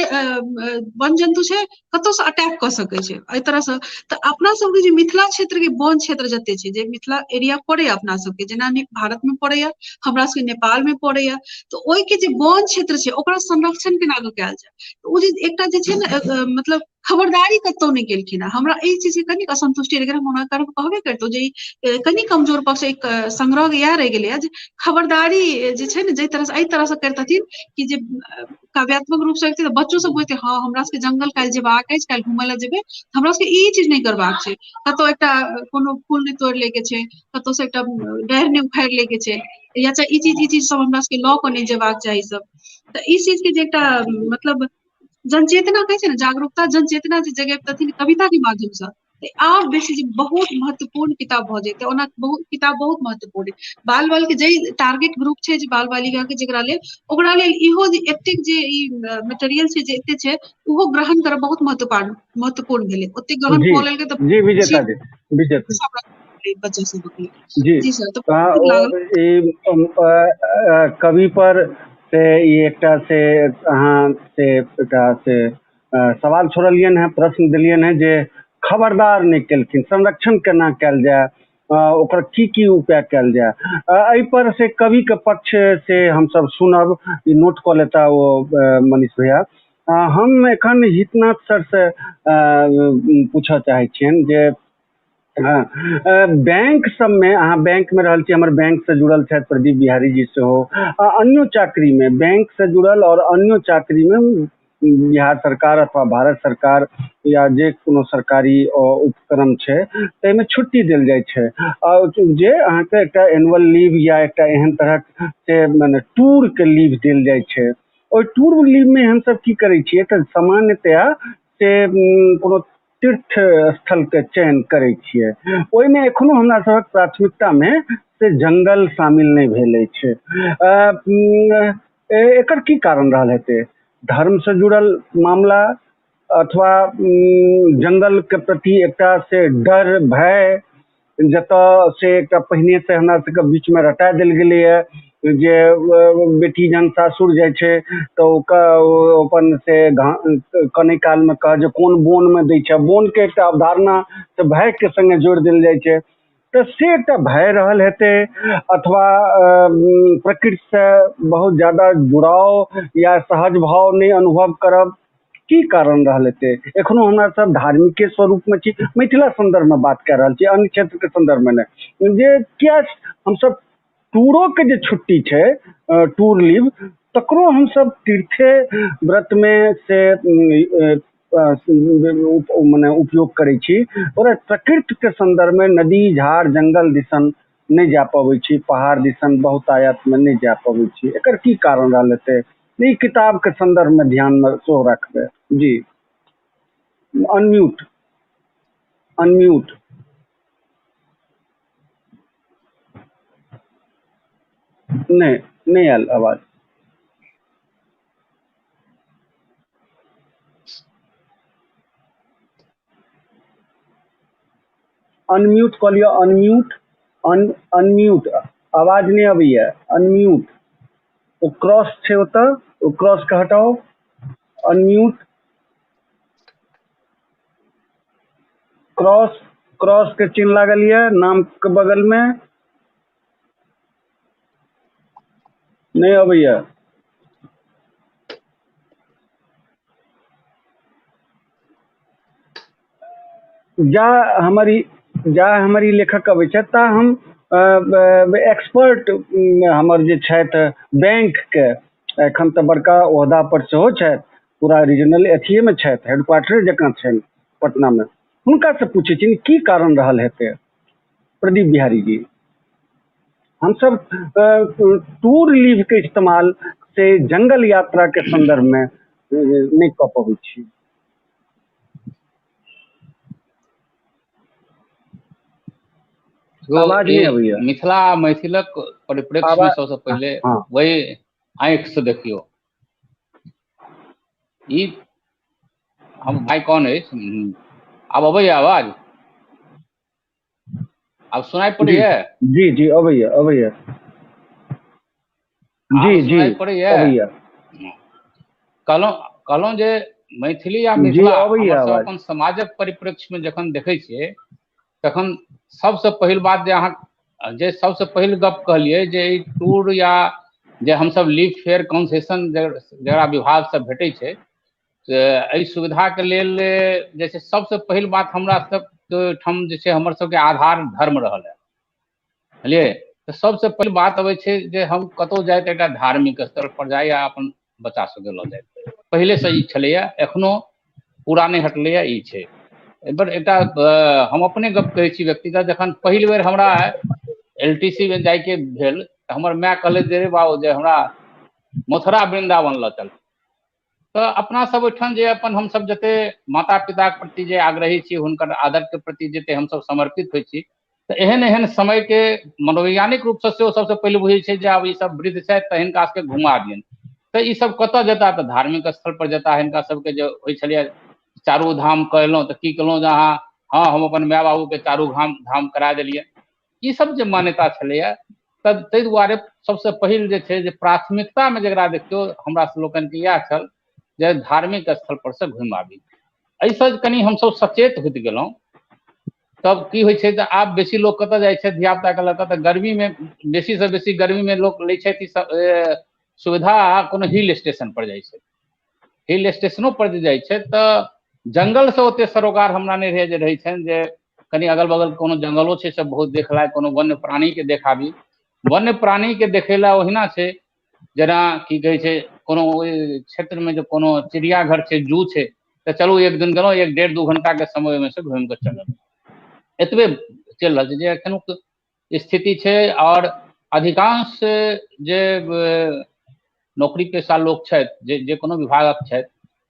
Speaker 7: वन जन्तु छै कतौ से अटैक कऽ सकै छै एहि तरह से। तऽ अपना सबके जे मिथिला क्षेत्र के वन क्षेत्र जते छै, जे मिथिला एरिया पड़ैया अपना सबके, जेना भारत में पड़ैया, हमरा सबके नेपाल में पड़ैया, तऽ ओहि के जे वन क्षेत्र छै ओकरा संरक्षण केना कऽ कयल जाय, ओ जे एकटा जे छै ने मतलब खबरदारी कतौ नहि केलखिन हेँ। हमरा एहि चीज के कनिक असंतुष्टि रहि गेल, हम हुनका कहबे करितहुँ जे ई कनि कमजोर पक्ष एक संग्रह इएह रहि गेलैया जे खबरदारी जे छै ने जाहि तरह से एहि तरह से करितथिन कि जे काव्यात्मक रूप से अबितै तऽ बच्चो सब बुझतै, हँ हमरा सबके जंगल काल्हि जेबाक अछि, काल्हि घुमय लए जेबै, हमरा सबके ई चीज नहि करबाक छै, कतौ एकटा कोनो फूल नहि तोड़ि लै के छै, कतौ से एकटा डाढ़ि नहि उखाड़ि लै के छै, या चाहे ई चीज सब हमरा सबके लऽ कऽ नहि जेबाक चाही सब। तऽ ई चीज के जे एकटा मतलब जनचेतना कहै छै ने, जागरूकता जनचेतना जे जगेबतथिन कविता के माध्यम से, तऽ आर बेसी जे बहुत महत्वपूर्ण किताब भऽ जेतै। ओना बहुत किताब बहुत महत्वपूर्ण बाल बाल के जे टारगेट ग्रुप छै, जे बाल बालिका के जेकरा लेल, ओकरा लेल इहो जे एतेक जे ई मटेरियल छै जे एते छै ओहो ग्रहण करब बहुत महत्वपूर्ण भेलै। ओते ग्रहण कऽ लेलकै तऽ
Speaker 1: जी विजेता जी, विजेता
Speaker 7: बच्चा सबके लेल।
Speaker 1: जी,
Speaker 7: जी सर, तऽ
Speaker 1: ई कवि पर से ई एकटा से अहाँ से एकटा से सवाल छोड़लियनि हेँ, प्रश्न देलियनि हेँ जे खबरदार नहि केलखिन, संरक्षण केना कयल जाय, ओकर की की उपाय कयल जाय, एहि पर से कवि के पक्ष से हमसब सुनब, ई नोट कऽ लेता ओ मनीष भैया। हम एखन हितनाथ सर से पूछऽ चाहै छियनि जे हँ बैंक सबमे अहाँ बैंक मे रहल छी, हमर बैंक से जुड़ल छथि प्रदीप बिहारी जी सेहो, अन्यो चाकरी मे बैंक से जुड़ल और अन्यो चाकरी मे बिहार सरकार अथवा भारत सरकार या जे कोनो सरकारी उपक्रम छै ताहिमे छुट्टी देल जाइ छै, जे अहाँके एकटा एनुअल लीव या एकटा एहन तरहक से मने टूर के लीव देल जाइ छै। ओहि टूर लीव मे हमसब की करै छियै तऽ सामान्यतया से कोनो तीर्थ स्थलके चयन करै छियै, ओहिमे एखनो हमरा सभक प्राथमिकतामे से जंगल शामिल नहि भेल अछि। एकर की कारण रहल हेतै? धर्मसँ जुड़ल मामला अथवा जंगलके प्रति एकटा से डर, भय, जतऽ से एकटा पहिनेसँ हमरा सबके बीचमे रटा देल गेलैए जे बेटी जहन सासुर जाइ छै तऽ ओकर अपन से कनै कालमे कह जे कोन बोनमे दै छै, बोनके एकटा अवधारणा से भयके सङ्गे जोड़ि देल जाइ छै, तऽ से एकटा भय रहल हेतै अथवा प्रकृतिसँ बहुत ज्यादा जुड़ाव या सहज भाव नहि अनुभव करब, की कारण रहल हेतै? एखनो हमरा सब धार्मिके स्वरूपमे छी, मिथिला सन्दर्भमे बात कए रहल छी, अन्य क्षेत्रके सन्दर्भमे नहि, जे किया हमसब टूरोके जे छुट्टी छै, टूर लीव, तकरो हमसब तीर्थे व्रतमे से मने उपयोग करै छी, ओकरा प्रकृतिके सन्दर्भमे नदी झाड़ जंगल दिसन नहि जा पबै छी, पहाड़ दिसन बहुतायतमे नहि जा पबै छी, एकर की कारण रहल हेतै? ई किताबके सन्दर्भमे ध्यानमे सेहो राखबै। जी, अनम्यूट, अनम्यूट। नहि, नहि आयल आवाज। अनम्यूट कऽ लिअ, अनम्यूट, अनम्यूट, आवाज नहि अबैया, अनम्यूट, ओ क्रॉस छै ओतऽ, ओ क्रॉस के हटाउ, अनम्यूट, क्रॉस, क्रॉस के चिन्ह लागल यऽ नाम के बगल मे, नहि अबैया। जा हमर ई लेखक अबै छथि ता हम एक्सपर्ट हमर जे छथि बैंक के, एखन तऽ बड़का ओहदा पर सेहो छथि, पूरा रीजनल अथिये मे छथि, हेडक्वार्टर जकाँ छनि पटना मे, हुनका से पूछै छियनि की कारण रहल हेतै। प्रदीप बिहारी जी, हमसब टूर लीव के इस्तेमाल से जंगल यात्रा के संदर्भ में नहि कऽ पबै छी। आवाज नहि अबैया।
Speaker 2: मिथिला मैथिलक परिप्रेक्ष्य में सबसे पहिले वही आँखि से देखियौ, ई हम भाई कौन अछि? आब अबैया आवाज? आब सुनाइ पड़ैया?
Speaker 1: जी जी अबैया, अबैया। जी जी अबैया।
Speaker 2: कहलहुँ जे मैथिली आ मिथिला अपन समाजक परिप्रेक्ष्य में जखन देखै छियै तखन सबसे पहिल बात जे अहाँ जे सबसे पहिल गप कहलियै जे ई टूर या जे हमसब लीव फेयर कॉन्सेशन जकरा विभागसँ भेटै छै, एहि सुविधाके लेल जे छै सबसे पहिल बात हमरा सबके ठाम जे छै हमर सबके आधार धर्म रहल है, बुझलियै? तऽ सबसे पहिल बात अबै छै जे हम कतहु जाय तऽ एकटा धार्मिक स्थल पर जाय या अपन बच्चा सबके लऽ जाय, पहिलेसँ ई छलैए, एखनो पूरा नहि हटलैए, ई छै। एहिपर एकटा हम अपने गप कहै छी व्यक्तिगत, जखन पहिल बेर हमरा LTC मे जाइके भेल तऽ हमर माय कहलथि जे रे बाबू जे हमरा मथुरा वृन्दावन लऽ चल। तऽ अपना सब ओहिठाम जे अपन हमसब जते माता पिताके प्रति जे आग्रही छी, हुनकर आदरके प्रति जते हमसब समर्पित होइ छी, तऽ एहन एहन समयके मनोवैज्ञानिक रूपसँ सेहो सबसँ पहिले बुझै छै जे आब ई सब वृद्ध छथि तऽ हिनका सबके घुमा दियनि। तऽ ई सब कतऽ जेता? तऽ धार्मिक स्थल पर जेता। हिनका सबके जे होइ छलैए चारू धाम कएलहुँ तऽ की केलहुँ जे अहाँ, हँ हम अपन माय बाबूके चारू धाम करा देलियै, ई सब जे मान्यता छलैए। तऽ ताहि दुआरे सबसँ पहिल जे छै जे प्राथमिकतामे जकरा देखियौ हमरा सब लोकनिके इएह छल जे धार्मिक स्थल पर से घुमि आबी। एहिसँ कनि हमसब सचेत होइत गेलहुँ। तब की होइ छै तऽ आब बेसी लोक कतऽ जाइ छै धियापुताके लऽ कऽ, तऽ गर्मीमे बेसीसँ बेसी गर्मीमे लोक लै छथि सुविधा, कोनो हिल स्टेशन पर जाइ छै। हिल स्टेशनो पर जे जाइ छै तऽ जंगलसँ ओते सरोकार हमरा नहि रहै जे रहै छनि जे कनि अगल बगल कोनो जंगलो छै सब बहुत देख लायक, कोनो वन्य प्राणीके देखाबी। वन्य प्राणीके देखै लए ओहिना छै जेना की कहै छै कोनो ओहि क्षेत्रमे जे कोनो चिड़ियाघर छै, जू छै, तऽ चलू एक दिन गेलहुँ, एक डेढ़ दू घंटाके समय ओहिमे से घुमि कऽ चलल, एतबे चलि रहल छै जे एखनुक स्थिति छै। आओर अधिकांश जे नौकरी पेशा लोक छथि, जे जे कोनो विभागक छथि,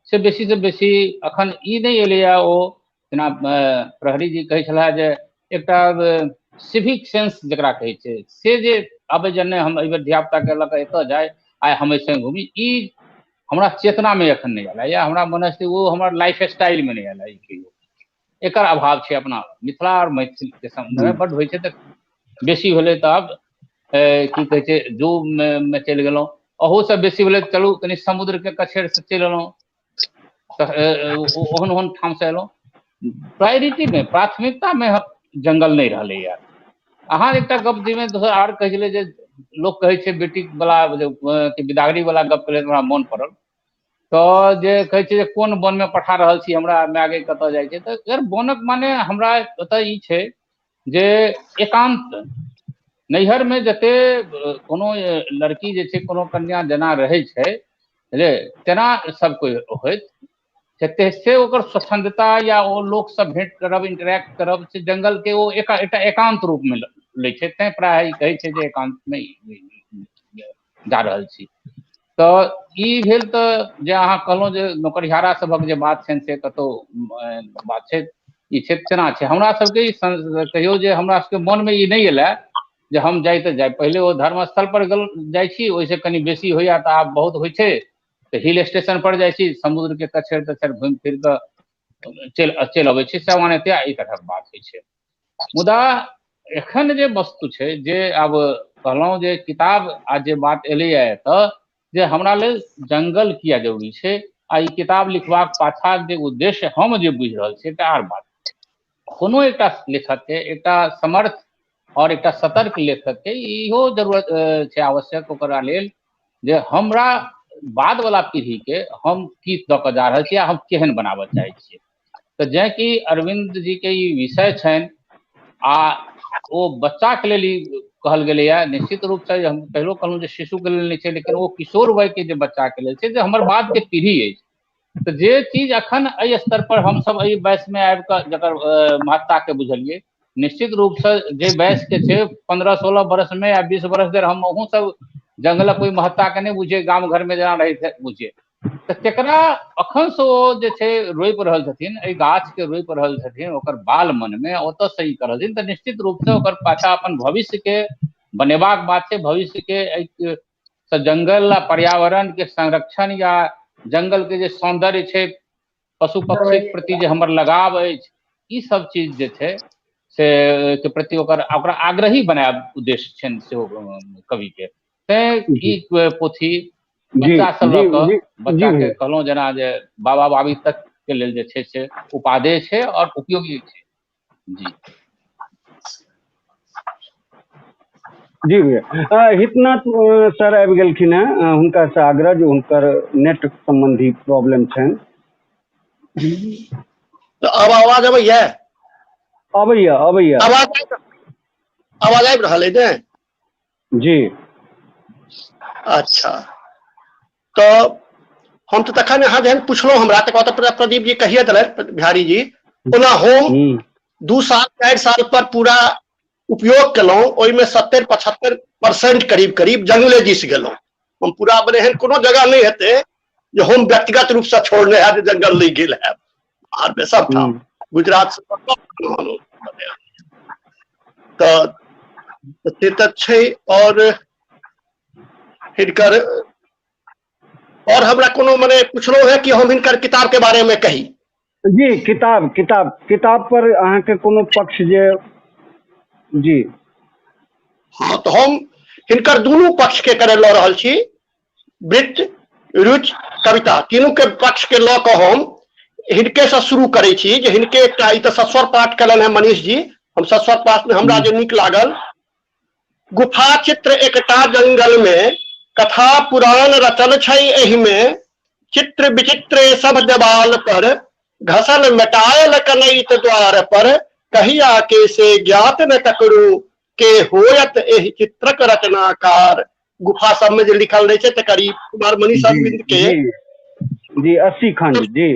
Speaker 2: से बेसीसँ बेसी एखन ई नहि एलैए ओ जेना प्रहरी जी कहै छलाह जे एकटा सिविक सेंस जकरा कहै छै से जे आबै जे नहि हम एहिबेर धियापुताके लऽ कऽ एतऽ जाइ, आइ हम एहि सङ्ग घूमी, ई हमरा चेतनामे एखन नहि आयल या हमरा मनस्थिति ओ हमर लाइफ स्टाइलमे नहि आयल। ई कहियो एकर अभाव छै अपना मिथिला आओर मैथिलके सम्बन्धमे बड्ड होइ छै। तऽ बेसी भेलै तऽ आब की कहै छै, जू मे चलि गेलहुँ, अहूसँ बेसी भेलै तऽ चलू कनि समुद्रके कछेरसँ चलि एलहुँ, तऽ ओहन ओहन ठामसँ एलहुँ। प्रायोरिटीमे, प्राथमिकतामे जंगल नहि रहलैए। अहाँ एकटा गप जाहिमे दोसर आर कहै छलै जे लोक कहै छै बेटी वला जे बिदागरी वला गप केलै, हमरा मोन पड़ल तऽ जे कहै छै जे कोन वनमे पठा रहल छी हमरा, माय कतऽ जाइ छै। तऽ अगर वनक माने हमरा ओतऽ ई छै जे एकान्त नैहरमे जते कोनो लड़की जे छै, कोनो कन्या जेना रहै छै बुझलियै, तेना सब कोइ होइत छै, से ओकर स्वच्छन्दता या ओ लोकसँ भेँट करब, इंटरेक्ट करब, से जंगलके ओ एकटा एकान्त रूपमे लै छै। तैँ प्रायः ई कहै छै जे एकान्तमे जा रहल छी। तऽ ई भेल। तऽ जे अहाँ कहलहुँ जे नौकरिहारा सभक जे बात छनि से कतहु बात छै, ई छै, तेना छै। हमरा सबके ई कहियौ जे हमरा सबके मनमे ई नहि एलै जे हम जाइ तऽ जाइ। पहिले ओ धर्मस्थल पर जाइ छी, ओहिसँ कनि बेसी होइया तऽ आब बहुत होइ छै तऽ हिल स्टेशन पर जाइ छी, समुद्रके कछेर तछेर घुमि फिर कऽ चलि चलि अबै छी। सामान्यतया ई तरहक बात होइ छै। मुदा एखन जे वस्तु छै जे आब कहलहुँ जे किताब आ जे बात एलैए एतऽ जे हमरा लेल जंगल किया जरूरी छै आ ई किताब लिखबाक पाछाँ जे उद्देश्य हम जे बुझि रहल छियै, एकटा आर बात, कोनो एकटा लेखकके, एकटा समर्थ आओर एकटा सतर्क लेखकके इहो जरूरत छै, आवश्यक ओकरा लेल जे हमरा बाद वाला पीढ़ीके हम की दऽ कऽ जा रहल छी आ हम केहन बनाबऽ चाहै छियै। तऽ जेँ कि अरविन्द जीके ई विषय छनि आ ओ बच्चाके लेल ई कहल गेलैए, निश्चित रूपसँ हम पहिलो कहलहुँ जे शिशुके लेल नहि छै, लेकिन ओ किशोर वयके जे बच्चाके लेल छै, जे हमर बादके पीढ़ी अछि, तऽ जे चीज अखन एहि स्तर पर हमसभ एहि वयसमे आबि कऽ जकर महत्ताके बुझलियै, निश्चित रूपसँ जे वयसके छै 15-16 वर्षमे या 20 वर्ष धरि हम अहूँ सब जंगलक ओहि महत्ताके नहि बुझियै, गाम घरमे जेना रहै बुझियै, तऽ तेकरा अखनसँ ओ जे छै रोपि रहल छथिन, एहि गाछके रोपि रहल छथिन ओकर बाल मनमे, ओतऽ सही कर रहल छथिन, तऽ निश्चित रूपसँ ओकर पाछा अपन भविष्यके बनेबाक बात छै। भविष्यके एहि जंगल आ पर्यावरणके संरक्षण या जंगलके जे सौन्दर्य छै, पशु पक्षीके प्रति जे हमर लगाव अछि, ई सब चीज जे छै से के प्रति ओकर ओकरा आग्रही बनायब उद्देश्य छनि सेहो कविके। तैँ ई पोथी बच्चा सब लऽ कऽ, बच्चाके कहलहुँ जेना जे बाबा बाबी तक के लेल जे छै से उपादेय छै आओर उपयोगी छै। जी
Speaker 1: जी भैया, हितनाथ सर आबि गेलखिन हेँ, हुनकासँ आग्रह जे हुनकर नेट सम्बन्धी प्रॉब्लम छनि।
Speaker 6: तऽ आब आवाज अबैया?
Speaker 1: अबैया, अबैया।
Speaker 6: आवाज आवाज आबि रहल अइ ने?
Speaker 1: जी।
Speaker 6: अच्छा, तऽ हम तऽ तखन अहाँ जहन पुछलहुँ हमरा तऽ कहत प्रदीप जी कहिए देलथि, बिहारी जी। ओना हम 2 साल 4 साल पर पूरा उपयोग केलहुँ, ओहिमे 70-75% करीब करीब जंगले दिस गेलहुँ हम पूरा। मने एहन कोनो जगह नहि हेतै जे हम व्यक्तिगत रूपसँ छोड़ने हैब, जे जंगल नहि गेल हैब। आर सब ठाम गुजरात से तऽ से तऽ छै। और हिनकर और हमरा कोनो मने पुछलहुँ है कि हम हिनकर किताब के बारे में कही?
Speaker 1: जी, किताब किताब किताब पर अहाँके कोनो पक्ष जे जी।
Speaker 6: हाँ, तऽ हम हिनकर दुनू पक्ष के करे लऽ रहल छी, वृत्त, रुचि, कविता, तीनू के पक्ष के लऽ कऽ हम हिनके से शुरू करै छी जे हिनके एकटा ई तऽ सस्वर पाठ कयलनि हेँ मनीष जी। हम सस्वर पाठ मे हमरा जे नीक लागल, गुफा चित्र एकटा जंगल मे, कथा पुराण रचल छै एहिमे, चित्र विचित्र सब देवाल पर, घसल मेटायल कनैत द्वार पर, कहिया के से ज्ञात न ककरो, के होयत एहि चित्रक रचनाकार। गुफा सब में जे लिखल रहे छै तकर ई कुमार मनीष अरविंद के
Speaker 1: जी जी 80 खंड जी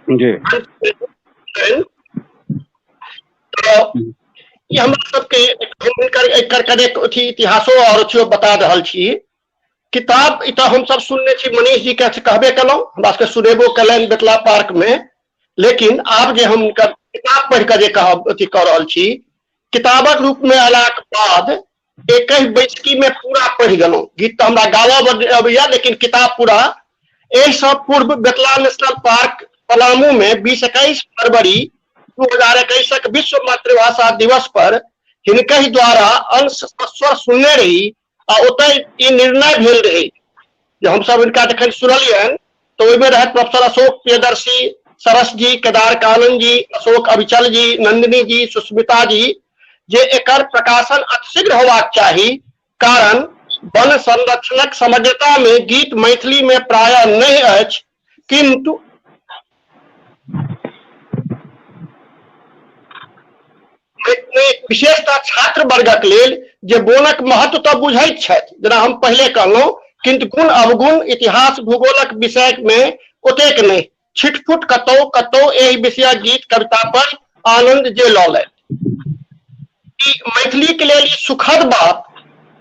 Speaker 1: जी।
Speaker 6: तऽ ई हमरा सबके हिनकर एकर कनेक अथी इतिहासो और अथियो बता रहल छी। किताब ई तऽ हमसब सुनने छी, मनीष जी के कहबे केलहुँ, हमरा सबके सुनेबो केलनि बेतला पार्क में। लेकिन आब जे हम हुनकर किताब पढ़ि कऽ जे कहब अथी कऽ रहल छी, किताबक रूप में अयलाक बाद एकहि बैसकी में पूरा पढ़ि गेलहुँ। गीत तऽ हमरा गाबऽ अबैया, लेकिन किताब पूरा। एहिसँ पूर्व बेतला नेशनल पार्क पलामू में 20-21 फरवरी 2021 विश्व मातृभाषा दिवस पर हिनकहि द्वारा अंश स्वर सुनने रही आ ओतय ई निर्णय भेल रहै जे हमसब हिनका जखन सुनलियनि तऽ ओहिमे रहथि प्रोफेसर अशोक प्रियदर्शी, सरस जी, केदार कानन जी, अशोक अविचल जी, नंदिनी जी, सुस्मिता जी, जे एकर प्रकाशन अतिशीघ्र होबाक चाही, कारण वन संरक्षणक समग्रता मे गीत मैथिली मे प्रायः नहि अछि, किंतु विशेषतः छात्र वर्गक लेल जे बोनक महत्व तऽ बुझैत छथि, जेना हम पहिले कहलहुँ, किंतु गुण अवगुण इतिहास भूगोलक विषय मे ओतेक नहि, छिटफुट कतौ कतौ एहि विषयक गीत कविता पर आनंद जे लऽ लेत। ई मैथिली के लेल ई सुखद बात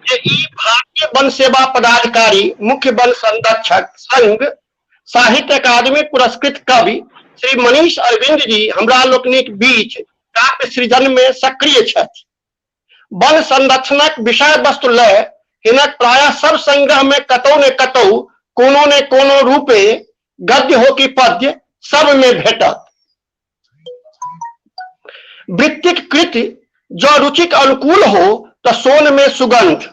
Speaker 6: जे ई भारतीय वन सेवा पदाधिकारी मुख्य वन संरक्षक संघ साहित्य अकादमी पुरस्कृत कवि श्री मनीष अरविंद जी हमरा लोकनिक बीच काव्य सृजन में सक्रिय छथि। वन संरक्षणक विषय वस्तु लय हिनक प्रायः सब संग्रह में कतौ ने कतौ कोनो ने कोनो रूपे गद्य हो कि पद्य सब में भेटत। वृत्तिक कृति जँ रुचिक अनुकूल हो तऽ सोन में सुगंध।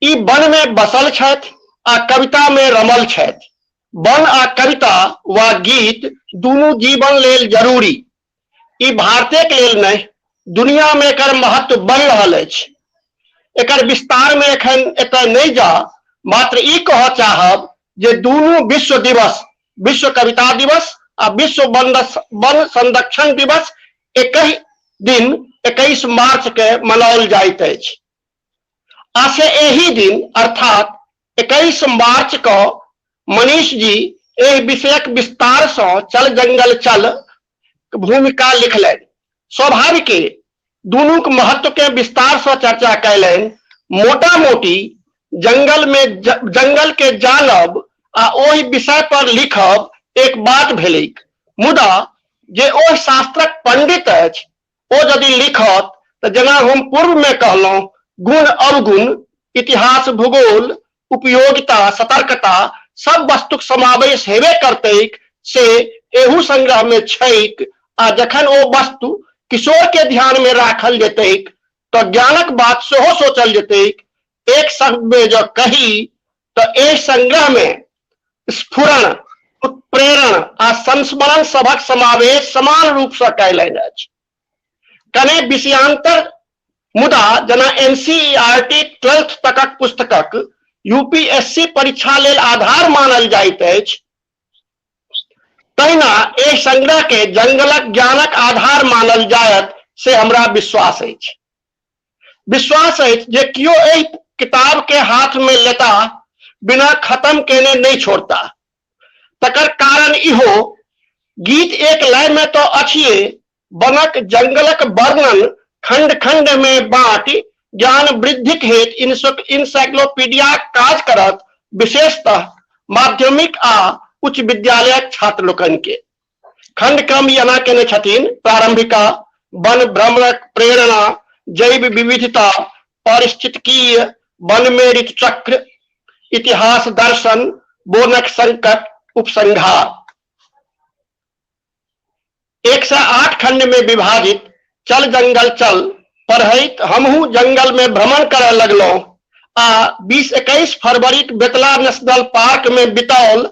Speaker 6: ई वन में बसल छथि आ कविता में रमल छथि। वन आ कविता वा गीत दुनू जीवन लेल जरूरी। ई भारते के लेल नहि, दुनिया में एकर महत्व बढ़ि रहल अछि। एकर विस्तार में एखन एतय नहि जा मात्र ई कहऽ चाहब जे दुनू विश्व दिवस, विश्व कविता दिवस आ विश्व वन संरक्षण दिवस एकहि दिन 21 मार्च के मनाओल जाइत अछि। आ से एहि दिन अर्थात 21 मार्च क मनीष जी एहि विषयक विस्तार सँ चल जंगल चल भूमिका लिखलनि। स्वाभाविके दुनूक महत्व के विस्तार सँ चर्चा कयलनि। मोटा मोटी जंगल में जंगल के जानब आ ओहि विषय पर लिखब एक बात भेलैक, मुदा जे ओहि शास्त्रक पंडित अछि ओ यदि लिखत तऽ जेना हम पूर्व में कहलहुँ, गुण अवगुण, इतिहास भूगोल, उपयोगिता सतर्कता सब वस्तुक समावेश हेबे करतैक, से एहू संग्रह में छैक। आ जखन ओ वस्तु किशोर के ध्यान में राखल जेतैक तऽ ज्ञानक बात सेहो सोचल जेतैक। एक शब्द में जँ कही तऽ एहि संग्रह में स्फुरण, उत्प्रेरण आ संस्मरण सभक समावेश समान रूप सँ कयलनि अछि। कने विषयांतर, मुदा जेना एनसीईआरटी 12th तकक पुस्तकक यूपीएससी परीक्षा लेल आधार मानल जाइत अछि, तहिना एहि संग्रह के जंगलक ज्ञानक आधार मानल जायत, से हमरा विश्वास अछि। विश्वास अछि जे कियो एहि किताब के हाथ में लेता बिना खत्म केने नहीं छोड़ता। तकर कारण इहो गीत एक लय में तो अछिए, वनक जंगलक वर्णन खंड खंड में बांटि ज्ञान वृद्धिक हेतु इनसाइक्लोपीडिया काज करत, विशेषतः माध्यमिक आ उच्च विद्यालयक छात्र लोकनि के। खंड क्रम एना केने छथिन: प्रारंभिका, वन भ्रमणक प्रेरणा, जैव विविधता, पारिस्थितिकीय, वन में ऋतुचक्र, इतिहास दर्शन, बोनक संकट, उपसंहार। 108 खंड में विभाजित चल जंगल चल पढ़ैत हमहू जंगल में भ्रमण करय लगलहुँ आ 20-21 फरवरी बेतला नेशनल पार्क में बिताओल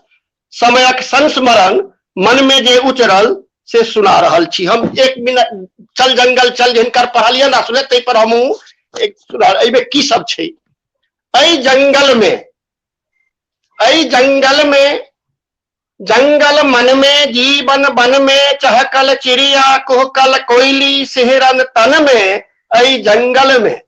Speaker 6: समयक संस्मरण मन में जे उचरल से सुना रहल छी हम। एक मिनट, चल जंगल चल जिनकर पढ़लियन आ सुने ताहि पर हमहूँ एक सुना। एहिमे की सब छै? एहि जंगल में, एहि जंगल में, जंगल मन में जीवन वन में चहकल चिड़िया कुहकल कोयली सिहरन तन में, एहि जंगल में,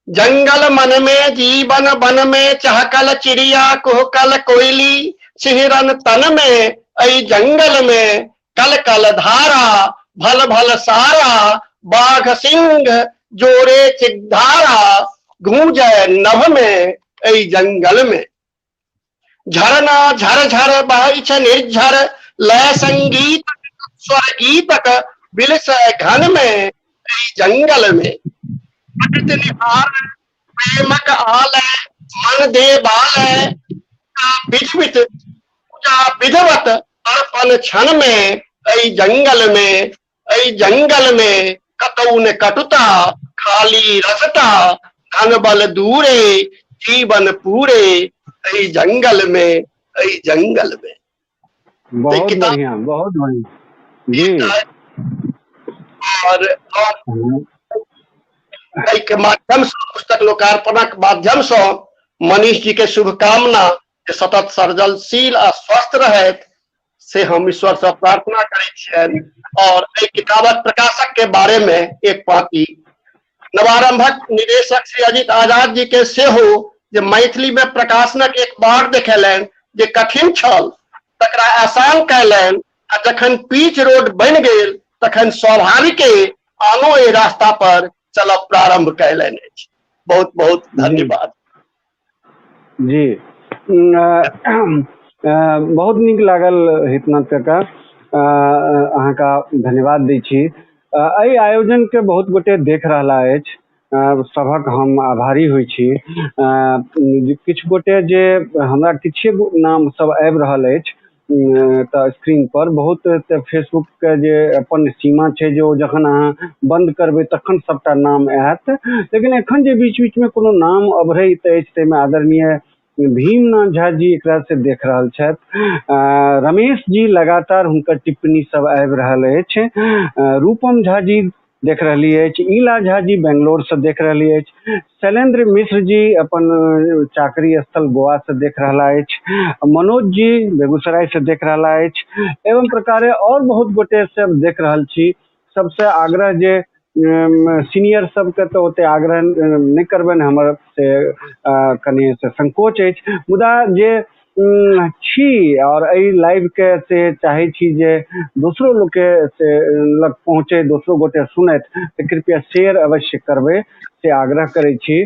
Speaker 6: जंगल मन में जीवन वन में चहकल चिड़िया कुहकल कोयली सिहरन तन में, एहि जंगल में कल कल धारा भल भल सारा बाघ सिंह जोरे चिग्धारा गूंजे नभ में, एहि जंगल में झरना झर झर बहै छ निर्झर लय संगीत स्वर गीतक बिलसय घन मे एहि जंगल मे। प्रकृति निहार प्रेमक आलय मन देवालय विधवित पूजा विधवत अर्पण क्षण मे एहि जंगल मे। एहि जंगल मे कतौ ने कटुता खाली रसता, धन बल दूरे जीवन पूरे एहि जंगल मे, एहि जंगल मे।
Speaker 1: बहुत बढ़िया, बहुत बढ़िया जी।
Speaker 6: और एहि के माध्यम से, पुस्तक लोकार्पणक माध्यम से मनीष जी के शुभकामना जे सतत सर्जनशील आ स्वस्थ रहथि, से हम ईश्वर से प्रार्थना करै छियनि। और एहि किताबक प्रकाशक के बारे में एक पांति, नवारंभक निदेशक श्री अजित आजाद जी के सेहो जे मैथिली में प्रकाशनक एक बाट देखेलनि जे कठिन छल, तकरा आसान कयलनि, आ जखन पीच रोड बनि गेल तखन स्वाभाविके आनो एहि रास्ता पर चलब प्रारंभ कयलनि अछि। बहुत बहुत धन्यवाद
Speaker 1: जी। बहुत नीक लागल हितनाथ काका, अहाँका धन्यवाद दै छी। एहि आयोजनके बहुत गोटे देख रहला अछि, सभक हम आभारी होइ छी। किछु गोटे जे हमरा किछुए नाम सब आबि रहल अछि तऽ स्क्रीन पर, बहुत तऽ फेसबुक के जे अपन सीमा छै जे ओ जखन अहाँ बंद करबै तखन सबटा नाम आयत, लेकिन एखन जे बीच बीच मे कोनो नाम अभरैत अछि ताहिमे आदरणीय भीमनाथ झा जी एकरा से देख रहल छथि, रमेश जी लगातार हुनकर टिप्पणी सब आबि रहल अछि, रूपम झा जी देख रहली अछि, ईला झा जी बेंगलोर से देख रहली अछि, शैलेंद्र मिश्र जी अपन चाकरी स्थल गोवा से देख रहला अछि, मनोज जी बेगूसराय से देख रहला अछि, एवं प्रकारे और बहुत गोटे सब देख रहल छी। सबसे आग्रह जे सीनियर सबके तऽ ओते आग्रह नहि करबनि, हमर से कनि से संकोच अछि, मुदा जे छी और एहि लाइव के से चाहै छी जे दोसरो लोकके से लग पहुँचे, दोसरो गोटे सुनथि, तऽ कृपया शेयर अवश्य करबै से आग्रह करै छी।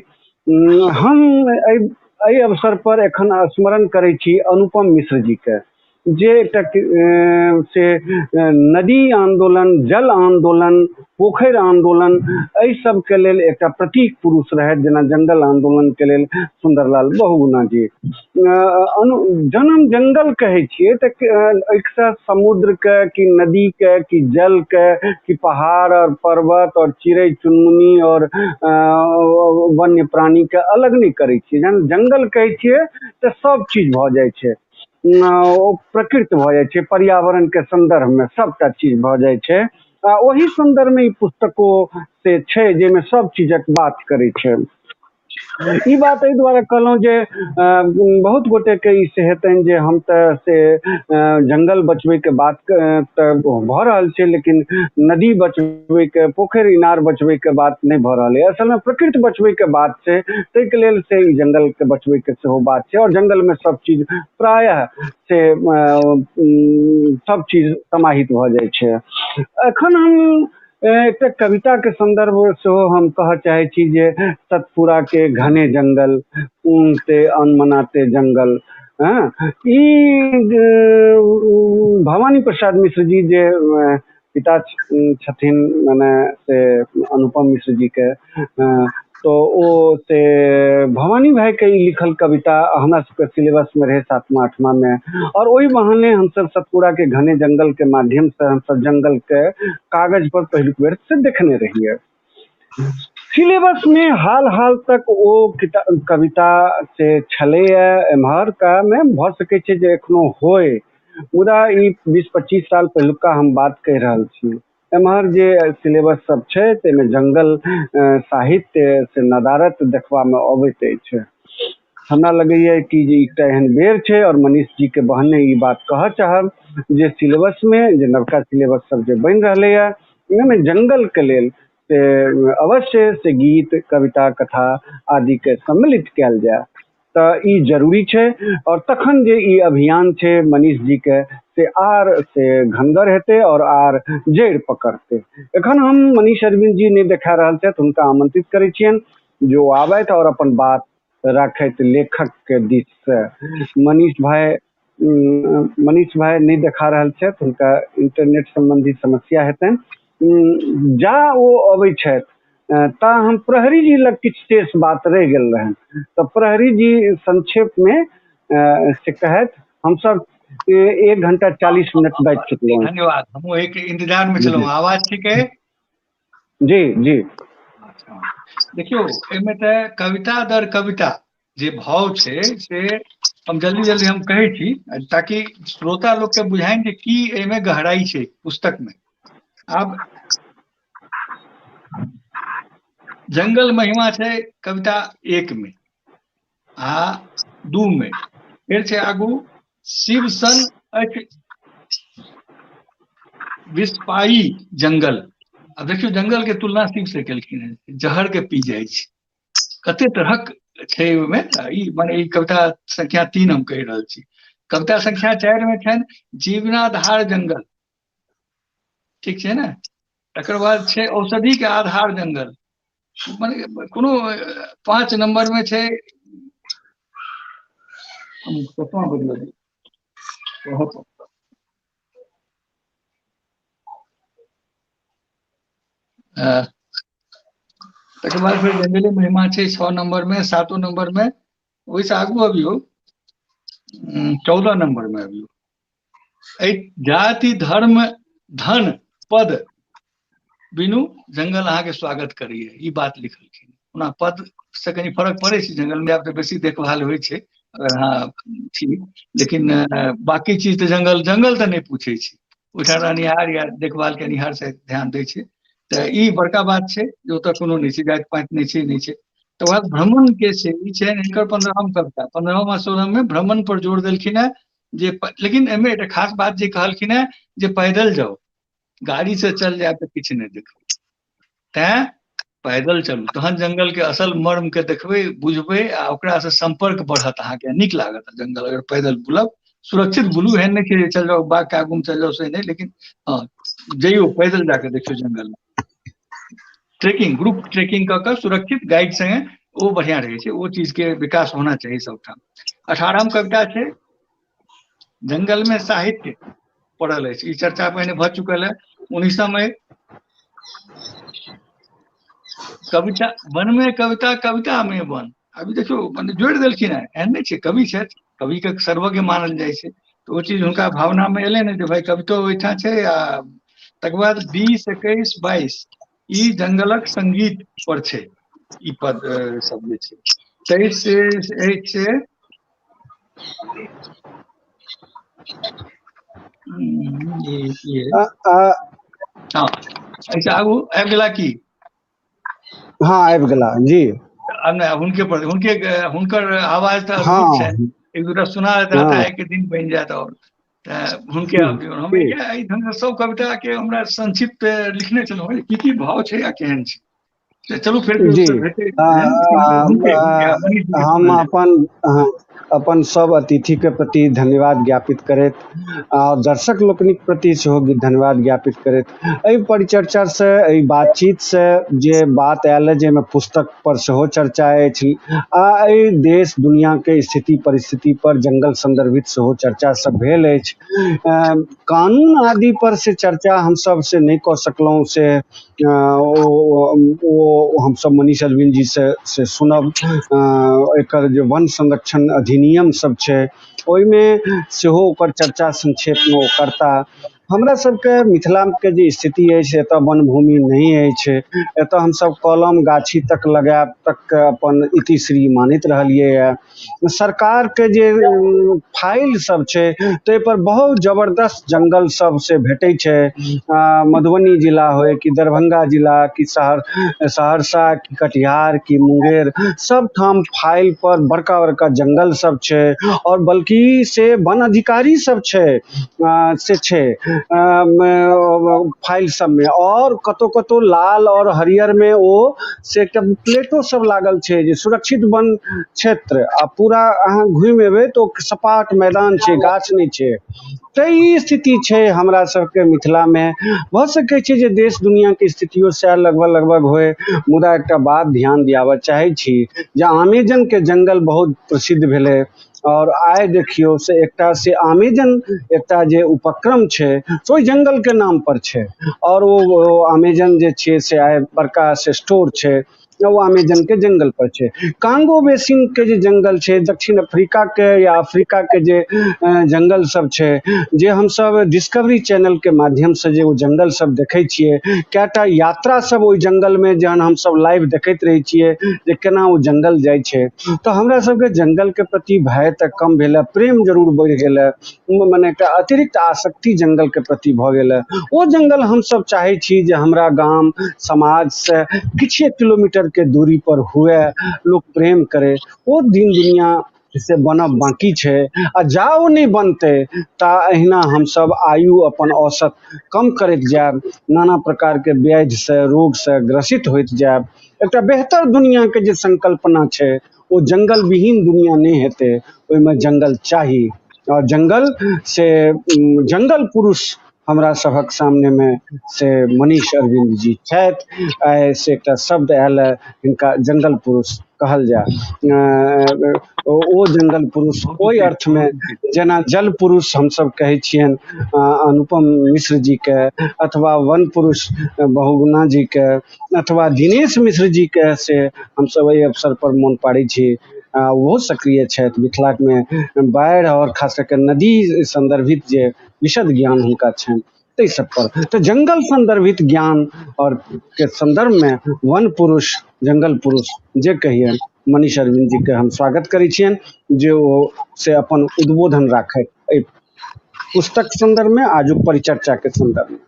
Speaker 1: हम एहि अवसर पर एखन स्मरण करै छी अनुपम मिश्र जी के, जे एकटा से नदी आंदोलन, जल आंदोलन, पोखरि आंदोलन, एहि सबके लेल एकटा प्रतीक पुरुष रहथि, जेना जंगल आंदोलन के लेल सुंदरलाल बहुगुणा जी। जहन हम जंगल कहै छियै तऽ एकसँ समुद्र के कि नदी के कि जल के कि पहाड़ और पर्वत और चिड़ै चुनमुनी और वन्य प्राणी के अलग नहि करै छियै। जहन जंगल कहै छियै तऽ सब चीज भऽ जाइ छै, ओ प्रकृत भऽ जाइ छै, पर्यावरण के संदर्भ में सबटा चीज भऽ जाइ छै। आ ओहि संदर्भ में ई पुस्तको से छै जाहिमे सब चीजक बात करै छै। ई बात एहि दुआरे कहलहुँ जे बहुत गोटेके ई से हेतनि जे हम तऽ से जंगल बचबैके बात तऽ भऽ रहल छै, लेकिन नदी बचबैके, पोखरि इनार बचबैके बात नहि भऽ रहल है। असलमे प्रकृति बचबैके बात छै, ताहिके लेल से ई जंगलके बचबैके सेहो बात छै। और जंगलमे सब चीज प्रायः से सब चीज समाहित भऽ जाइ छै। एखन हम एकटा कविता के संदर्भ सेहो हम कहऽ चाहै छी जे सतपुरा के घने जंगल ऊँगते अनमनाते जंगल, हँ, ई भवानी प्रसाद मिश्र जी जे पिता छथिन मने से अनुपम मिश्र जी के, तो ओ से भवानी भाई के ई लिखल कविता हमरा सबके सिलेबस में रहे 7वां 8वां में, और ओहि बहाने हमसब सतपुरा के घने जंगल के माध्यम से हमसब जंगल के कागज पर पहिलुक बेर से देखने रहिए। सिलेबस में हाल हाल तक ओ कविता से छलैया, एम्हर का में भऽ सकै छै जे एखनो होय, मुदा ई 20-25 साल पहिलुका हम बात कहि रहल छी। एम्हर जे सिलेबस सब छै ताहिमे जंगल साहित्य से नदारत देखबामे अबैत अछि। हमरा लगैया कि जे एकटा एहन बेर छै, और मनीष जी के बहाने ई बात कहऽ चाहब जे सिलेबस में जे नवका सिलेबस सब जे बनि रहलैया ओहिमे जंगल के लेल से अवश्य से गीत, कविता, कथा आदि के सम्मिलित कयल जाय, तऽ ई जरूरी छै। और तखन जे ई अभियान छै मनीष जी के से आर से घनगर हेतै और आर जड़ि पकड़तै। एखन हम मनीष अरविंद जी नहि देखा रहल छथि, हुनका आमंत्रित करै छियनि जो आबथि और अपन बात राखथि लेखक के दिस से। मनीष भाई मनीष भाई नहि देखा रहल छथि, हुनका इंटरनेट संबंधी समस्या हेतनि। जा ओ अबै छथि ता हम प्रहरी जी लग किछु शेष बात रहि गेल रहनि, तऽ प्रहरी जी संक्षेप मे से कहथि। हमसब 1 घंटा 40 मिनट बाजि चुकलहुँ।
Speaker 3: धन्यवाद, हम एक इंतजार में छलहुँ। आवाज ठीक है?
Speaker 1: जी जी।
Speaker 3: देखियौ, एहिमे तऽ कविता दर कविता जे भाव छै से हम जल्दी जल्दी हम कहै छी ताकि श्रोता लोक के बुझाइन जे की एहिमे गहराई छै पुस्तक में। आब जंगल महिमा छै कविता 1 में आ 2 में, फेर छै आगू शिव सन अछि विस्पाई जंगल। आब देखियौ जंगल के तुलना शिव से केलखिन हेँ, जहर के पी जाइ छै, कते तरहक छै ओहिमे। ई माने ई कविता संख्या 3 हम कहि रहल छी। कविता संख्या 4 में छनि जीवनाधार जंगल, ठीक छै ने। तकर बाद छै औषधि के आधार जंगल, माने कोनो 5 नंबर में छै, हम चश्मा बदलि बहुत तकर बाद फेर जंगली महिमा छै 6 नंबर में, 7 नंबर में, ओहिसँ आगू अबियौ 14 नंबर में अबियौ। एहि जाति धर्म धन पद बिनु जंगल अहाँके स्वागत करैए, ई बात लिखलखिन। ओना पद से कनि फरक पड़ै छै, जंगल में आब तऽ बेसी देखभाल होइ छै अगर अहाँ छी, लेकिन बाकी चीज तऽ जंगल जंगल तऽ नहि पूछै छै, ओहिठाम रहनिहार या देखभाल केनिहार से ध्यान दै छै। तऽ ई बड़का बात छै जे ओतऽ कोनो नहि छै, जाति पाति नहि छै, नहि छै। तकर बाद भ्रमण के छै, ई छै हिनकर 15म कविता। 15म आ 16म में भ्रमण पर जोर देलखिन हेँ जे, लेकिन एहिमे एकटा खास बात जे कहलखिन हेँ जे पैदल जाउ, गाड़ी से चल जायब तऽ किछु नहि देखबै, तैं पैदल चलू, तहन जंगल के असल मर्म के देखबै, बुझबै आ ओकरा से संपर्क बढ़त अहाँके, नीक लागत जंगल अगर पैदल बुलब, सुरक्षित बुलू, एहन नहि छै जे चल जाउ बाघ के आगू में चल जाउ से नहि, लेकिन हँ जइयौ पैदल जाके देखियौ जंगल में। ट्रेकिंग, ग्रुप ट्रेकिंग कऽ कऽ सुरक्षित गाइड संगे ओ बढ़िया रहै छै, ओ चीज के विकास होना चाही सबठाम। 18म कविता छै जंगल में साहित्य पड़ल अछि, ई चर्चा पहिने भऽ चुकल है। 19म है कविता वन में कविता, कविता में वन। अभी देखियौ मने जोड़ि देलखिन हेँ, एहन नहि छै, कवि छथि, कवि के सर्वज्ञ मानल जाइ छै, तऽ ओ चीज हुनका भावना में एलै ने जे भाई कवितो ओहिठाम छै। आ तकर बाद 20, 21, 22 ई जंगलक संगीत पर छै, ई पद सब जे छै। 23 अछि हँ, एहिसँ आगू आबि गेला की?
Speaker 1: हँ आबि गेला जी।
Speaker 3: आब नहि, हुनके पर हुनके हुनकर आवाज तऽ अद्भुत छनि, एक दूटा सुना देता तऽ एक दिन बनि जायत। और तऽ हुनके हम एहि ढंग से सब कविता के हमरा संक्षिप्त लिखने छलहुँ की की भाव छै आ केहन छै। चलू फेर
Speaker 1: जी। हम अपन अपन सब अतिथि के प्रति धन्यवाद ज्ञापित करैत आ दर्शक लोकनिक प्रति सेहो धन्यवाद ज्ञापित करैत एहि परिचर्चा से, एहि बातचीत से जे बात आयल है, जाहिमे पुस्तक पर सेहो चर्चा अछि आ एहि देश दुनिया के स्थिति परिस्थिति पर जंगल संदर्भित सेहो चर्चा सब भेल अछि। कानून आदि पर से चर्चा हमसब से नहि कऽ सकलहुँ, से ओ हमसब मनीष अरविंद जी से सुनब। एकर जे वन संरक्षण अधिनियम सब छै ओहिमे सेहो ओकर चर्चा संक्षेपमे ओ करता। हमरा सबके मिथिलाके जे स्थिति अछि, एतऽ वन भूमि नहि अछि, एतऽ हमसब कलम गाछी तक लगायब तक अपन इतिश्री मानैत रहलियै हँ। सरकार के जे फाइल सब छै ताहि पर बहुत जबरदस्त जंगल सब से भेटै छै। मधुबनी जिला होय कि दरभंगा जिला कि सहरसा कि कटिहार कि मुंगेर, सब ठाम फाइल पर बड़का बड़का जंगल सब छै और बल्कि से वन अधिकारी सब छै से छै फाइल सब में, और कतौ कतौ लाल और हरियर में ओ से एकटा प्लेटो सब लागल छै जे सुरक्षित वन क्षेत्र, आ पूरा अहाँ घुमि एबै तऽ ओ सपाट मैदान छै, गाछ नहि छै। तऽ ई स्थिति छै हमरा सबके मिथिला में। भऽ सकै छै जे देश दुनिया के स्थितियो सएह लगभग लगभग होय, मुदा एकटा बात ध्यान दियाबऽ चाहै छी जे अमेजन के जंगल बहुत प्रसिद्ध भेलै, आओर आइ देखियौ से एकटा से अमेजन एकटा जे उपक्रम छै से ओहि जंगलके नाम पर छै। आओर ओ अमेजन जे छियै से आइ बड़का से स्टोर छै, ओ अमेजन के जंगल पर छै। कांगो बेसिन के जे जंगल छै, दक्षिण अफ्रीका के या अफ्रीका के जे जंगल सब छै, जे हमसब डिस्कवरी चैनल के माध्यम से जे ओ जंगल सब देखै छियै, कएटा यात्रा सब ओहि जंगल मे जहन हमसब लाइव देखैत रहै छियै जे केना ओ जंगल जाइ छै, तऽ हमरा सबके जंगल के प्रति भय तऽ कम भेल, प्रेम जरूर बढ़ि गेल, मने एकटा अतिरिक्त आसक्ति जंगल के प्रति भऽ गेल। ओ जंगल हमसब चाहै छी जे हमरा गाम समाज से किछुए किलोमीटर के दूरी पर हुए, लोक प्रेम करे। ओ दिन दुनिया से बनब बाकी छै, आ जा ओ नहि बनतै ता अहिना हमसब आयु अपन औसत कम करैत जायब, नाना प्रकार के व्याधि से रोग से ग्रसित होइत जायब। एकटा बेहतर दुनिया के जे संकल्पना छै ओ जंगल विहीन दुनिया नहि हेतै, ओहिमे जंगल चाही। और जंगल से जंगल पुरुष हमरा सभक सामने मे से मनीष अरविंद जी छथि। आइ से एकटा शब्द आयल है, हिनका जंगल पुरुष कहल जाय। ओ जंगल पुरुष ओहि अर्थ मे जेना जल पुरुष हमसब कहै छियनि अनुपम मिश्र जी के, अथवा वन पुरुष बहुगुणा जी के, अथवा दिनेश मिश्र जी के, से हमसब एहि अवसर पर मोन पाड़ै छी। ओहो सक्रिय छथि मिथिला मे बाढ़ि और खास करके नदी संदर्भित जे विशद ज्ञान हुनका छनि ताहि सब पर। तऽ जंगल संदर्भित ज्ञान और के संदर्भ में वन पुरुष जंगल पुरुष जे कहियनि, मनीष अरविंद जी के हम स्वागत करै छियनि जे ओ से अपन उद्बोधन राखथि एहि पुस्तक संदर्भ में, आजुक परिचर्चा के संदर्भ में।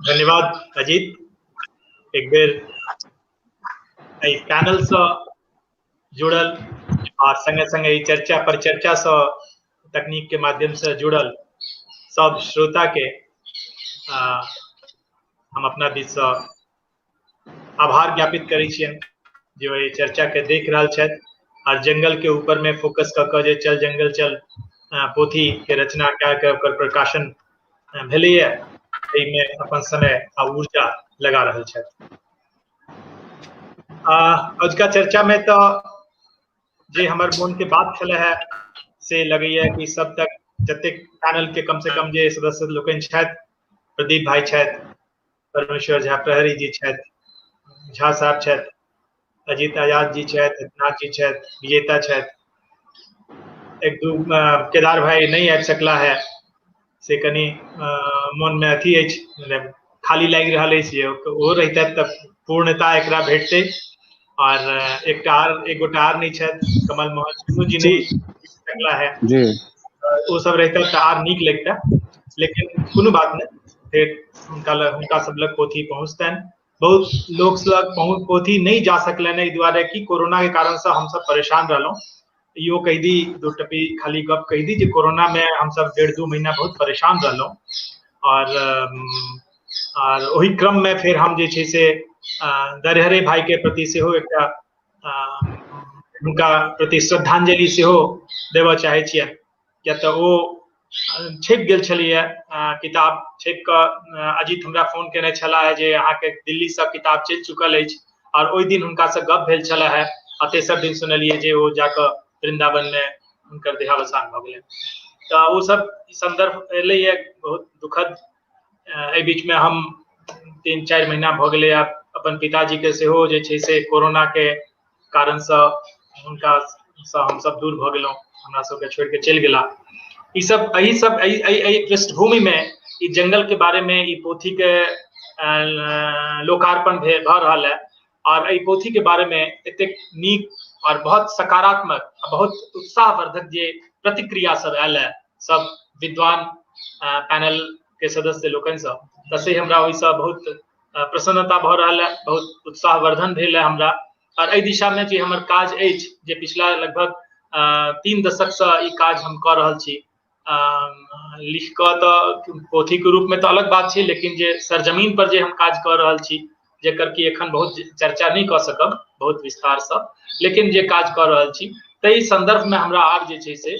Speaker 4: धन्यवाद अजीत। एक बेर एहि पैनल से जुड़ल और संगे संगे ई चर्चा परिचर्चा से तकनीक के माध्यम से जुड़ल सब श्रोता के हम अपना दिस से आभार ज्ञापित करै छियनि जे एहि चर्चा के देख रहल छथि और जंगल के ऊपर में फोकस कऽ कऽ जे चल जंगल चल पोथी के रचना कए कऽ ओकर प्रकाशन भेलैए, एहिमे अपन समय आ ऊर्जा लगा रहल छथि। अजुका चर्चा में तऽ जे हमर मोन के बात छलै है से लगैया कि सब तक जतेक पैनल के कम से कम जे सदस्य लोकनि छथि, प्रदीप भाई छथि, परमेश्वर झा प्रहरी जी छथि, झा साहब छथि, अजीत आजाद जी छथि, रघुनाथ जी छथि, विजेता छथि, एक दू केदार भाई नहि आबि सकला है से कनि मन में अथी अछि, मतलब खाली लागि रहल अछि जे ओहो रहितथि तऽ पूर्णता एकरा भेटतै। और एकटा आर एक गोटा आर नहि छथि, कमल मोहन चुन्नू जी नहि सकला है
Speaker 1: जी,
Speaker 4: ओ सब रहितथि तऽ आर नीक लगितै, लेकिन कोनो बात नहि, फेर हुनका सब लग पोथी पहुँचतनि। बहुत लोक लग पहुँच पोथी नहि जा सकलनि एहि दुआरे कि कोरोना के कारण से हमसब परेशान रहलहुँ। इहो कहि दी, दू टपी खाली गप कहि दी जे कोरोना में हमसब 1.5-2 महीना बहुत परेशान रहलहुँ और ओहि क्रम में फेर हम जे छै से दरहरे भाई के प्रति सेहो एकटा हुनका प्रति श्रद्धांजलि सेहो देबऽ चाहै छियनि, किया तऽ ओ छपि गेल छलैया किताब, छपि कऽ अजीत हमरा फोन केने छलाह जे अहाँके दिल्लीसँ किताब चलि चुकल अछि, और ओहि दिन हुनकासँ गप भेल छलै है आ तेसर दिन सुनलियै जे ओ जाकऽ वृंदावन में हुनकर देहावसान भऽ गेलनि। तऽ ओ सब संदर्भ एलैया बहुत दुखद। एहि बीच में हम 3-4 महीना भऽ गेलै आब अपन पिताजी के सेहो जे छै से कोरोना के कारणसँ हुनका सँ हमसब दूर भऽ गेलहुँ, हमरा सबके छोड़ि के चलि गेला। ई सब एहि सब एहि पृष्ठभूमि में ई जंगल के बारे में ई पोथी के लोकार्पण भऽ रहल है और एहि पोथी के बारे में एतेक नीक और बहुत सकारात्मक आ बहुत उत्साहवर्धक जे प्रतिक्रिया सब आयल है सब विद्वान पैनल के सदस्य लोकनि सब, तऽ से हमरा ओहिसँ बहुत प्रसन्नता भऽ रहल है, बहुत उत्साहवर्धन भेल है हमरा। और एहि दिशा में जे हमर काज अछि जे पिछला लगभग 3 दशक से ई काज हम कऽ रहल छी, लिख कऽ तऽ पोथी के रूप में तऽ अलग बात छै, लेकिन जे सरजमीन पर जे हम काज कऽ रहल छी जेकर कि एखन बहुत चर्चा नहि कऽ सकब बहुत विस्तार सँ, लेकिन जे काज कऽ रहल छी ताहि संदर्भ में हमरा आर जे छै से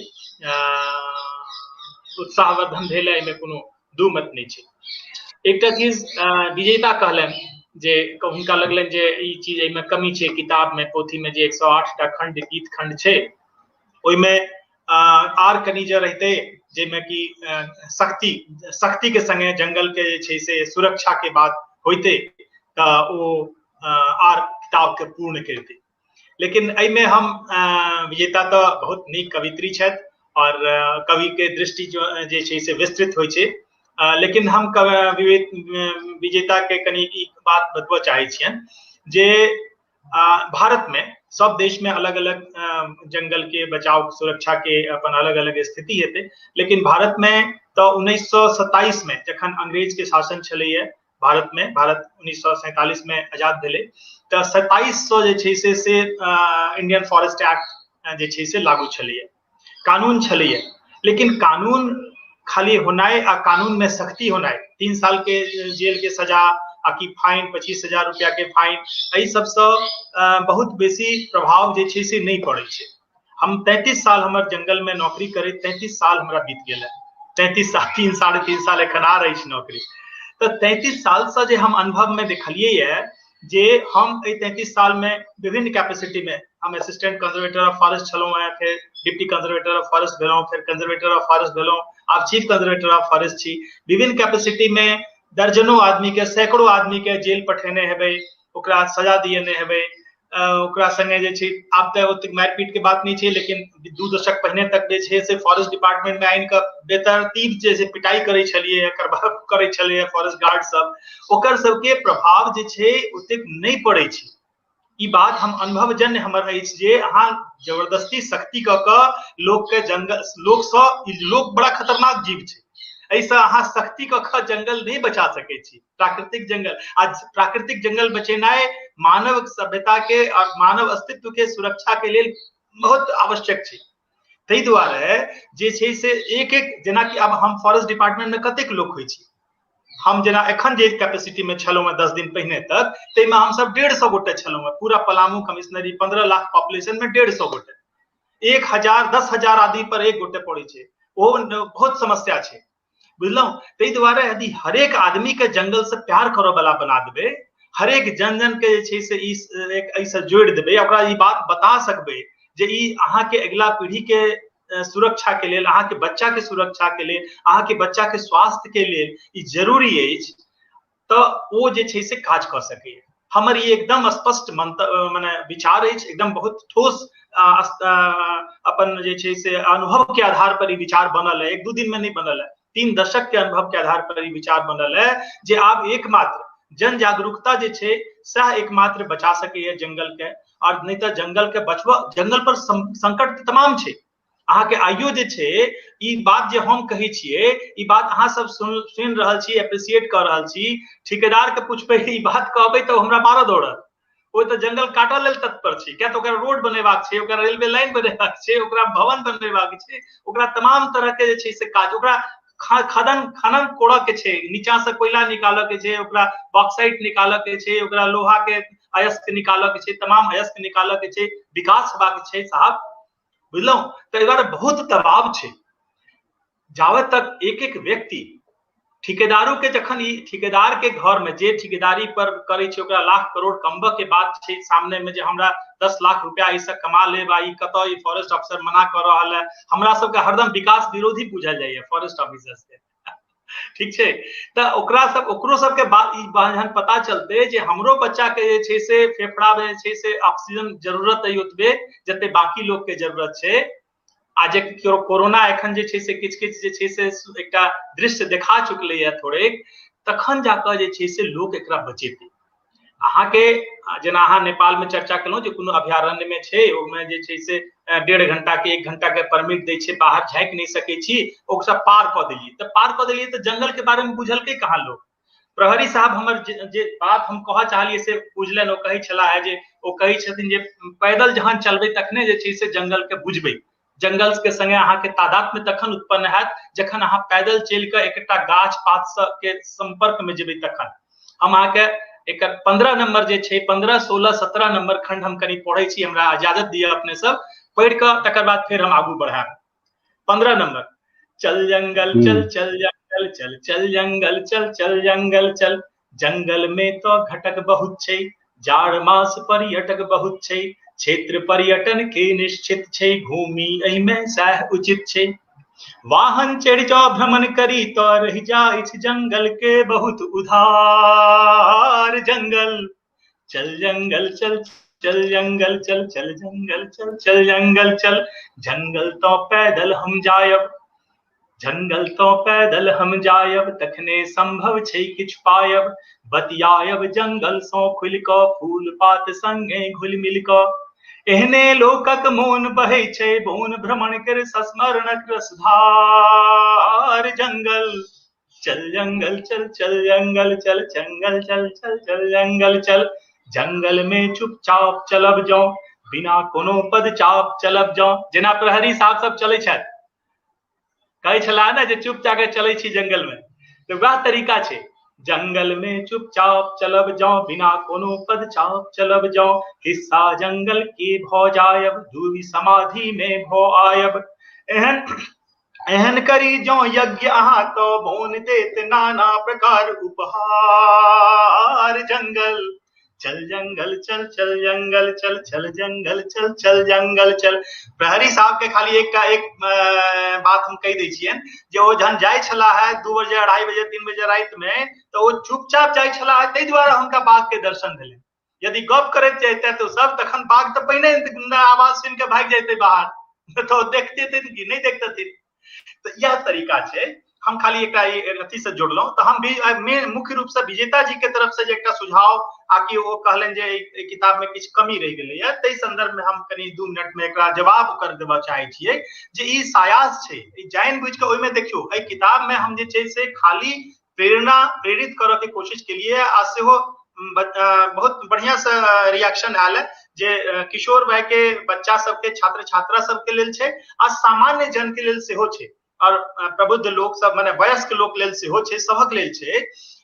Speaker 4: उत्साहवर्धन भेल है, एहिमे कोनो दू मत नहि छै। एकटा चीज विजेता कहलनि जे हुनका लगलनि जे ई चीज एहिमे कमी छै किताबमे, पोथीमे जे 108 टा खंड गीत खंड छै ओहिमे आर कनि जे रहितै जाहिमे कि शक्ति शक्ति के संगे जंगल के जे छै से सुरक्षा के बात होइतै तऽ ओ आर किताब के पूर्ण करितै। लेकिन एहिमे हम विजेता तऽ बहुत नीक कवित्री छथि और कवि के दृष्टि जे छै से विस्तृत होइ छै, लेकिन हम विजेता के कनि ई बात बतबऽ चाहै छियनि जे भारत में सब देश में अलग अलग जंगल के बचाव सुरक्षा के अपन अलग अलग स्थिति हेतै, लेकिन भारत में तऽ 1927 में जखन अंग्रेज के शासन छलैया भारत में, भारत 1947 में आजाद भेलै, तऽ 2700 जे छै से इंडियन फॉरेस्ट एक्ट जे छै से लागू छलैया, कानून छलैया। लेकिन कानून खाली होनाइ आ कानून में सख्ती होनाइ, 3 साल के जेल के सजा आ कि फाइन 25,000 रुपया के फाइन, एहि सबसँ बहुत बेसी प्रभाव जे छै से नहि पड़ै छै। हम 33 साल हमर जंगल में नौकरी करैत 33 साल हमरा बीत गेल है, 33 साल, 3 3.5 साल एखन आ रही छै नौकरी। तऽ 33 सालसँ जे हम अनुभव में देखलियै ये जे हम एहि 33 साल में विभिन्न कैपेसिटी में, हम असिस्टेंट कंजर्वेटर ऑफ फॉरेस्ट छलहुँ हेँ, फेर डिप्टी कंजर्वेटर ऑफ फॉरेस्ट भेलहुँ, फेर कंजर्वेटर ऑफ फॉरेस्ट भेलहुँ, आब चीफ कंजर्वेटर ऑफ फॉरेस्ट छी। विभिन्न कैपेसिटी में दर्जनों आदमी के, सैकड़ों आदमी के जेल पठेने हेबै, ओकरा सजा दिएने हेबै, ओकरा संगे जे छै आब तऽ ओतेक मारि पीट के बात नहि छै, लेकिन 2 दशक पहिने तक जे छै से फॉरेस्ट डिपार्टमेंट में आनि कऽ बेतरतीब जे छै पिटाई करै छलियै, करबा करै छलियै फॉरेस्ट गार्ड सब, ओकर सबके प्रभाव जे छै ओतेक नहि पड़ै छै। ई बात हम अनुभवजन्य हमर अछि जे अहाँ जबरदस्ती सख्ती कऽ कऽ लोक के जंगल, लोकसँ, लोक बड़ा खतरनाक जीव छै, एहिसँ अहाँ सख्ती कऽ कऽ जंगल नहि बचा सकै छी। प्राकृतिक जंगल आ प्राकृतिक जंगल बचेनाइ मानव सभ्यता के और मानव अस्तित्व के सुरक्षा के लेल बहुत आवश्यक छै। ताहि दुआरे जे छै से एक एक, जेनाकि आब हम फॉरेस्ट डिपार्टमेंट में कतेक लोक होइ छी, हम जेना एखन जे कैपेसिटी में छलहुँ हेँ 10 दिन पहिने तक, ताहिमे हमसब 150 गोटे छलहुँ हेँ, पूरा पलामू कमिश्नरी 15 लाख पॉपुलेशन में 150 गोटे, 1000 10,000 आदमी पर 1 गोटे पड़ै छै, ओ बहुत समस्या छै, बुझलहुँ। ताहि दुआरे यदि हरेक आदमी के जंगल से प्यार करऽ वाला बना देबै, हरेक जन जन के जे छै से ई एहिसँ जोड़ि देबै, ओकरा ई बात बता सकबै जे ई अहाँके अगिला पीढ़ी के सुरक्षा के लेल, अहाँके बच्चा के सुरक्षा के लेल, अहाँके बच्चा के स्वास्थ्य के लेल ई जरूरी अछि, तऽ ओ जे छै से काज कऽ सकैए। हमर ई एकदम स्पष्ट मंतव्य मने विचार अछि, एकदम बहुत ठोस अपन जे छै से अनुभव के आधार पर ई विचार बनल है, 1-2 दिन में नहीं बनल है, 3 दशक के अनुभव के आधार पर ई विचार बनल है जे आब एकमात्र जन जागरूकता जे छै सएह एकमात्र बचा सकैए जंगल के, और नहीं तऽ जंगल के बचबऽ, जंगल पर संकट तमाम छै। अहाँके आइयो जे छै ई बात जे हम कहै छियै, ई बात अहाँ सब सुनि रहल छी, एप्रिसिएट कऽ रहल छी। ठेकेदार के पुछबै ई बात कहबै तऽ हमरा मारऽ दौड़त, ओ तऽ जंगल काटऽ लेल तत्पर छै, किया तऽ ओकरा रोड बनेबाक छै, ओकरा रेलवे लाइन बनेबाक छै, ओकरा भवन बनेबाक छै, ओकरा तमाम तरह के जे छै से काज, ओकरा खदन खनन कोड़ऽ के छै, नीचा से कोयला निकालऽ के छै, ओकरा बॉक्साइट निकालऽ के छै, ओकरा लोहा के अयस्क निकालऽ के छै, तमाम अयस्क निकालऽ के छै, विकास हेबाक छै साहब, बुझलहुँ। तऽ एहि दुआरे बहुत दबाव छै। जाबे तक एक एक व्यक्ति ठिकेदारो के, जखन ई ठिकेदार के घर में जे ठिकेदारी पर करै छै ओकरा लाख करोड़ कमबऽ के बात छै सामने में, जे हमरा 10 लाख रुपया एहिसँ कमा लेब, आ ई कतऽ ई फॉरेस्ट ऑफिसर मना कऽ रहल है। हमरा सबके हरदम विकास विरोधी बुझल जाइए फॉरेस्ट ऑफिसर के, ठीक छै। तऽ ओकरा सब, ओकरो सबके बात ई जहन पता चलतै जे हमरो बच्चा के जे छै से फेफड़ा में जे छै से ऑक्सीजन जरूरत अइ ओतबे जते बाकी लोक के जरूरत छै, आ जे कोरोना एखन जे छै से किछु किछु जे छै से एकटा दृश्य देखा चुकलैए थोड़ेक, तखन जाकऽ जे छै से लोक एकरा बचेतै। अहाँके जेना अहाँ नेपाल में चर्चा केलहुँ जे कोनो अभयारण्य में छै, ओहिमे जे छै से 1.5 घंटा के 1 घंटा के परमिट दै छै, बाहर झाँकि नहि सकै छी, ओ सब पार कऽ देलियै, तऽ पार कऽ देलियै तऽ जंगल के बारे में बुझलकै कहाँ लोक। प्रहरी साहब हमर जे बात हम कहऽ चाहलियै से बुझलनि, ओ कहै छलाह जे, ओ कहै छथिन जे पैदल जहन चलबै तखने जे छै से जंगल के बुझबै, जंगल के संगे अहाँके तादात्म्य तखन उत्पन्न हैत जखन अहाँ पैदल चलि कऽ एकटा गाछ पात के संपर्क में जेबै तखन। हम अहाँके एकर 15 नंबर जे छै, 15 16 17 नंबर खंड हम कनि पढ़ै छी, हमरा इजाजत दिअ अपने सब, पढ़ि कऽ तकर बाद फेर हम आगू बढ़ायब। 15 नंबर, चल जंगल चल, चल जंगल चल, चल जंगल चल, चल जंगल चल, जंगल में तो घटक बहुत छै, जाड़ मास पर्यटक बहुत छै, क्षेत्र पर्यटन के निश्चित छै, घूमी एहिमे सएह उचित छै। वाहन चढ़ि जाओ भ्रमण करी तो रहि जाइ जंगल के बहुत उधार। जंगल चल जंगल चल चल जंगल चल चल जंगल चल चल जंगल चल, जंगल तो पैदल हम जायब, जंगल तो पैदल हम जायब, तखने संभव छै किछु पायब। बतियायब जंगल सँ खुलि कऽ, फूल पात संगे घुलि मिल कऽ। एहने लोकक मोन बहै छै बोन, भ्रमण कर संस्मरणक रसधार। जंगल चल जंगल चल चल जंगल चल जंगल चल चल चल जंगल चल, जंगल में चुपचाप चलब जौ, बिना कोनो पदचाप चलब जौ। जेना प्रहरी साहब सब चलै छथि, कहै छलाह ने जे चुपचाप के चलै छी जंगल में, तऽ वएह तरीका छै। जंगल में चुपचाप चलब जौ, बिना कोनो पदचाप चलब जौ, हिस्सा जंगल के भऽ जायब, डूबी समाधि में भऽ आयब। एहन एहन करी जौ यज्ञ अहाँ तो बोन देत नाना प्रकार उपहार। जंगल चल जंगल चल चल जंगल चल चल जंगल चल चल जंगल चल। प्रहरी साहब के खाली एक एक बात हम कहि दै छियनि जे ओ जहन जाइ छलाह है 2 बजे 2:30 बजे 3 बजे राति में, तऽ ओ चुपचाप जाइ छलाह है, ताहि दुआरे हुनका बाघ के दर्शन भेलै। यदि गप करैत जैते तऽ सब तखन बाघ तऽ पहिने आवाज सुनि के भागि जैते बाहर, तऽ देखते कि नहि देखतथिन। तऽ इएह तरीका छै। हम खाली एकटा अथी से जुड़लहुँ तऽ हम भी मेन मुख्य रूप से विजेता जी के तरफ से जे एकटा सुझाव आ कि ओ कहलनि जे एहि किताब में किछु कमी रहि गेलैया, ताहि संदर्भ में हम कनि 2 मिनट में एकरा जवाब कर देबऽ चाहै छियै जे ई सायास छै, ई जानि बुझि कऽ ओहिमे देखियौ एहि किताब में हम जे छै से खाली प्रेरणा प्रेरित करऽ के कोशिश केलियै आ सेहो बहुत बढ़िया से रिएक्शन आयल है जे किशोर भाई के बच्चा सबके छात्र छात्रा सबके लेल छै आ सामान्य जन के लेल सेहो छै और प्रबुद्ध लोक सब माने वयस्क लोक लेल सेहो छै, सबक लेल छै।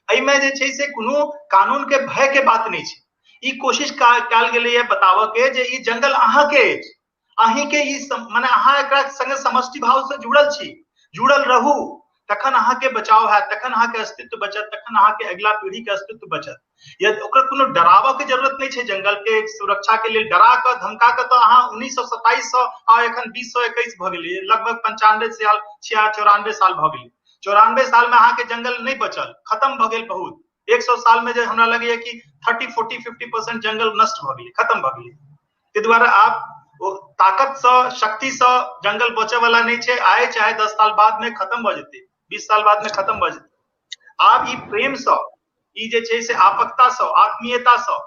Speaker 4: एहिमे जे छै से कोनो कानून के भय के बात नहि छै। ई कोशिश कयल गेलैए बताबऽ के जे ई जंगल अहाँके अछि, अहीं के ई माने अहाँ एकरा संगे समष्टि भाव से जुड़ल छी, जुड़ल रहू, तखन अहाँके बचाव हैत, तखन अहाँके अस्तित्व बचत, तखन अहाँके अगिला पीढ़ी के अस्तित्व बचत। यदि ओकरा कोनो डराबऽ के जरूरत नहि छै, जंगल के सुरक्षा के लेल डरा कऽ धमका कऽ तऽ अहाँ 1927 सँ आ एखन 2021 भऽ गेलै, लगभग 95 साल 94 साल भऽ गेलै। 94 साल में अहाँके जंगल नहि बचल, खत्म भऽ गेल बहुत। 100 साल में जे हमरा लगैया कि 30 40 50% जंगल नष्ट भऽ गेलै, खत्म भऽ गेलै। ताहि दुआरे आब ओ ताकत सँ शक्ति सँ जंगल बचऽ वाला नहि छै। आइ चाहे 10 साल बाद में खत्म भऽ जेतै, 20 साल बाद में खत्म भऽ जेतै। आब ई प्रेम सँ, ई जे छै से आपकता सँ, आत्मीयता सँ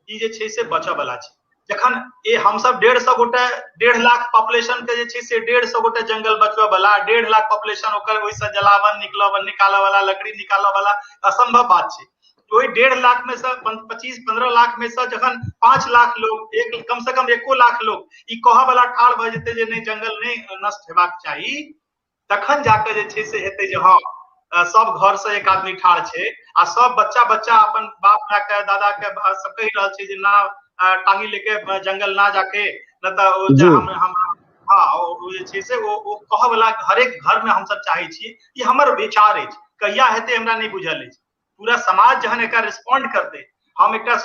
Speaker 4: ई जे छै से बचऽ वाला छै। जखन ए हमसब 150 गोटे 1.5 लाख पॉपुलेशन के जे छै से 150 गोटे जंगल बचबऽ वाला, 1.5 लाख पॉपुलेशन ओकर ओहिसँ जलावन निकलऽ निकालऽ वाला, लकड़ी निकालऽ वाला असंभव बात छै। ओहि 1.5 लाख में से 25-15 लाख में से जखन 5 लाख लोग, एक कम से कम 1 लाख लोग ई कहऽ वाला ठाढ़ भऽ जेतै जे नहि जंगल नहि नष्ट हेबाक चाही, तखन जाके जे छै से हेतै जे हँ सब घर से एक आदमी ठाढ़ छै आ सब बच्चा बच्चा अपन बाप माय के दादा के सब कहि रहल छै जे ना टांगी लेके जंगल ना जाके, न तऽ हम हाँ ओ जे छै से ओ कहऽ वाला हरेक घर में हमसब चाहै छी। ई हमर विचार अछि, कहिया हेतै हमरा नहि बुझल अछि। पूरा समाज जहन एकरा रिस्पॉन्ड करतै, हम एकटा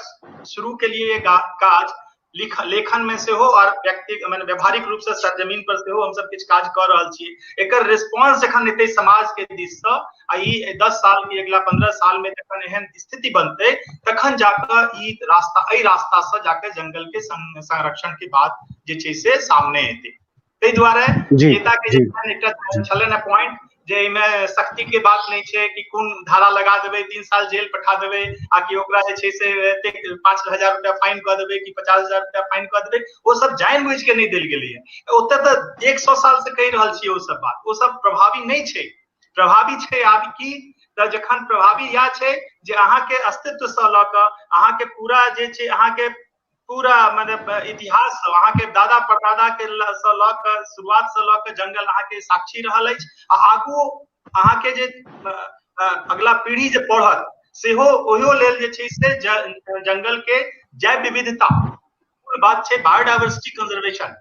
Speaker 4: शुरू के लिए काज लेखन में सेहो और व्यक्ति माने व्यवहारिक रूप से सरजमीन पर सेहो हमसब किछु काज कऽ रहल छी। एकर रिस्पॉन्स जखन एतै समाज के दिस सँ आ ई 10 साल की अगिला 15 साल में जखन एहन स्थिति बनतै, तखन जाकऽ ई रास्ता, एहि रास्ता से जाके जंगल के संरक्षण के बात जे छै से सामने एतै। ताहि दुआरे नेता के जे एकटा छलनि ने पॉइंट जे एहिमे सख्ती के बात नहि छै कि कोन धारा लगा देबै, 3 साल जेल पठा देबै आ कि ओकरा जे छै से एतेक 5,000 रुपया फाइन कऽ देबै कि 50,000 रुपया फाइन कऽ देबै, ओ सब जानि बुझि के नहि देल गेलैया। ओतऽ तऽ 100 साल से कहि रहल छियै ओ सब बात, ओ सब प्रभावी नहि छै। प्रभावी छै आब की तऽ जखन प्रभावी इएह छै जे अहाँके अस्तित्व सँ लऽ कऽ अहाँके पूरा जे छै अहाँके पूरा मतलब इतिहास अहाँके दादा परदादा के सँ लऽ कऽ शुरुआत सँ लऽ कऽ जंगल अहाँके साक्षी रहल अछि आ आगू अहाँके जे अगला पीढ़ी जे पढ़त सेहो ओहियो लेल जे छै से जंगल के जैव विविधता बात छै, बायोडाइवर्सिटी कंजर्वेशन,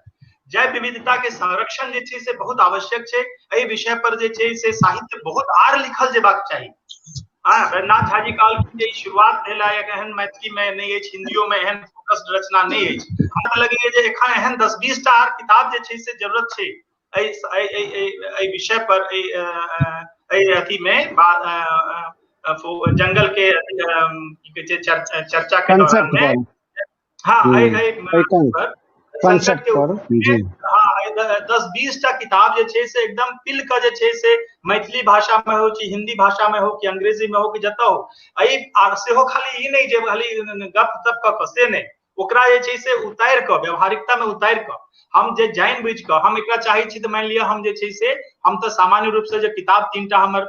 Speaker 4: जैव विविधता के संरक्षण जे छै से बहुत आवश्यक छै। एहि विषय पर जे छै से साहित्य बहुत आर लिखल जेबाक चाही। हँ, वैद्यनाथ झा जी कहलखिन जे ई शुरुआत भेल है, एहन मैथिली मे नहि अछि, हिन्दियो मे एहन फोकस्ड रचना नहि अछि। हमरा लगैया जे एखन एहन 10-20 टा आर किताब जे छै से जरूरत छै एहि एहि एहि विषय पर, एहि एहि अथी मे जंगल के की कहै छै चर्चा के दौरान मे। हाँ, एहि पर
Speaker 1: कॉन्सेप्ट पर जी।
Speaker 4: हाँ, 10-20 टा किताब जे छै से एकदम पिल के जे छै से मैथिली भाषा में हो कि हिंदी भाषा में हो कि अंग्रेजी में हो कि जतऽ हो, एहि आर सेहो खाली ई नहि जे खाली गप तप कऽ कऽ से नहि, ओकरा जे छै से उतारि कऽ व्यवहारिकता में उतारि कऽ हम जे जानि बुझि कऽ हम एकरा चाहै छी तऽ मानि लिअ हम जे छै से हम तऽ सामान्य रूप से जे किताब 3टा हमर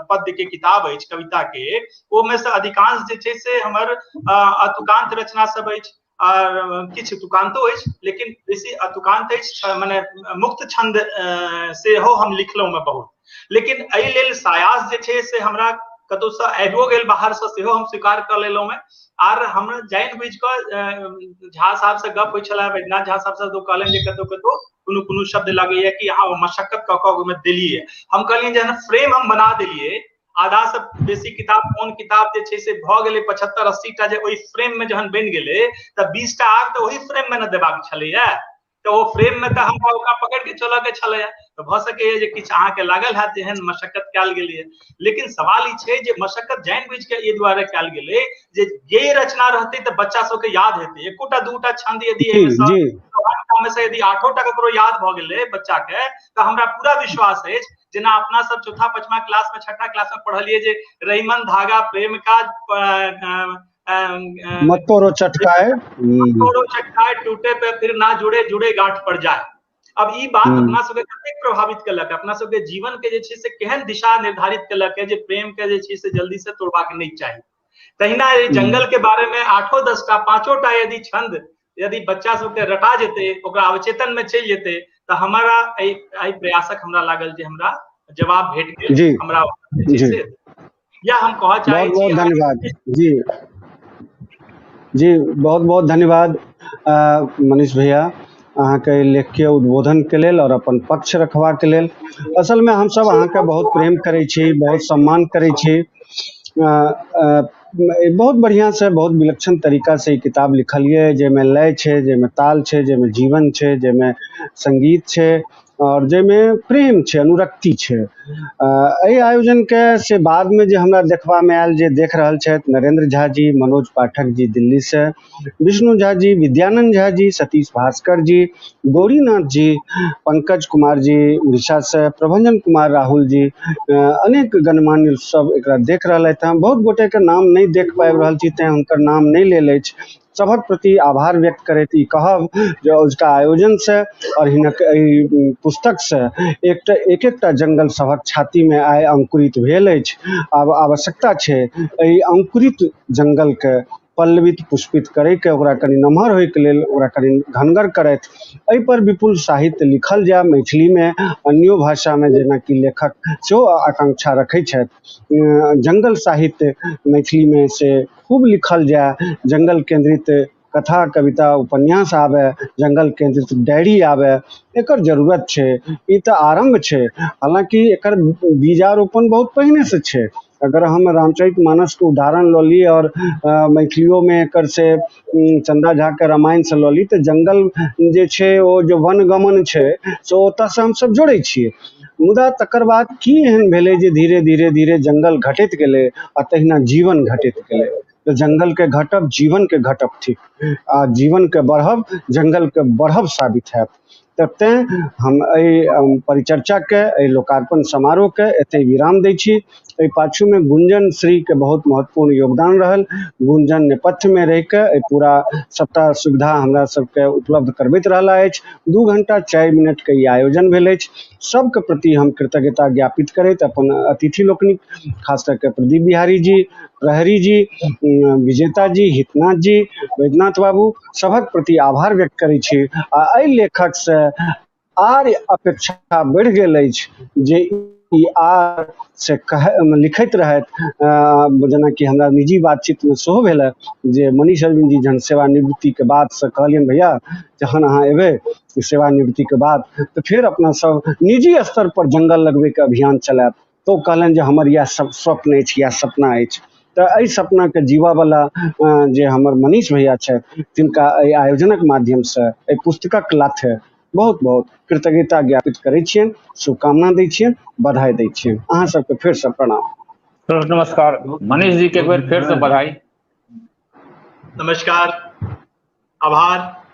Speaker 4: पद्य के किताब अछि कविता के, ओहिमे से अधिकांश जे छै से हमर अतुकांत रचना सब अछि, आर किछु तुकांतो अछि लेकिन बेसी अतुकांत अछि, मने मुक्त छंद सेहो हम लिखलहुँ में बहुत। लेकिन एहि लेल सायास जे छै से हमरा कतौसँ आबिओ गेल बाहरसँ, सेहो हम स्वीकार कऽ लेलहुँ हेँ। आर हमरा जानि बुझि कऽ झा साहब से गप होइ छलै, वैद्यनाथ झा साहब से, तो कहलनि जे कतौ कतौ कोनो कोनो शब्द लगैया कि अहाँ मशक्कत कऽ कऽ ओहिमे देलियै। हम कहलियनि जे फ्रेम हम बना देलियै, आधा से बेसी किताब कोन किताब जे छै से भऽ गेलै 75-80 टा जे ओहि फ्रेम मे जहन बनि गेलै तऽ 20 टा आर तऽ ओहि फ्रेम मे ने देबाक छलैया, तऽ ओ फ्रेम मे तऽ हमरा ओकरा पकड़ि के चलऽ के छलैया। तऽ भऽ सकैया जे किछु अहाँके लागल हैत जेहन मशक्कत कयल गेलैया, लेकिन सवाल ई छै जे मशक्कत जानि बुझि के एहि दुआरे कयल गेलै जे जे रचना रहतै तऽ बच्चा सबके याद हेतै। एकोटा दूटा छंद यदि एहिमे से यदि 8टा ककरो याद भऽ गेलै बच्चा के, तऽ हमरा पूरा विश्वास अछि जेना अपना सब चौथा पचमा क्लास में छठा क्लास में पढ़लियै जे रहीमन धागा प्रेम का
Speaker 1: मत तोड़ो चटकाए,
Speaker 4: तोड़ो चटकाए टूटे पे फिर ना जुड़े, जुड़े गांठ पर जाए। अब ई बात अपना सबके कतेक प्रभावित केलक, अपना सबके जीवन के जे छै से केहन दिशा निर्धारित केलक जे प्रेम के जे छै से जल्दी से तोड़बाक नहि चाही। तहिना जंगल के बारे में 8-10 टा 5टा यदि छंद यदि बच्चा सबके रटा जेतै, ओकरा अवचेतन में चलि जेतै, तऽ हमारा एहि प्रयासक हमरा लागल जे हमरा जवाब भेट गेल। हमरा या हम कहऽ चाहै
Speaker 1: छी। बहुत धन्यवाद जी जी, बहुत बहुत धन्यवाद मनीष भैया अहाँके लेखके उद्बोधनके लेल और अपन पक्ष रखबाके लेल। असलमे हमसब अहाँके बहुत प्रेम करै छी, बहुत सम्मान करै छी। बहुत बढ़िआँ से बहुत विलक्षण तरीका से ई किताब लिखलियै, जाहिमे लय छै, जाहिमे ताल छै, जाहिमे जीवन छै, जाहिमे संगीत छै और जाहिमे प्रेम छै, अनुरक्ति छै। एहि आयोजनके से बादमे जे हमरा देखबामे आयल जे देख रहल छथि नरेंद्र झा जी, मनोज पाठक जी दिल्ली से, विष्णु झा जी, विद्यानंद झा जी, सतीश भास्कर जी, गौरीनाथ जी, पंकज कुमार जी उड़ीसा से, प्रभंजन कुमार राहुल जी, अनेक गणमान्य सब एकरा देख रहलथि हँ। बहुत गोटेके नाम नहि देख पाबि रहल छी तेँ हुनकर नाम नहि लेल अछि। सभक प्रति आभार व्यक्त करैत ई कहब जे अजुका आयोजनसँ आओर हिनक एहि पुस्तकसँ एकटा एक एकटा जंगल सभक छातीमे आइ अंकुरित भेल अछि। आब आवश्यकता छै एहि अंकुरित जंगलके पल्लवित पुष्पित करैके, ओकरा कनि नमहर होइके लेल ओकरा कनि घनगर करथि। एहिपर विपुल साहित्य लिखल जाय मैथिलीमे, अन्यो भाषामे, जेनाकि लेखक सेहो आकांक्षा रखै छथि। जंगल साहित्य मैथिलीमे से खूब लिखल जाय, जंगल केंद्रित कथा कविता उपन्यास आबै, जंगल केंद्रित डायरी आबै, एकर जरूरत छै। ई तऽ आरम्भ छै, हालाँकि एकर बीजारोपण बहुत पहिनेसँ छै। अगर हम रामचरित मानसके उदाहरण लऽ ली और मैथिलियोमे एकर से चन्दा झाके रामायणसँ लऽ ली, तऽ जंगल जे छै ओ जे वनगमन छै से ओतऽसँ हमसब जोड़ै छियै। मुदा तकर बाद की एहन भेलै जे धीरे धीरे धीरे जंगल घटैत गेलै आ तहिना जीवन घटैत गेलै। तऽ जंगलके घटब जीवनके घटब थिक आ जीवनके बढ़ब जंगलके बढ़ब साबित हैत। तऽ तेँ हम एहि परिचर्चाके, एहि लोकार्पण समारोहके एतहि विराम दै छी। एहि पाछूमे गुंजन श्रीके बहुत महत्वपूर्ण योगदान रहल। गुंजन नेपथ्यमे रहिके एहि पूरा सबटा सुविधा हमरा सबके उपलब्ध करबैत रहला अछि। 2 घंटा 4 मिनटके ई आयोजन भेल अछि। सबके प्रति हम कृतज्ञता ज्ञापित करैत अपन अतिथि लोकनिक, खास करके प्रदीप बिहारी जी, प्रहरी जी, विजेता जी, हितनाथ जी, वैद्यनाथ बाबू, सभक प्रति आभार व्यक्त करै छी। आ एहि लेखकसँ आर अपेक्षा बढ़ि गेल अछि जे ई आर से कह लिखैत रहथि। जेनाकि हमरा निजी बातचीतमे सेहो भेल जे मनीष अरविंद जी जहन सेवानिवृत्तिके बादसँ कहलियनि भैया जहन अहाँ एबै सेवानिवृत्तिके बाद तऽ फेर अपना सब निजी स्तर पर जंगल लगबैके अभियान चलायब। तऽ ओ कहलनि जे हमर इएह सब स्वप्न अछि, इएह सपना अछि। तऽ एहि सपनाके जीवऽवला जे हमर मनीष भैया छथि, तिनका एहि आयोजनक माध्यमसँ, एहि पुस्तकक लाथे बहुत बहुत कृतज्ञता ज्ञापित करै छियनि, शुभकामना दै छियनि, बधाई दै छियनि। अहाँ सबके फेरसँ प्रणाम।
Speaker 2: नमस्कार मनीष जी के, एक बेर फेर से बधाई।
Speaker 4: नमस्कार, आभार।